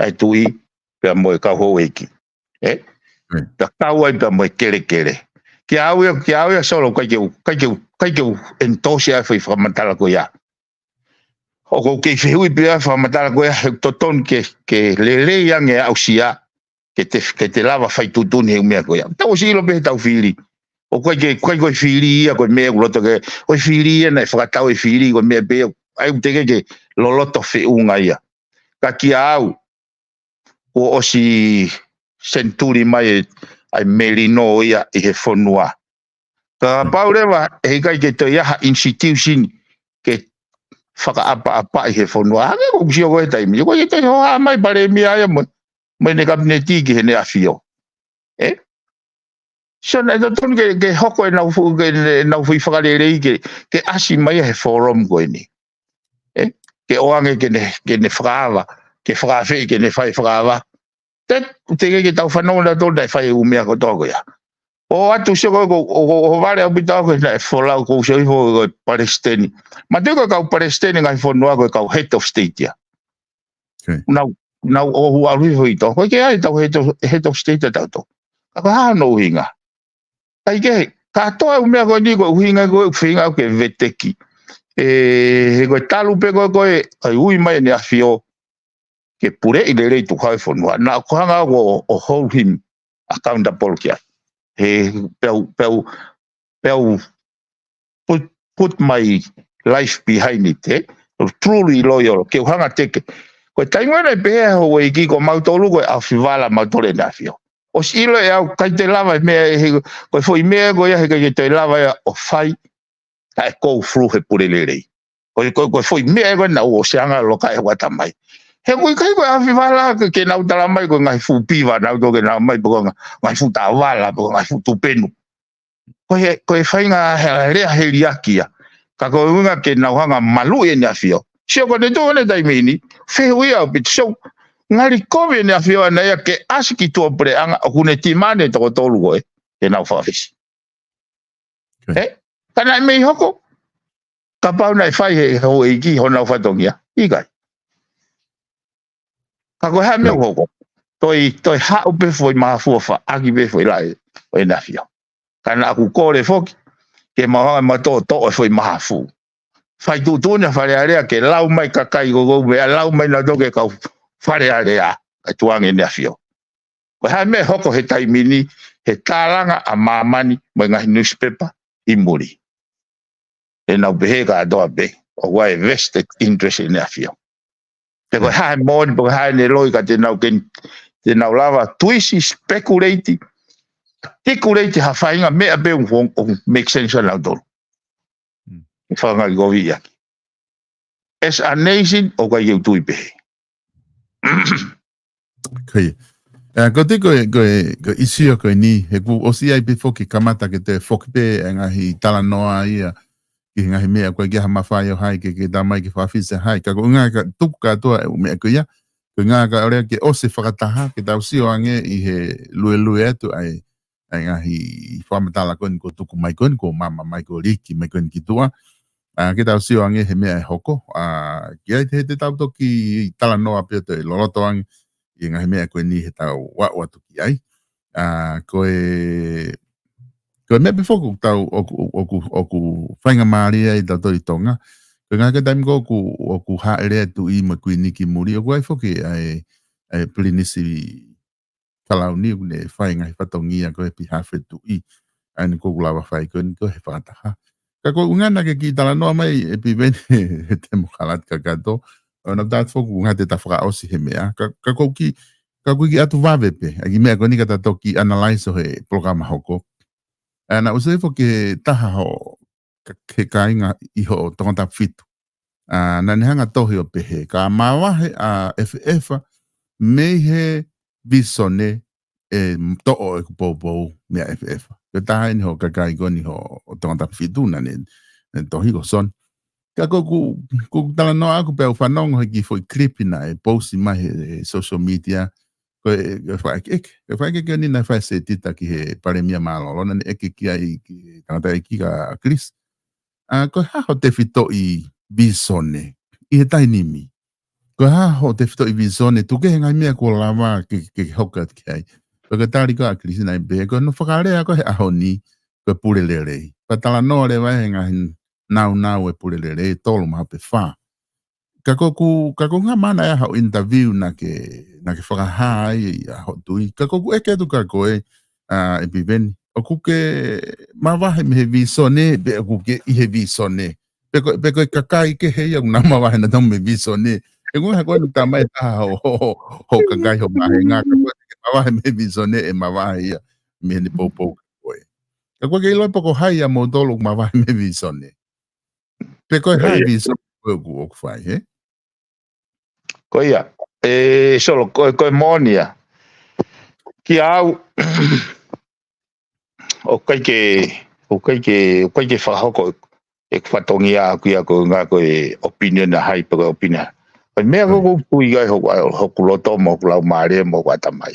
ʻa e tuʻi, pea mo e kau houʻeiki. ʻE? Mm. Pea kau ai pea mo e kelekele. Kia au ia, kia au ia Solo, ʻikai ke u, ʻikai ke u, ʻikai ke u endorse ʻa e foʻi fakamatala ko ia. ʻOku ou kei fehuʻi pē ʻa e fakamatala ko ia, he ʻoku totonu ke, ke lelei ange ʻa e aʻusia, ke te, ke te lava fai tuʻutuʻuni he ʻū meʻa ko ia. Tau ʻosi ʻilo pē he tau fili. ʻOku ʻikai ke, ʻikai ko e fili ia, ko e meʻa ʻoku loto ke, ko e fili ia naʻe fakatau e fili, ko e meʻa pē, ʻa ia ʻoku teʻeki ke loloto feʻunga ia. Ka kia au, kuo ʻosi senituli mai e, ʻa e melino ia ʻi he fonua. Kapau leva, he ʻikai ke toe ʻi ai ha institution ke fakaʻapaʻapaʻi he fonua. Hangē ko ʻeku sio ko ē he taimi, ʻoku ʻikai ke toe hohaʻa mai palēmia ia mo, mo ʻene kapineti ki heʻene ʻafio. ʻE? So naʻe totonu ke, ke hoko ʻenau fu-, ke ne, ʻenau foʻi fakalelei ke, ke ʻasi mai he forum ko eni. ʻE? Ke ʻoange ke ne, ke ne fakaava, ke fakaafeʻi, ke ne fai fakaava. Te, teʻeki ke tau fanongo nautolu naʻe fai e ʻū meʻa kotoa ko ia. ʻOatu Solo ko, ko, ko, ko e vale ʻaupito ko ē naʻe folau ko Solo ko e palesiteni. Manatuʻi ko e kau palesiteni ngaahi fonua ko e kau head of state ia. Okay. Nau, nau ʻohu ʻalu hifo ʻi tō. Ko e ke ai tau head of, head of state ʻa tautolu. Ka ko e hā hono ʻuhinga? ʻIkai ke, kātoa e ʻū meʻa ko eni ko e ʻuhinga ko e feinga ke veteki. ʻE, he ko e talu pē ko e, ko e, ʻai ui mai ʻEne ʻAfio ke puleʻi lelei tukuhau e fonua. Naʻa ku hanga ʻo, ʻo hold him accountable ki ai. He peau, peau, peau put, put my life behind it, eh? Truly loyal, ke u hanga teke. Ko e taimi naʻe pehē ʻe he houʻeiki ko mautolu ko e ʻaofivala mautolu ʻEne ʻAfio. ʻOsi ʻilo ʻe au ʻikai toe lava e meʻa ʻe he, ko e foʻi meʻa ko ia heʻikai ke toe lava ia ʻo fai, taʻe go through he pule lelei. Ko e, ko e, ko e foʻi meʻa ko ena ʻoku ʻosi anga loka ʻe he ʻatamai. He ʻoku ʻikai ko e ʻaofivala ke, ke nau tala mai ko e ngaahi fuʻu piva, nau tō ke nau mai pe ko e ngaahi fuʻu taʻovala, pe ko e ngaahi fuʻu tupenu. Ko e, ko e faʻahinga he, lea heliaki ia. Ka ko e ʻuhinga ke nau hanga maluʻi ʻEne ʻAfio. Sio ko e tuʻu ʻene taimi ni, fehuʻi ʻaupito. So, ngali kovi ʻEne ʻAfio ʻana ia ke ʻasi ki tuʻapuleʻanga ʻoku ne tīmani toko tolu ko ē, ke nau fakafisi. Ē? Ka naʻe mei hoko, kapau naʻe fai ʻe he houʻeiki honau fatongia. ʻIkai. Ka ko e hā e meʻa ʻoku hoko? Toe, toe haʻu pē foʻi mahafu ʻo faʻaki pē foʻi laʻi ʻo ʻEne ʻAfio. Ka naʻa ku kole foki, ke mau hanga ʻo toʻotoʻo e foʻi mahafu. Fai tuʻutuʻuni ʻa Fale Alea ke lau mai kakai ko ē, meʻa lau mai nautolu ke kau Fale Alea, kae tuku ange ʻEne ʻAfio. Ko e hā e meʻa ʻe hoko he taimi ni, he tālanga ʻa māmani mo e ngaahi newspaper ʻi muli. ʻE nau pehē kātoa pē, ʻoku ʻi ai e vested interest ʻEne ʻAfio. Pe ko e hā e moʻoni, pe ko e hā ʻene loi ka te nau ken, te nau lava tuisi, speculate, speculate ha faʻahinga meʻa pē ʻoku, ʻoku make sense ʻa nautolu. Mm. Fanga i kovi ia. As a nation, ʻoku ʻikai ke u tui pehē. Ko ia. ʻE, ko e tui ko e, ko e, ko e ʻīsiu ko eni, he kuo ʻosi ʻi ai pē foki kamata ke toe foki pē e ngaahi talanoa ia, ki he ngaahi meʻa ko e ʻikai ha mafai ʻo hai ke, ke tala mai ke fakafisi hai. Ka ko e ʻuhinga ka tuku kātoa e ʻū meʻa ko ia, ko e ʻuhinga ka ʻoku lelei ke ʻosi fakataha, ke tau sio ange ʻi he luelue atu ʻa e, ʻa e ngaahi fakamatala ko eni kuo tuku mai ko eni, kuo maama mai kuo liki mai ko eni ki tuʻa. ʻA, ke tau sio ange he meʻa ʻe hoko. ʻA, ki ai te, te tau toki talanoa pē ʻo toe loloto ange ʻi he ngaahi meʻa ko eni he tau aʻu atu ki ai. ʻA, ko e, ko e meʻa pē foki ʻoku tau, ʻoku, ʻoku, ʻoku faingamālie ai tautolu ʻi Tonga. Ko e ngaahi ko e taimi ko ē ʻoku, ʻoku haʻele e tuʻi mo e kuini ki muli, ʻoku ʻi ai foki ʻa e, ʻa e Pilinisi Kalauni ʻoku ne fai ngaahi fatongia ko e ʻi he behalf e tuʻi. ʻA eni ʻoku lava fai ko eni ko e he fakataha. Ka ko e ʻuhinga naʻa ke kiʻi talanoa mai ʻEpiveni he temokalati kakato. ʻO naʻa tau foki ʻuhinga te ta fakaʻosi he meʻa. Ka, ka ʻoku ou kiʻi, ka ʻoku ou kiʻi ʻatu vave pē. ʻA e kiʻi meʻa ko eni ka ta toki analyze ʻo he polokalama hoko. ʻA, naʻa ku sio foki he taha hoʻo ka, he kāinga ʻi hoʻo Tongatapu fitu. ʻA, naʻa ne hanga tohi ʻo pehē, ka mavahe ʻa ʻEfeʻefa mei he visone ʻe toʻo ʻeku poupou meia ʻEfeʻefa. Ko e taha eni hoʻo kakai ko eni hoʻo Tongatapu fitu naʻa ne, ne tohi ko Soni. Ka ko ʻeku, ʻeku talanoa ʻaku pea u fanongo he kiʻi foʻi clip naʻe post mai he, he social media, ko e, ko e fakaʻekeʻeke. Ko e fakaʻekeʻeke eni naʻe fai ʻe Setita ki he Palēmia Mālōlō, naʻa ne ʻeke ki ai ki he tangataʻeiki ko Chris. ʻA, ko e hā hoʻo tefitoʻi visone ʻi he taimi ni? Ko e hā hoʻo tefitoʻi visone, tuku kehe e ngaahi meʻa kuo lava ke, ke hoko atu ki ai? Ko e tali ko ē ʻa Chris naʻe pehē, ko hono fakalea ko ē he ʻaho ni, ko e pule lelei. Pea talanoa leva he ngaahi naunau e pule lelei, tolu mahalo pe fā. Ka ko ʻeku, ka ko e ʻuhinga naʻe ʻi ai haʻo interview naʻa ke, naʻa ke fakahā ai ʻa hoʻo tui. Ka ko ʻeku ʻeke atu kia koe, ʻa, ʻEpiveni, ʻoku ke mavahe mei he visone, pe ʻoku ke ʻi he visone? Pe ko, pe ko e kakai kehe ia ʻoku nau mavahe nautolu mei he visone? He ko e ʻuhinga ko eni tamai taha hoʻo, hoʻo, hoʻo kakai hoʻo vāhenga, ka ko e ke mavahe mei he visone ʻe mavahe ia mei heʻene poupou kia koe. Ka ʻoku ʻikai ke ʻilo pe ko hai ʻia moutolu ʻoku mavahe mei he visone. Pe ko e hā e visone ko ē ʻoku, ʻoku fai, hē? Ko ia, ē, Solo, ko, ko e moʻoni ia. Kiate au, ʻoku ʻikai ke, ʻoku ʻikai ke, ʻoku ʻikai ke fakahoko ʻeku fatongia ʻaʻaku ia ko e ʻuhinga ko e opinion ʻa hai pe ko e opinion. Ko e meʻa ko ē ʻoku ou tui ki ai hoku, hoku loto mo hoku laumālie mo hoku ʻatamai.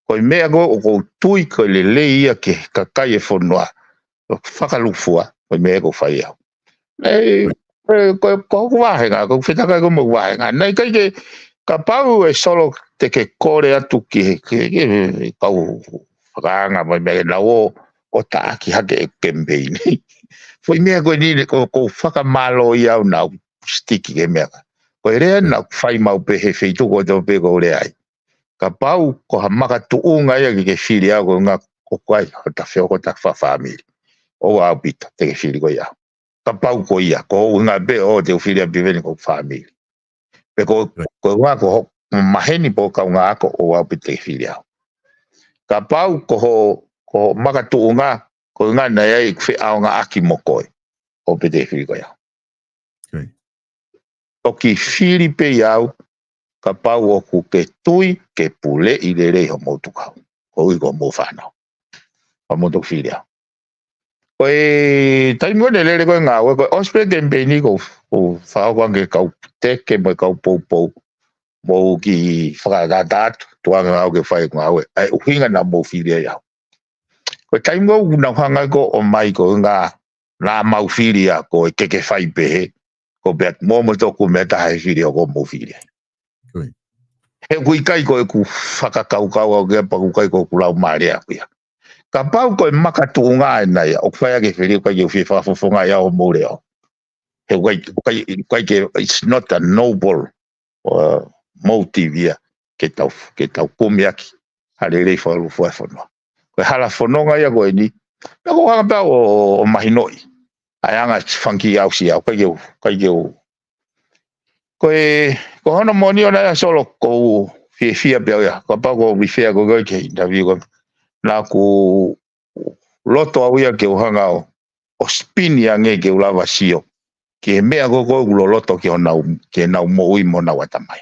Ko e meʻa ko ē ʻoku ou tui ko e lelei ia ki he kakai e fonua. Fakalūkufua, ko e meʻa ʻoku ou fai au. Naʻe, ē, ko, ko hoku vāhenga, ko e fetakai ko ē mo hoku vāhenga. Naʻe ʻikai ke, kapau ʻe Solo te ke kole atu ki he, ki he, ki he kau fakaanga mai meʻa ke nau ō, ʻo taʻaki hake e kemipeini. Foʻi meʻa ko eni ne ko, ko fakamālō ia au naʻa ku sitiki ke meʻa. Ko e lea naʻa ku fai maʻu pē he feituʻu ko ē pē ko u lea ai. Kapau ko ha makatuʻunga ia ke ke fili au ko e ʻuhinga ko koe ʻa hota feokotaʻa fakafāmili. ʻOua ʻaupito te ke fili koe au. Kapau ko ia, ko hoʻo ʻuhinga pē ʻo te u fili ʻa Piveni ko e fāmili. Pe ko, ko e ʻuhinga ko ho maheni pe ko e kaungā ako ʻoua ʻaupito te ke fili au. Kapau ko hoʻo, ko hoʻo makatuʻunga, ko e ʻuhinga naʻe ʻi ai ʻeku feʻaongaʻaki mo koe. ʻOua ʻaupito te ke fili koe au. Toki fili pē ia au, kapau ʻoku ke tui, ke puleʻi lelei homou tukau. Koeʻuhi ko hoʻomou fānau. Pea mou toki fili au. Ko e taimi ko ē ne lele ko ē ngāue, ko e ʻosi pē kemipeini ko u, ko u fakahoko ange kau teke mo e kau poupou. Mou kiʻi fakatātā atu, tuʻunga ngāue ke fai ngāue. ʻA e ʻuhinga naʻa mou fili ai au. Ko e taimi ko ē ʻoku nau hanga ko ē ʻo ʻomai ko e ʻuhinga naʻa mau fili ia ko e ke ke fai pehē. Ko pea mo mo toku meʻa taha he fili ʻoku mou fili ai. He ʻoku ʻikai ko ʻeku fakakaukau au ke pea ʻoku ʻikai ko ʻeku lau mālie au ia. Kapau ko e makatuʻunga ʻena ia, ʻoku fai ake fili ʻoku ʻikai ke u fie fakafofonga ia ʻo mou leo. He ʻoku ʻikai, ʻoku ʻikai, ʻoku ʻikai ke, it's not a noble, uh, motive ia ke tau, ke tau kumi ʻaki ha lelei fakalūkufua e fonua. Ko e hala fononga ia ko eni, pea ko u hanga pē au ʻo, ʻo mahinoʻi. ʻA e anga e funky au sia, ʻoku ʻikai ke u, ʻikai ke u. Ko e, ko hono moʻoni ʻona ia Solo ko u fiefia pē au ia. Kapau ko u refer ko ē ki he interview ko ē. Naʻa ku loto au ia ke u hanga ʻo, ʻo spin ange ke u lava sio ki he meʻa ko ē ʻoku loloto ki honau, ki heʻenau moʻui mo honau ʻatamai.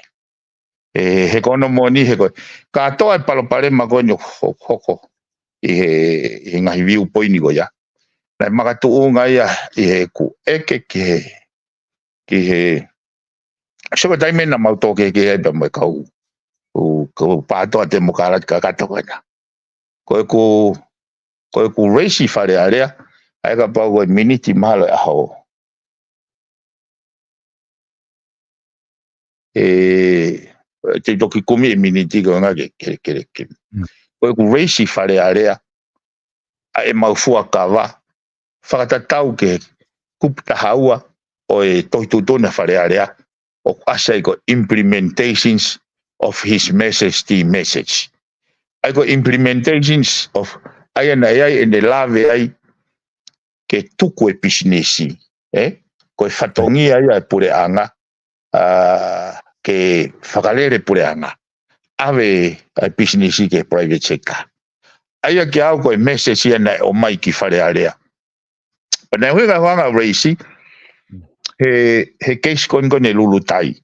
ʻE, he ko hono moʻoni he ko e, kātoa e palopalema ko eni ʻoku ho-, hoko ʻi he, ʻi he ngaahi viewpoint ko ia. Naʻe makatuʻunga ia ʻi heʻeku ʻeke ki he, ki he, so ko e taimi naʻa mau tō kehekehe ai pea mo e kau, u, kau pātoa temokalati kakato ko ena. Ko ʻeku, ko ʻeku raise ʻi Fale Alea, ʻa ia kapau ko e miniti mahalo e ʻaho. ʻE, te u toki kumi e miniti ko e ʻuhinga ke, ke, ke, ke. Mm. Ko ʻeku raise ʻi Fale Alea, ʻa ʻemau fuakava, fakatatau ki he kupu taha ua ʻo e Tohi Tuʻutuʻuni ʻa Fale Alea, ʻoku ʻasi ai ko e implementations of His Majesty message. ʻA ia ko e implementations of, ʻa ia naʻe ʻi ai ʻene lave ai ke tuku e pisinisi, ē? Ko e fatongia ia e puleʻanga, ʻa, ke fakalele puleʻanga. ʻAve ʻa e pisinisi ki he private sector. ʻA ia kiate au ko e message ia naʻe ʻomai ki Fale Alea. Pea naʻe ʻuhinga hono raise, he, he case ko eni ko eni Lulutai.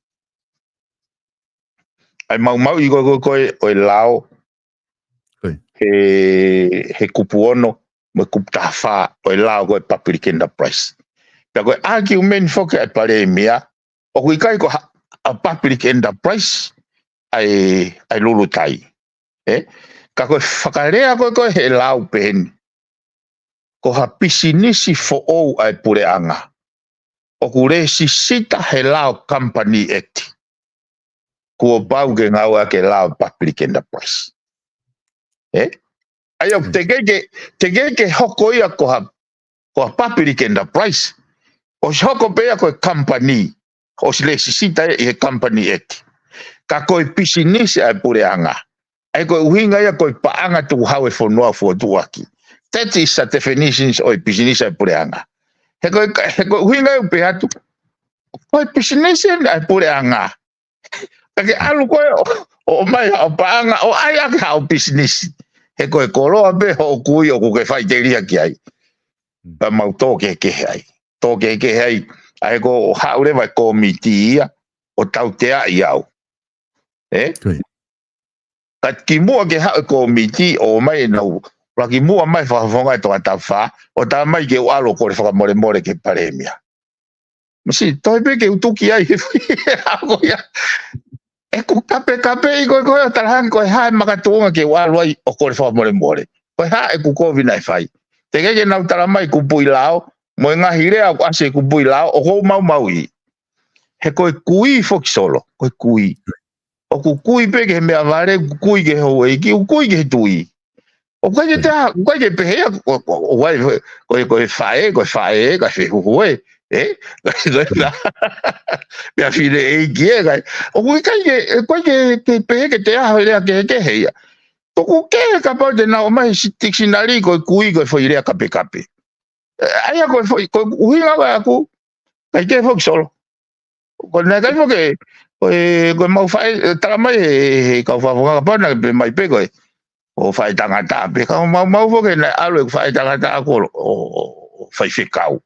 ʻA e maumauʻi ko ē, ko ē, ko ē ʻo e lao, Ko ia. he, he kupu ono, mo e kupu taha fā ʻo e lao ko e public enterprise. Pea ko e argument foki ʻa e palēmia, ʻoku ʻikai ko ha, ha public enterprise ʻa e, ʻa e Lulutai. Ē? Ka ko e fakalea ko ē, ko ē he lao pehē ni. Ko ha pisinisi foʻou ʻa e puleʻanga. ʻOku lēsisita he lao Company Act. Kuo pau ke ngāueʻaki e lao public enterprise. Ē? ʻA ia, Mm. te ke ke, te ke ke hoko ia ko ha, ko ha public enterprise. ʻOsi hoko pē ia ko e company. ʻOsi lēsisita ia ʻi he Company Act. Ka ko e pisinisi ʻa e puleʻanga. ʻA ia ko e ʻuhinga ia ko e paʻanga tukuhau e fonua ʻoku fokotuʻu ʻaki. That is the definitions ʻo e pisinisi ʻa e puleʻanga. He ko e, he ko e ʻuhinga ia ʻoku pehē atu, ko e pisinisi ʻa e puleʻanga. Ka ke ʻalu koe ʻo, ʻo ʻomai haʻo paʻanga, ʻo ʻai ʻaki haʻo pisinisi. He ko e koloa pē hoʻo kui ʻoku ke faʻiteliha ki ai. Pea mau tō kehekehe ai. Tō kehekehe ai. ʻA ia ko e haʻu leva e kōmiti ia, ʻo tauteaʻi au. Ē? Ko ia. Ka kimuʻa ke haʻu e kōmiti ʻo ʻomai ʻenau, la kimuʻa mai fakafofonga e toko taha fā, ʻo tā mai ke u ʻalu ʻo kole fakamolemole ki he palēmia. Masi, toe pē ke u tuki ai he fui ako ia. ʻEku kapekapeʻi koe ko e talaange ko e hā e makatuʻunga ke u ʻalu ai ʻo kole fakamolemole. Ko e hā ʻeku kovi naʻe fai. Teʻeki ke nau tala mai kupuʻi lao, mo e ngaahi lea ʻoku ʻasi he kupuʻi lao, ʻoku ou maumauʻi. He ko e kui foki Solo, ko e kui. ʻOku kui pē ki he meʻavale, ʻoku kui ki he houʻeiki, ʻoku kui ki he tuʻi. ʻOku ʻikai ke te ʻa, ʻoku ʻikai ke pehē ia, ʻo, ʻo, ʻo, ʻo, ko e, ko e faʻē, ko e faʻē, ka fehuhu ē, ē? Ko e, ko e, pea fineʻeiki ē, ka, ʻoku ʻikai ke, ʻoku ʻikai ke, ke pehē ke te ʻaho e lea kehekehe ia. Tuku kehe kapau te nau ʻomai si-, tikisinali ko e kui ko e foʻi lea kapekape. ʻE, ʻa ia ko e foʻi, ko e ʻuhinga ko ē ʻaku, ʻikai ke foki Solo. Ko e naʻe ʻikai foki, ko e, ko e mau faʻē, ʻe, tala mai he, he kau fakafofonga kapau naʻe pehē mai pē ko e, ʻo faʻētangata, pea ka mau, mau foki naʻe ʻalu e faʻētangata ʻaku ʻo, ʻo, ʻo, ʻo faifekau.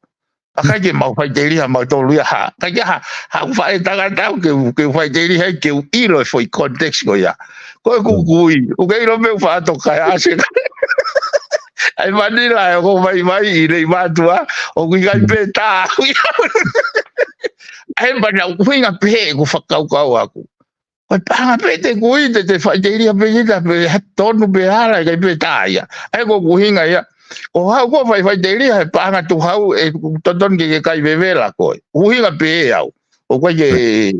ʻA ʻikai ke mau faʻiteliha mautolu ia ha, ʻikai ke ha, ha faʻētangata ʻaku ke, ke faʻiteliha ai ke u ʻilo e foʻi context ko ia. Ko e kukui, ʻoku ke ʻilo pē ʻoku faʻatoka e ʻase ka. ʻAi manila e ko vai vai i nei mātuʻa, ʻoku ʻikai pē tā. ʻAi mana ʻuhinga pē ʻeku fakakaukau ʻaku. Ko e paʻanga pē te kui te te faʻiteliha pē kita pē ha tonu pē hala ʻikai pē tā ia. ʻAi ko ʻuhinga ia. Ko hau ko fai faʻiteliha he paʻanga tu hau ʻe totonu ke ke kai vevela koe. ʻUhinga pē au. ʻOku ʻikai ke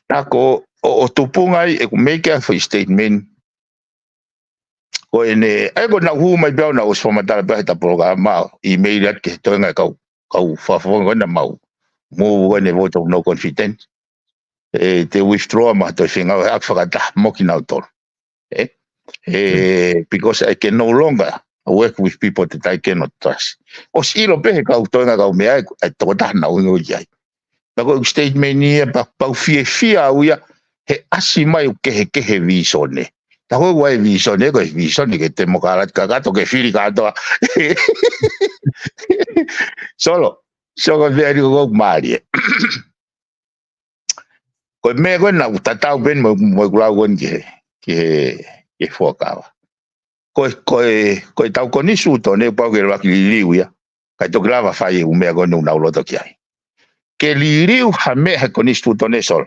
tā ko ʻo, ʻo tupunga ai ʻeku make a foʻi statement. Ko ʻene, ʻa ia ko naʻa ku hū mai pē au naʻa ku ʻosi fakamatala pē he ta polokalama ʻo email atu ki he toenga e kau, kau fakafofonga ko ena mau. Mou ko ʻene vote of no confidence. ʻE, te withdraw ma toe fengau he ʻaku fakataha mo kinautolu. ʻE, ʻe, because I can no longer work with people that I cannot trust. ʻOsi ʻilo pē he kau toenga kau meʻa ʻe, ʻe tokotaha naʻa ku ʻuhinga ki ai. Pea ko e statement ia pea, pea u fiefia au ia he ʻasi mai ʻoku kehekehe visone. Tā ko e ua e visone, ko e visone ke temokalati kakato ke fili kātoa. Solo, solo very good mālie. Ko e meʻa ko ē naʻa ku tatau pē mo, mo ʻeku lau ko eni ki he, ki he, ki he fuakava. Ko e, ko e, ko e tau konisitūtone pau ke lava ke liliu ia. ʻIkai toki lava fai e ʻū meʻa ko eni naʻa ku loto ki ai. Ke liliu ha meʻa he konisitūtone Solo.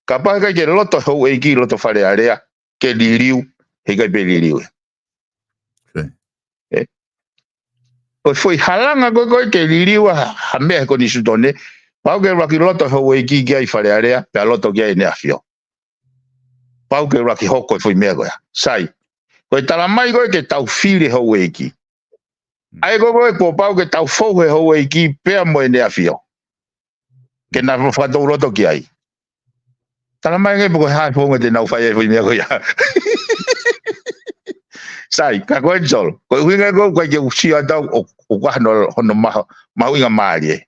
Kapau ʻikai ke loto houʻeiki loto Fale Alea, ke liliu, heʻikai pē liliu ia. Ko e foʻi halanga ko ē ko ē ke liliu ha, ha meʻa he konisitūtone, pau ke lava ke loto houʻeiki ki ai Fale Alea, pea loto ki ai ʻEne ʻAfio. Pau ke lava ke hoko e foʻi meʻa ko ia. Sai. Ko e tala mai ko ē ke tau fili houʻeiki. ʻA ia ko ē ko ē kuo pau ke tau fou he houʻeiki pea mo ʻEne ʻAfio. Ke na fakatou loto ki ai. Tala mai ange pe ko e hā e founga te nau fai ai e foʻi meʻa ko ia. Sai, ka ko eni Solo. Ko e ʻuhinga ko ē ʻoku ʻikai ke u sio atu au ʻo, ʻoku ʻi ai hono, hono mahu, mahuʻinga mālie.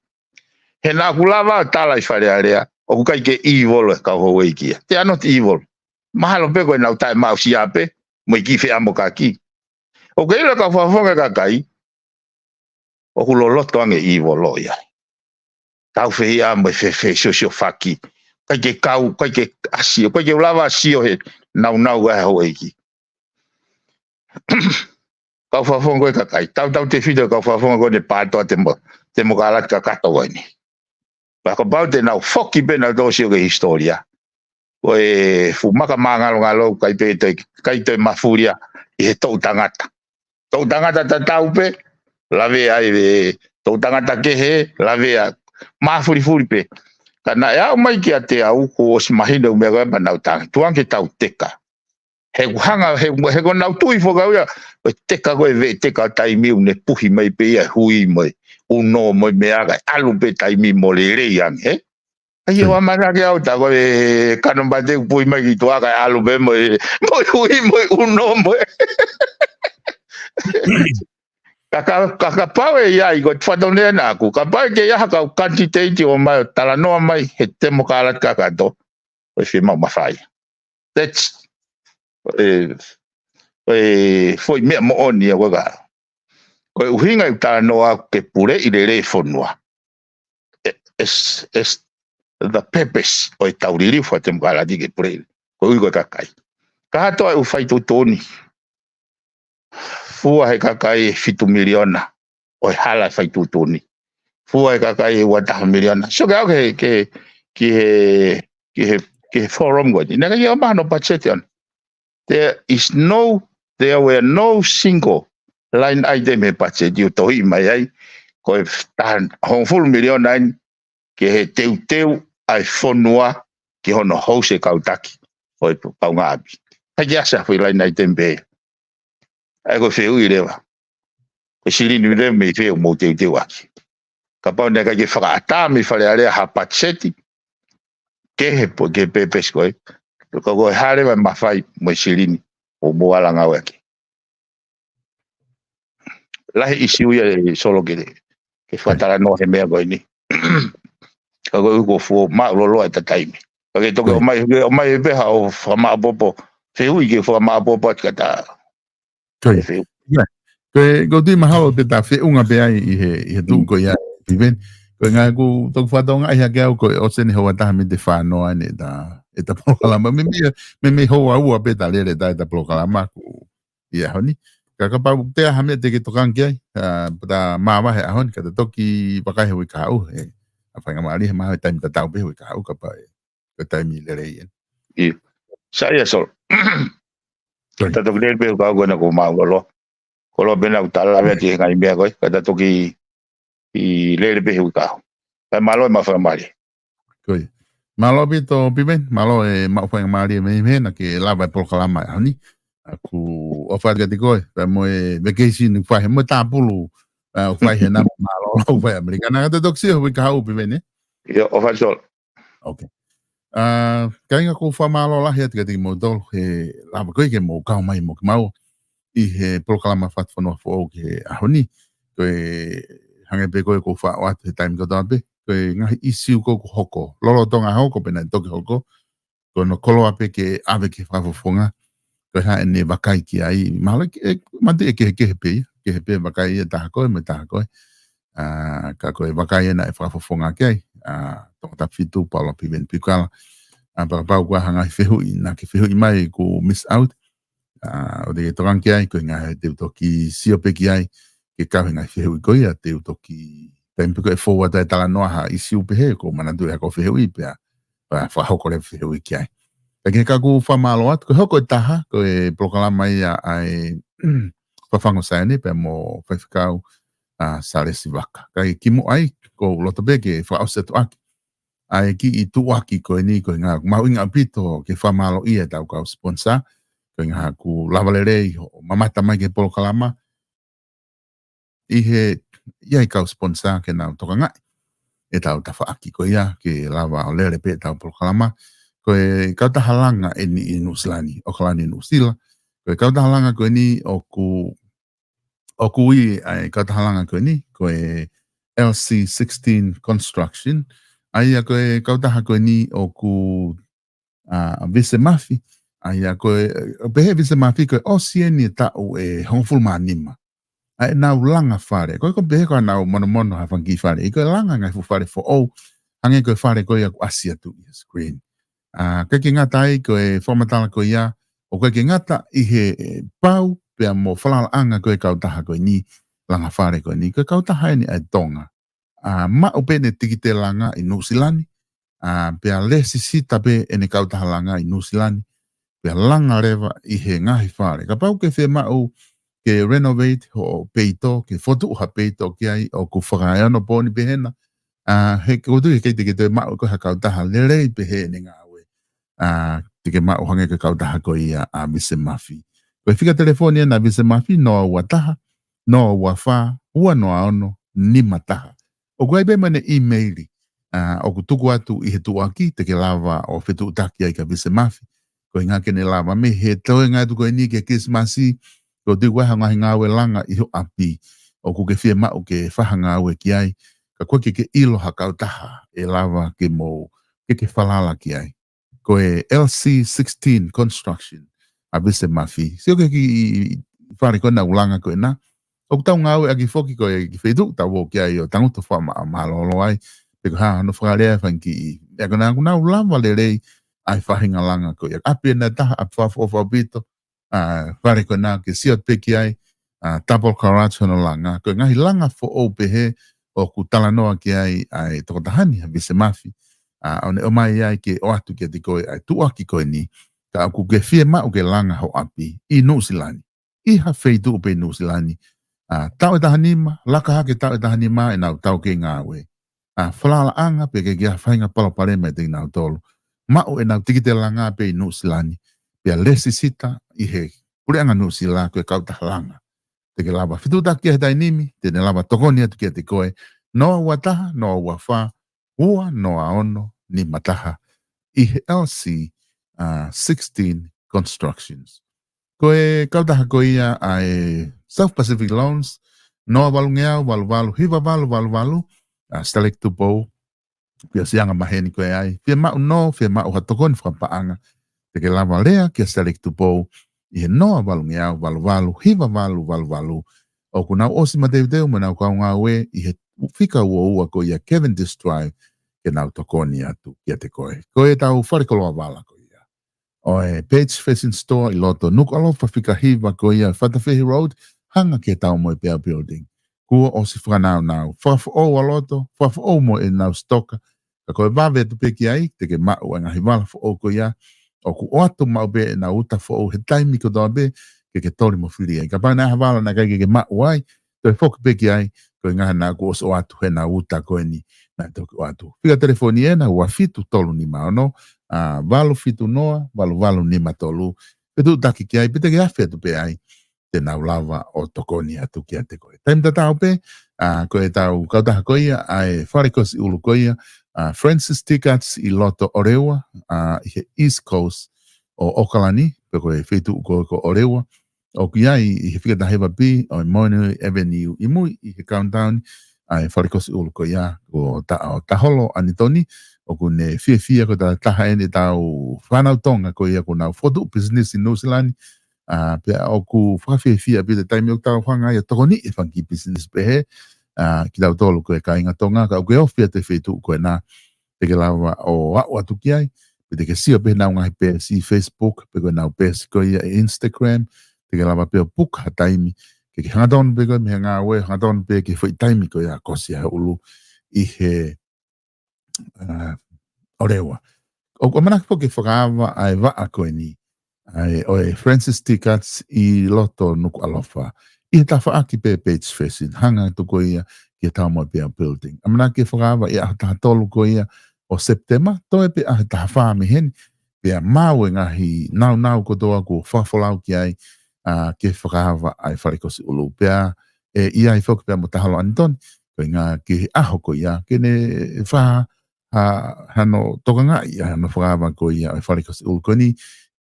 He naʻa ku lava ʻo tala ʻi Fale Alea, ʻoku ʻikai ke evil e kau houʻeiki ia. They are not evil. Mahalo pē ko ʻenau taʻemaʻusia pē, mo e kiʻi feʻamokaki. ʻOku ke ʻilo e kau fakafofonga e kakai, ʻoku loloto ange e evil ʻi ai. Tau fehiʻa mo e fe, fesiosiofaki. ʻIkai ke kau, ʻikai ke ʻasi, ʻikai ke u lava ʻo sio he naunau ʻa e houʻeiki. Kau fakafofonga ko ē kakai. Tautautefito kau fakafofonga ko ē ʻene PATOA temo, temokalati kakato ko eni. Pea kapau te nau foki pē nautolu ʻo sio ki he hisitōlia. Ko e fuʻu maka māngalongalo, ʻikai pē toe, ʻikai toe mafuli ia ʻi he toʻu tangata. Toʻu tangata tatau pē, lavea ai e toʻu tangata kehe, lavea mafulifuli pē. Ka naʻe aʻu mai kiate au, kuo ʻosi mahino e ʻū meʻa ko ē pea nau tangi. Tuku ange ke tau teka. He ʻoku hanga, he, he ko ʻenau tui foki au ia, ʻo e teka ko ē veʻe teka ʻo taimi ʻoku ne puhi mai pē ia hui mo e ʻuno mo e meʻa kae ʻalu pē taimi mo lelei ange, he? ʻAi, ʻoua mā ke au tā ko e kano mate ʻoku puhi mai ki tuʻa kae ʻalu pē mo e, mo e hui mo e ʻuno mo e. Ka, ka, ka, kapau ʻe ʻi ai, ko e fatonea naʻa ku, kapau ʻe kei ʻi ai ha kau kanititeiti ʻo ʻomai ʻo talanoa mai he temokalati kakato, ʻoku fiemaʻu mafai. That's, ʻe, ʻe, foʻi meʻa moʻoni ia ko ē ka. Ko e ʻuhinga ʻeku talanoa ke puleʻi lelei e fonua. E, it's, it's the purpose ʻo e tau liliu fakatemokalati ke puleʻi. Ko e ui ko e kakai. Kātoa e ʻū fai tuʻutuʻuni. Fua he kakai e fitu miliona ʻo e hala e fai tuʻutuʻuni. Fua he kakai e ua taha miliona. So ke au ke, ke, ki he, ki he, ki he forum ko eni. Naʻe ʻikai ke ʻomai hano patiseti ʻona. There is no, there were no single line item he patiseti ʻo tohi mai ai. Ko e taha hongofulu miliona eni ke he teuteu ʻa e fonua ki hono housi e kau taki ʻo e kaungāʻapi. ʻIkai ke ʻasi ha foʻi line item pē. ʻA ia ko e fehuʻi leva, ko e silini leva mei fē ʻoku mou teuteu ʻaki? Kapau naʻe ʻikai ke fakaʻatā mei Fale Alea ha patiseti, kehe pē, kehe pē pesi ko ē. Ka ko e hā leva e mafai mo e silini ʻoku mou ala ngāueʻaki? Lahi ʻīsiu ia ʻe Solo ke, ke fakatalanoa he meʻa ko eni. Ka ko e ʻuhi kuo fuʻu māʻuloloa ʻeta taimi. Ka ke toki ʻomai, ke ʻomai pē haʻo fakamaʻopoʻopo. Fehuʻi ke fakamaʻopoʻopo atu ka ta. Ko ia. Fehuʻi. Ko ia. Ko e, ko e tui mahalo te ta feʻunga pē ai ʻi he, ʻi he tuʻu ko ia, Piveni. Ko e ʻuhinga ʻoku toki fakatokangaʻi hake au ko e ʻosi eni houa taha miniti fā noa eni ʻeta, ʻeta polokalama. Meimei, meimei houa ua pē ta lele ʻeta, ʻeta polokalama ʻaku ʻi he ʻaho ni. Ka kapau te ʻi ai ha meʻa te ke tokanga ki ai, ʻa, pea ta māvae he ʻaho ni, ka ta toki vakai he uike kahaʻu, he, ʻa faingamālie he mahalo he taimi tatau pē he uike kahaʻu, kapau ʻe, ko e taimi lelei eni. ʻIo. Sai ia Solo. Ko ia. Ta toki lele pē he uike kahaʻu ko ena kuo māʻuloloa. Ko e lava pē naʻa ku tala atu he ngaahi meʻa ko ē, ka ta toki ʻi lele pē he uike kahaʻu. Kae mālō e maʻu faingamālie. Ko ia. Mālō ʻaupito Piveni, mālō e maʻu faingamālie mei, mei hena ke lava e polokalama he ʻaho ni. ʻOku ou ʻofa atu kiate koe, pea mo e vacation ʻoku fai, mo e tāpulu, ʻa, ʻoku fai hena, mālō ʻoku fai ʻAmelika. Naʻa ta toki sio he uike kahaʻu Piveni, ē? ʻIo, ʻofa atu Solo. Ok. ʻA, kāinga, ʻoku ou fakamālō lahi atu kiate kimoutolu he lava ko ē ke mou kau mai mo kimaua ʻi he polokalama Fatufonua Foʻou ki he ʻaho ni. Ko e hangē pē ko ē ʻoku ou faʻo atu he taimi kotoa pē, ko e ngaahi ʻīsiu ko ē ʻoku hoko lolotonga hoko pe naʻe toki hoko, ko hono koloa pē ke ʻave ki he fakafofonga. Ko e hā ʻene vakai ki ai, mahalo ʻe, ʻe, mahalo ʻe kehekehe pē ia, kehe pē vakai ia ʻa e taha ko ē mo e taha ko ē. ʻA, ka ko e vakai ena ʻe fakafofonga ki ai ʻa Tongatapu fitu, Paula Piveni Piukala. ʻA, pea kapau ʻoku ʻi ai ha ngaahi fehuʻi naʻa ke fehuʻi mai kuo miss out, ʻa, ʻoua te ke tokanga ki ai, ko e ʻuhinga he te u toki sio pē ki ai, ke kau he ngaahi fehuʻi ko ia, te u toki, taimi pē ko ē ʻe fou atu ai e talanoa ha ʻīsiu pehē, ʻoku ou manatuʻi ha ko e fehuʻi pea, pea fakahoko leva e fehuʻi ki ai. Ka ke, ka ʻoku ou fakamālō atu, ko e hoko ʻe taha, ko e polokalama ia ʻa e Fafangu ʻo Saione pea mo Faifekau, ʻa, Salesi Vaka. Kae kimuʻa ai, ʻoku ou loto pē ke fakaʻosi atu ʻaki ʻa e kiʻi tuʻuaki ko eni, ko e ʻuhinga ʻoku mahuʻinga ʻaupito ke fakamālōʻia ʻetau kau sponsor, ko e ʻuhinga ʻoku lava lelei hoʻo mamata mai ki he polokalama, ʻi he, ʻi ai e kau sponsor ke nau tokangaʻi ʻetau tafaʻaki ko ia, ke lava ʻo lele pē ʻetau polokalama. Ko e kautaha langa eni ʻi Nuʻu Sila ni, ʻAokalani, Nuʻu Sila. Ko e kautaha langa ko eni ʻoku, ʻoku ui ʻa e kautaha langa ko eni, ko e L C sixteen Construction. ʻA ia ko e kautaha ko eni ʻoku, ʻa, Vise Mafi. ʻA ia ko e, pehē Vise Mafi ko e ʻosi eni e taʻu ʻe hongofulu mā nima ʻa ʻenau langa fale. Ko e, ko e pehē ko ʻenau monomono ha fanga kiʻi fale. ʻI ko e langa ngaahi fuʻu fale foʻou, hangē ko e fale ko ia ʻoku ʻasi atu ʻi he screen. ʻA, ʻikai ke ngata ai ko e fakamatala ko ia, ʻoku ʻikai ke ngata ʻi he, ʻe, pau pea mo e falalaʻanga ko ē ʻa e kautaha ko eni, langa fale ko eni, ko e kautaha eni ʻa e Tonga, ʻa, maʻu pē ʻene tikite langa ʻi Nuʻu Sila ni, ʻa, pea lēsisita pē ʻene kautaha langa ʻi Nuʻu Sila ni, pea langa leva ʻi he ngaahi fale. Kapau ʻoku ke fiemaʻu ke renovate hoʻo peito, ke fokotuʻu ha peito ki ai, ʻoku fakaeonopooni pē hena, ʻa, he ʻoku ou tui he ʻikai te ke toe maʻu ʻe koe ha kautaha lelei pehē ʻene ngāue, ʻa, te ke maʻu hangē ko e kautaha ko ia ʻa Vise Mafi. Ko e fika telefoni ena ʻa Vise Mafi, noa ua taha, noa ua fā, ua noa ono, nima taha. ʻOku ʻi ai pē mo ʻene ʻīmeili, ʻa, ʻoku tuku atu ʻi he tuʻuaki, te ke lava ʻo fetuʻutaki ai kia Vise Mafi. Ko e ʻuhinga ke ne lava mei he toenga atu ko eni ki he Kilisimasi, ʻoku ʻi ai ha ngaahi ngāue langa ʻi ho ʻapi ʻoku ke fiemaʻu ke fai ha ngāue ki ai, ka ʻoku ʻikai ke ke ʻilo ha kautaha ʻe lava ke mou, ke ke falala ki ai. Ko e L C sixteen Construction ʻa Vise Mafi. Sio ki he kiʻi fale ko ena ʻoku langa ko ena. ʻOku tau ngāueʻaki foki ko e kiʻi feituʻu ʻoku tau ō ki ai ʻo tangutu fakamālōlō ai. Pe ko e hā hono fakalea e fanga kiʻi meʻa ko ena, ʻoku nau lava lelei ʻa e faʻahinga langa ko ia. ʻApi ena ʻe taha, ʻapi fakaʻofoʻofa ʻaupito, ʻa, fale ko ena ke sio atu pē ki ai, ʻa, double garage hono langa. Ko e ngaahi langa foʻou pehē ʻoku talanoa ki ai ʻa e tokotaha ni, ʻa Vise Mafi. ʻA, ʻo ne ʻomai ai ke ʻoatu kiate koe ʻa e tuʻuaki ko eni, ka ʻoku ke fiemaʻu ke langa ho ʻapi ʻi Nuʻu Sila ni, ʻi ha feituʻu pē ʻi Nuʻu Sila ni, ʻa, taʻu ʻe taha nima, laka hake taʻu ʻe taha nima ʻenau taukei ngāue, ʻa, falalaʻanga pe ʻikai ke ʻi ai ha faʻahinga palopalema ʻiate kinautolu, maʻu ʻenau tikite langa pē ʻi Nuʻu Sila ni, pea lēsisita ʻi he Puleʻanga Nuʻusila, ko e kautaha langa. Te ke lava fetuʻutaki he taimi ni, te ne lava tokoni atu kiate koe, noa ua taha, noa ua fā, ua noa ono nima taha, ʻi he L C, uh, sixteen Constructions. Ko e kautaha ko ia ʻa e South Pacific Loans, noa valungeau, valu valu, hiva valu, valu valu, ʻa Stalek Tupou, pea siʻi anga maheni ko ē ai, fiemaʻu nō, fiemaʻu ha tokoni fakapaʻanga, te ke lava lea kia Stalek Tupou, ʻi he noa valungeau, valu valu, hiva valu, valu valu. ʻOku nau ʻosi mateuteu mo ʻenau kau ngāue, ʻi he fika ua ua ko ia Cavendish Drive, ke nau tokoni atu kiate koe. Ko e tau fale koloa vala ko ia. ʻO e Page Fashion Store ʻi loto Nukuʻalofa fika hiva ko ia Fatafehi Road, hanga ki he Taumoepeau Building. Kuo ʻosi fakanaunau, fakafoʻou ʻa loto, fakafoʻou mo ʻenau sitoka. Ka ko e vave atu pē ki ai, te ke maʻu e ngaahi vala foʻou ko ia, ʻoku ʻoatu maʻu pē ʻenau uta foʻou he taimi kotoa pē, ke ke toli mo fili ai. Kapau naʻe ʻi ai ha vala naʻe ʻikai ke ke maʻu ai, toe foki pē ki ai, ko e ngaahi naʻa kuo ʻosi ʻoatu he ʻenau uta ko eni, naʻe toki ʻoatu. Fika telefoni ena, ua fitu tolu nima ono, ʻa, valu fitu noa, valu valu nima tolu. Fetuʻutaki ki ai, pe te ke afe atu pē ai, te nau lava ʻo tokoni atu kiate koe. Taimi tatau pē, ʻa, ko e tau kautaha ko ia, ʻa e fale kosi ʻulu ko ia, ʻa, Francis Tickets ʻi loto ʻOreua, ʻa, ʻi he East Coast ʻo ʻOkalani, pe ko e feituʻu ko, ko ʻOreua, ʻoku ʻi ai ʻi he fika taha hiva B ʻo e Moenui Avenue ʻi mui ʻi he Countdown, ʻa e fale kosi ʻulu ko ia, ko Ta-, ʻo Taholo Anitoni, ʻoku ne fiefia ko e taha eni tau fānau Tonga ko ia ʻoku nau fokotuʻu pisinisi ʻi Nuʻusila ni, ʻa, pea ʻoku fakafiefia pē he taimi ʻoku tau hanga ia ʻo tokoniʻi e fanga kiʻi pisinisi pehē, ʻa, kitautolu ko e kāinga Tonga, ka ʻoku ke ofi atu he feituʻu ko ena, te ke lava ʻo aʻu atu ki ai, pe te ke sio pē heʻenau ngaahi peesi Facebook, pe ko ʻenau peesi ko ia ʻi Instagram, te ke lava pē ʻo puka ha taimi, ke ke hangatonu pē koe mei he ngāue, hangatonu pē ki he foʻi taimi ko ia kosi ai ʻulu ʻi he, ʻa, ʻOreua. ʻOku ʻamanaki foki ke fakaava ʻa e vaʻa ko eni, ʻa e, ʻo e Francis Tickets ʻi loto Nukuʻalofa. ʻI he tafaʻaki pē Page Fashion, hanga atu ko ia ki he Taumoepeau Building. ʻAmanaki ke fakaava ʻi he ʻaho taha tolu ko ia ʻo Sepitema, toe pē ʻaho taha fā mei heni, pea maʻu e ngaahi naunau kotoa kuo fakafolau ki ai, ʻa, ke fakaava ʻa e fale kosi ʻulu pea, ʻe ʻi ai foki pea mo Taholo Anitoni, ko e ngaahi ʻaho ko ia, ke ne fa ha, hano tokangaʻi, ʻa, hano fakaava ko ia ʻo e fale kosi ʻulu ko eni,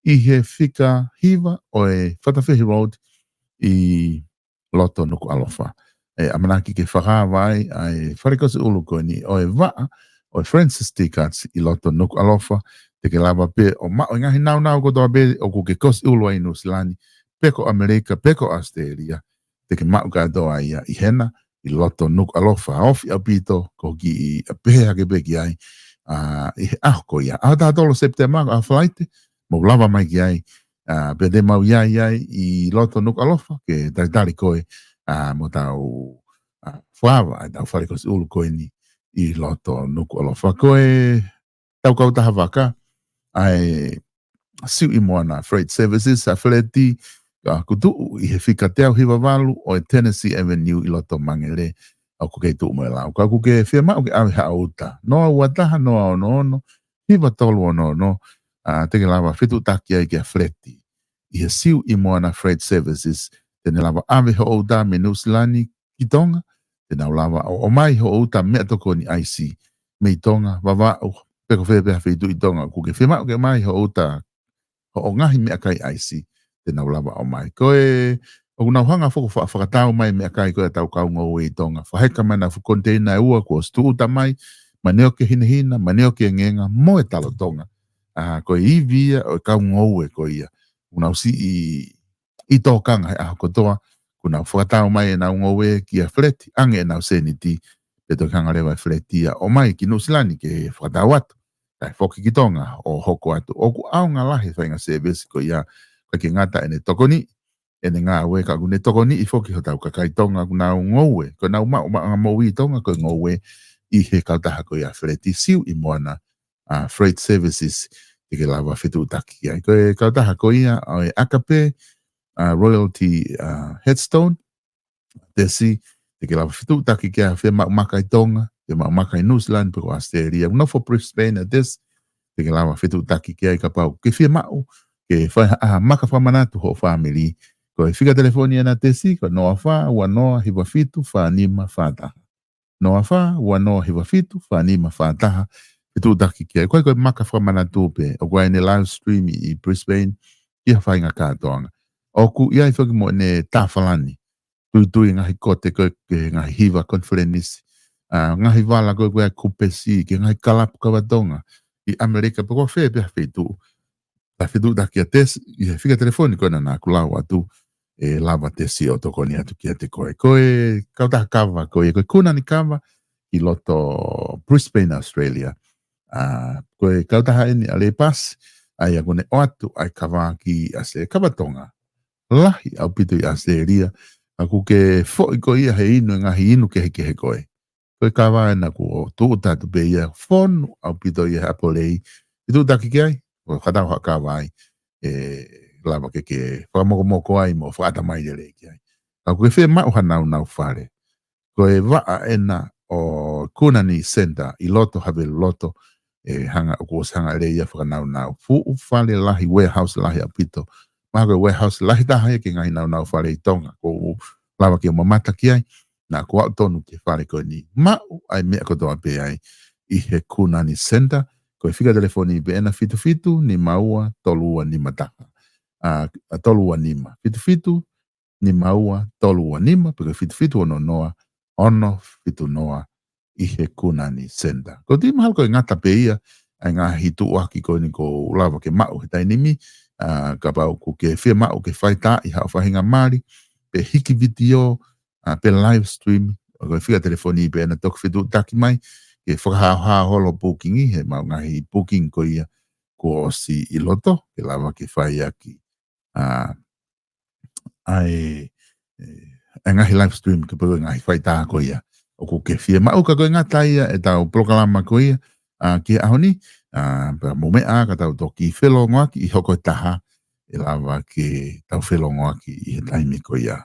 ʻi he fika hiva ʻo e Fatafehi Road ʻi loto Nukuʻalofa. ʻE ʻamanaki ke fakaava ai, ʻa e fale kosi ʻulu ko eni ʻo e vaʻa, ʻo e Francis Tickets ʻi loto Nukuʻalofa, te ke lava pē ʻo maʻu e ngaahi naunau kotoa pē ʻoku ke kosi ʻulu ai ʻi Nuʻusila ni, pe ko ʻAmelika, pe ko ʻAositelēlia, te ke maʻu kātoa ia ʻi hena, ʻi loto Nukuʻalofa, ofi ʻaupito, ko e kiʻi pehē hake pē ki ai, ʻa, ʻi he ʻaho ko ia. ʻAho taha tolu Sepitema, ʻaho Falaite, mou lava mai ki ai, ʻa, pea te mau ʻi ai ʻi loto Nukuʻalofa, ke talitali koe, ʻa, mo tau, ʻa, fakaava ʻa e tau fale kosi ʻulu ko eni ʻi loto Nukuʻalofa. Ko e tau kautaha vaka, ʻa e Siuʻi Moana Freight Services, ʻa e feleti, ʻoku tuʻu ʻi he fika teau hiva valu ʻo e Tennessee Avenue ʻi loto Mangere, ʻoku kei tuʻu mo e lau. Ka ʻoku ke fiemaʻu ke ʻave haʻo uta, noa ua taha, noa ono ono, hiva tolu ono ono, ʻa, te ke lava fetuʻutaki ai kia Feleti ʻi he Siuʻi Moana Freight Services, te ne lava ʻave hoʻo uta mei Nuʻusila ni ki Tonga, te nau lava ʻo, ʻomai hoʻo uta meʻatokoni ʻaisi mei Tonga, Vavaʻu, pe ko fē pē ha feituʻu ʻi Tonga, ʻoku ke fiemaʻu ke ʻomai hoʻo uta, hoʻo ngaahi meʻakai ʻaisi, te nau lava ʻomai. Ko e, ʻoku nau hanga foki ʻo fa-, fakatau mai meʻakai ko ia ʻa e tau kau ngoue ʻi Tonga. Fakaheka mai ʻenau fuʻu koniteina ʻe ua kuo ʻosi tūʻuta mai, manioke hinehina, manioke engenga, mo e talo Tonga. ʻA, ko e ivi ia ʻo e kau ngoue ko ia. ʻOku nau siʻi ʻi tōkanga he ʻaho kotoa, ʻoku nau fakatau mai ʻenau ngoue kia Feleti, ʻange ʻenau sēniti, pea toki hanga leva ʻe Feleti ia ʻo ʻomai ki Nuʻusila ni ke fakatau atu, kae foki ki Tonga ʻo hoko atu. ʻOku ʻaonga lahi e faʻahinga sēvesi ko ia, ʻikai ke ngata ʻene tokoniʻi ʻene ngāue, ka ʻoku ne tokoniʻi foki hotau kakai Tonga ʻoku nau ngoue, ko ʻenau maʻu, maʻuʻanga moʻui ʻi Tonga, ko e ngoue ʻi he kautaha ko ia Feleti, Siuʻi Moana, ʻa, Freight Services, te ke lava fetuʻutaki ai. Ko e kautaha ko ia ʻo e Akape, ʻa, Royalty, ʻa, Headstone, Tesi, te ke lava fetuʻutaki ki ai, fiemaʻu maka ʻi Tonga, fiemaʻu maka ʻi Nuʻusila ni pe ko ʻAositelēlia. Nofo Brisbane ʻa Tesi, te ke lava fetuʻutaki ki ai kapau ʻoku ke fiemaʻu ke fai ha, ha maka fakamanatu hoʻo fāmili. Ko e fika telefoni ʻena Tesi, ko e noa fā ua noa hiva fitu fā nima fā taha. Noa fā ua noa hiva fitu fā nima fā taha. Fetuʻutaki ki ai. Ko e, ko e maka fakamanatu pē, ʻoku ʻi ai ʻene live stream ʻi Brisbane, ʻi ha faʻahinga kātoanga. ʻOku ʻi ai foki mo ʻene tā falani tuitui ngaahi kote ko ē, ki he ngaahi hiva konifelenisi, ʻa, ngaahi vala ko ē, ko ē ʻa e Kupesi, ki he ngaahi kalapu kava Tonga ʻi ʻAmelika, pe ko fē pē ha feituʻu. Ka fetuʻutaki kia Tesi, ʻi he fika telefoni ko ena naʻa ku lau atu, ʻe lava Tesi ʻo tokoni atu kiate koe. Ko e kautaha kava ko ia, ko e Kunani Kava ʻi loto Brisbane, Australia. ʻA, ko e kautaha eni ʻa Lepasi, ʻa ia ʻoku ne ʻoatu ʻa e kava ki ʻAositelē-, kava Tonga lahi ʻaupito ʻi ʻAositelēlia, ʻa, ʻoku ke foʻi ko ia he inu e ngaahi inu kehekehe ko ē. Ko e kava ena ʻoku tūʻuta atu pē ia, fonu ʻaupito ia he ʻapo lei. Fetuʻutaki ki ai, ʻo fakatau ha kava ai, ʻe lava ke ke fakamokomoko ai mo fakaʻatamai lelei ki ai. Ka ʻoku ke fiemaʻu ha nāunau fale, ko e vaʻa ena ʻo Kunani Center ʻi loto Haveluloto, ʻe hanga, ʻoku ʻosi hanga lelei ia ʻo fakanaunau. Fuʻu fale lahi, warehouse lahi ʻaupito. Mahalo ko e warehouse lahi taha ia ki he ngaahi nāunau fale ʻi Tonga. ʻOku lava ke u mamata ki ai, naʻa ku aʻu tonu ki he fale ko eni. Maʻu ʻa e meʻa kotoa pē ai ʻi he Kunani Center, ko e fika telefoni pē ena fitu fitu nima ua tolu ua nima taha. ʻA, ʻa, tolu ua nima. Fitu fitu nima ua tolu ua nima, pe ko e fitu fitu ono noa ono fitu noa ʻi he Kunani Center. ʻOku ou tui mahalo ko e ngata pē ia ʻa e ngaahi tuʻuaki ko eni ʻoku ou lava ke maʻu he taimi ni, ʻa, kapau ʻoku ke fiemaʻu ke fai tā ʻi haʻo faʻahinga mali, pe hiki vitiō, ʻa, pe live stream, ʻoku ʻi ai e fika telefoni pē ena, toki fetuʻutaki mai, ke fakahaohaoa holo booking ʻi he maʻu ngaahi booking ko ia kuo ʻosi ʻi loto, ke lava ke fai ʻaki, ʻa, ʻa e, ʻe, ʻa e ngaahi live stream ke pau e ngaahi fai tā ko ia ʻoku ke fiemaʻu. Ka ʻoku ngata ia ʻetau polokalama ko ia, ʻa, ki he ʻaho ni, ʻa, pea mou meʻa ka tau toki felongoaki ʻi hoko ʻe taha, ʻe lava ke tau felongoaki ʻi he taimi ko ia.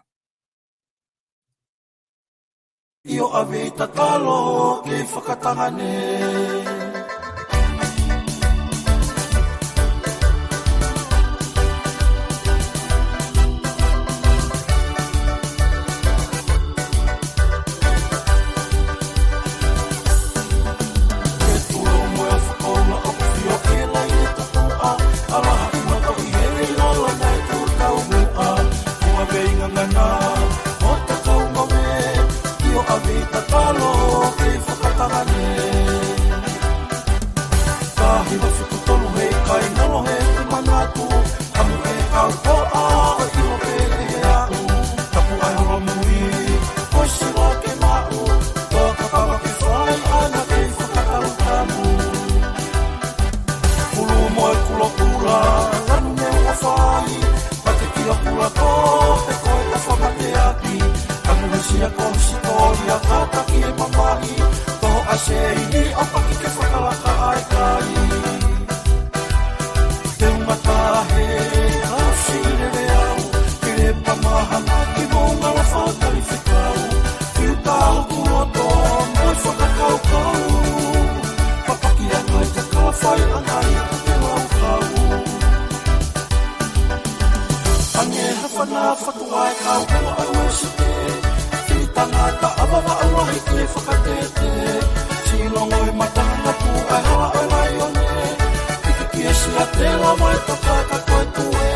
ʻIo, ʻave ʻi tatalo ke fakatangane. Ke tulo mo e fakaula ʻoku fio ke lai e tatuʻa, ala haʻi mato ʻi hele i lalo mai ku tau muʻa, kua vei ngangana, o ta kau mame, ʻio ʻave ʻi tatalo ke fakatangane. Ka hiva fiku tolu he kai nalo he manatu, kamu e kau ko a, ʻio pē ʻe aʻu, tapu ai holo mui, ko siwa ke maʻu, ko ka kava ke fai ʻana ke fakatau tamu. Pulu mo e kulokula, lanu ne ua fai, pate kila pula ko, he ko e ka famateaki, kanu he sia ko hisi ko ia ka taki e mamahi, ko a se ini a paki ke fakalaka ai kai. Te umata he, au si lele au, ke le pamahana ki mo ngala fakali fekau, fiu tau kuloto, mo e fakakaukau. Papaki ʻana i te kalafai ʻana i te laukau. Ange hafana fatu ai kau kela ai wesite. Fili tangata ʻavava ʻaulahi ke fakatete. Silongo i matanga tu ai hala ai laione. Iki ki e sia te lava e tokaka ko e tue.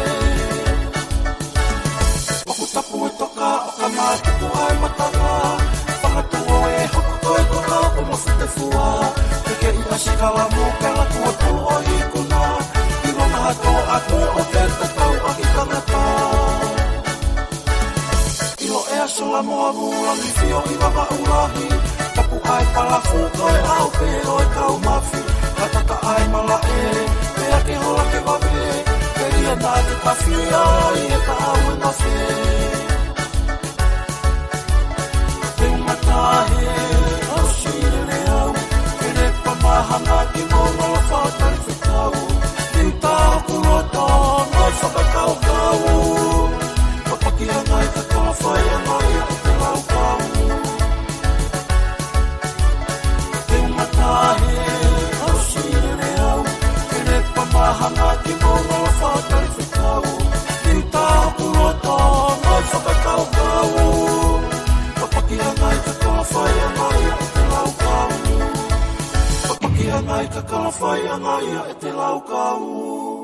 ʻOku tapu e toka ʻo ka matuku ai matanga. Fakatuʻo e hoko ko e toka ʻo mafute fua. Ke ke i ʻasi kalamu ke la tuʻo tuʻo ikuna. Ilo na hato atu ʻo ke tatau ʻaki tangata. Ilo e aso la moa mua mi fio i vava ulahi. Tapu ai palafu ko e au pe ʻo e kau mafi. Ka tata ai malaʻe, pea ke hola ke vave, ke lia na ke kafia, i e ka au e mafe. Te umata he, au si lele au, ke le pamahana ki mo mala fakali fekau. Te uta aku loto, mo fakakaukau. Papaki ʻana i ka kalafai ʻana i a te laukau. Te umata he, au si lele au, ke le pamahana ki mo mala fakali Mai ka kalafai anga ia e te laukau.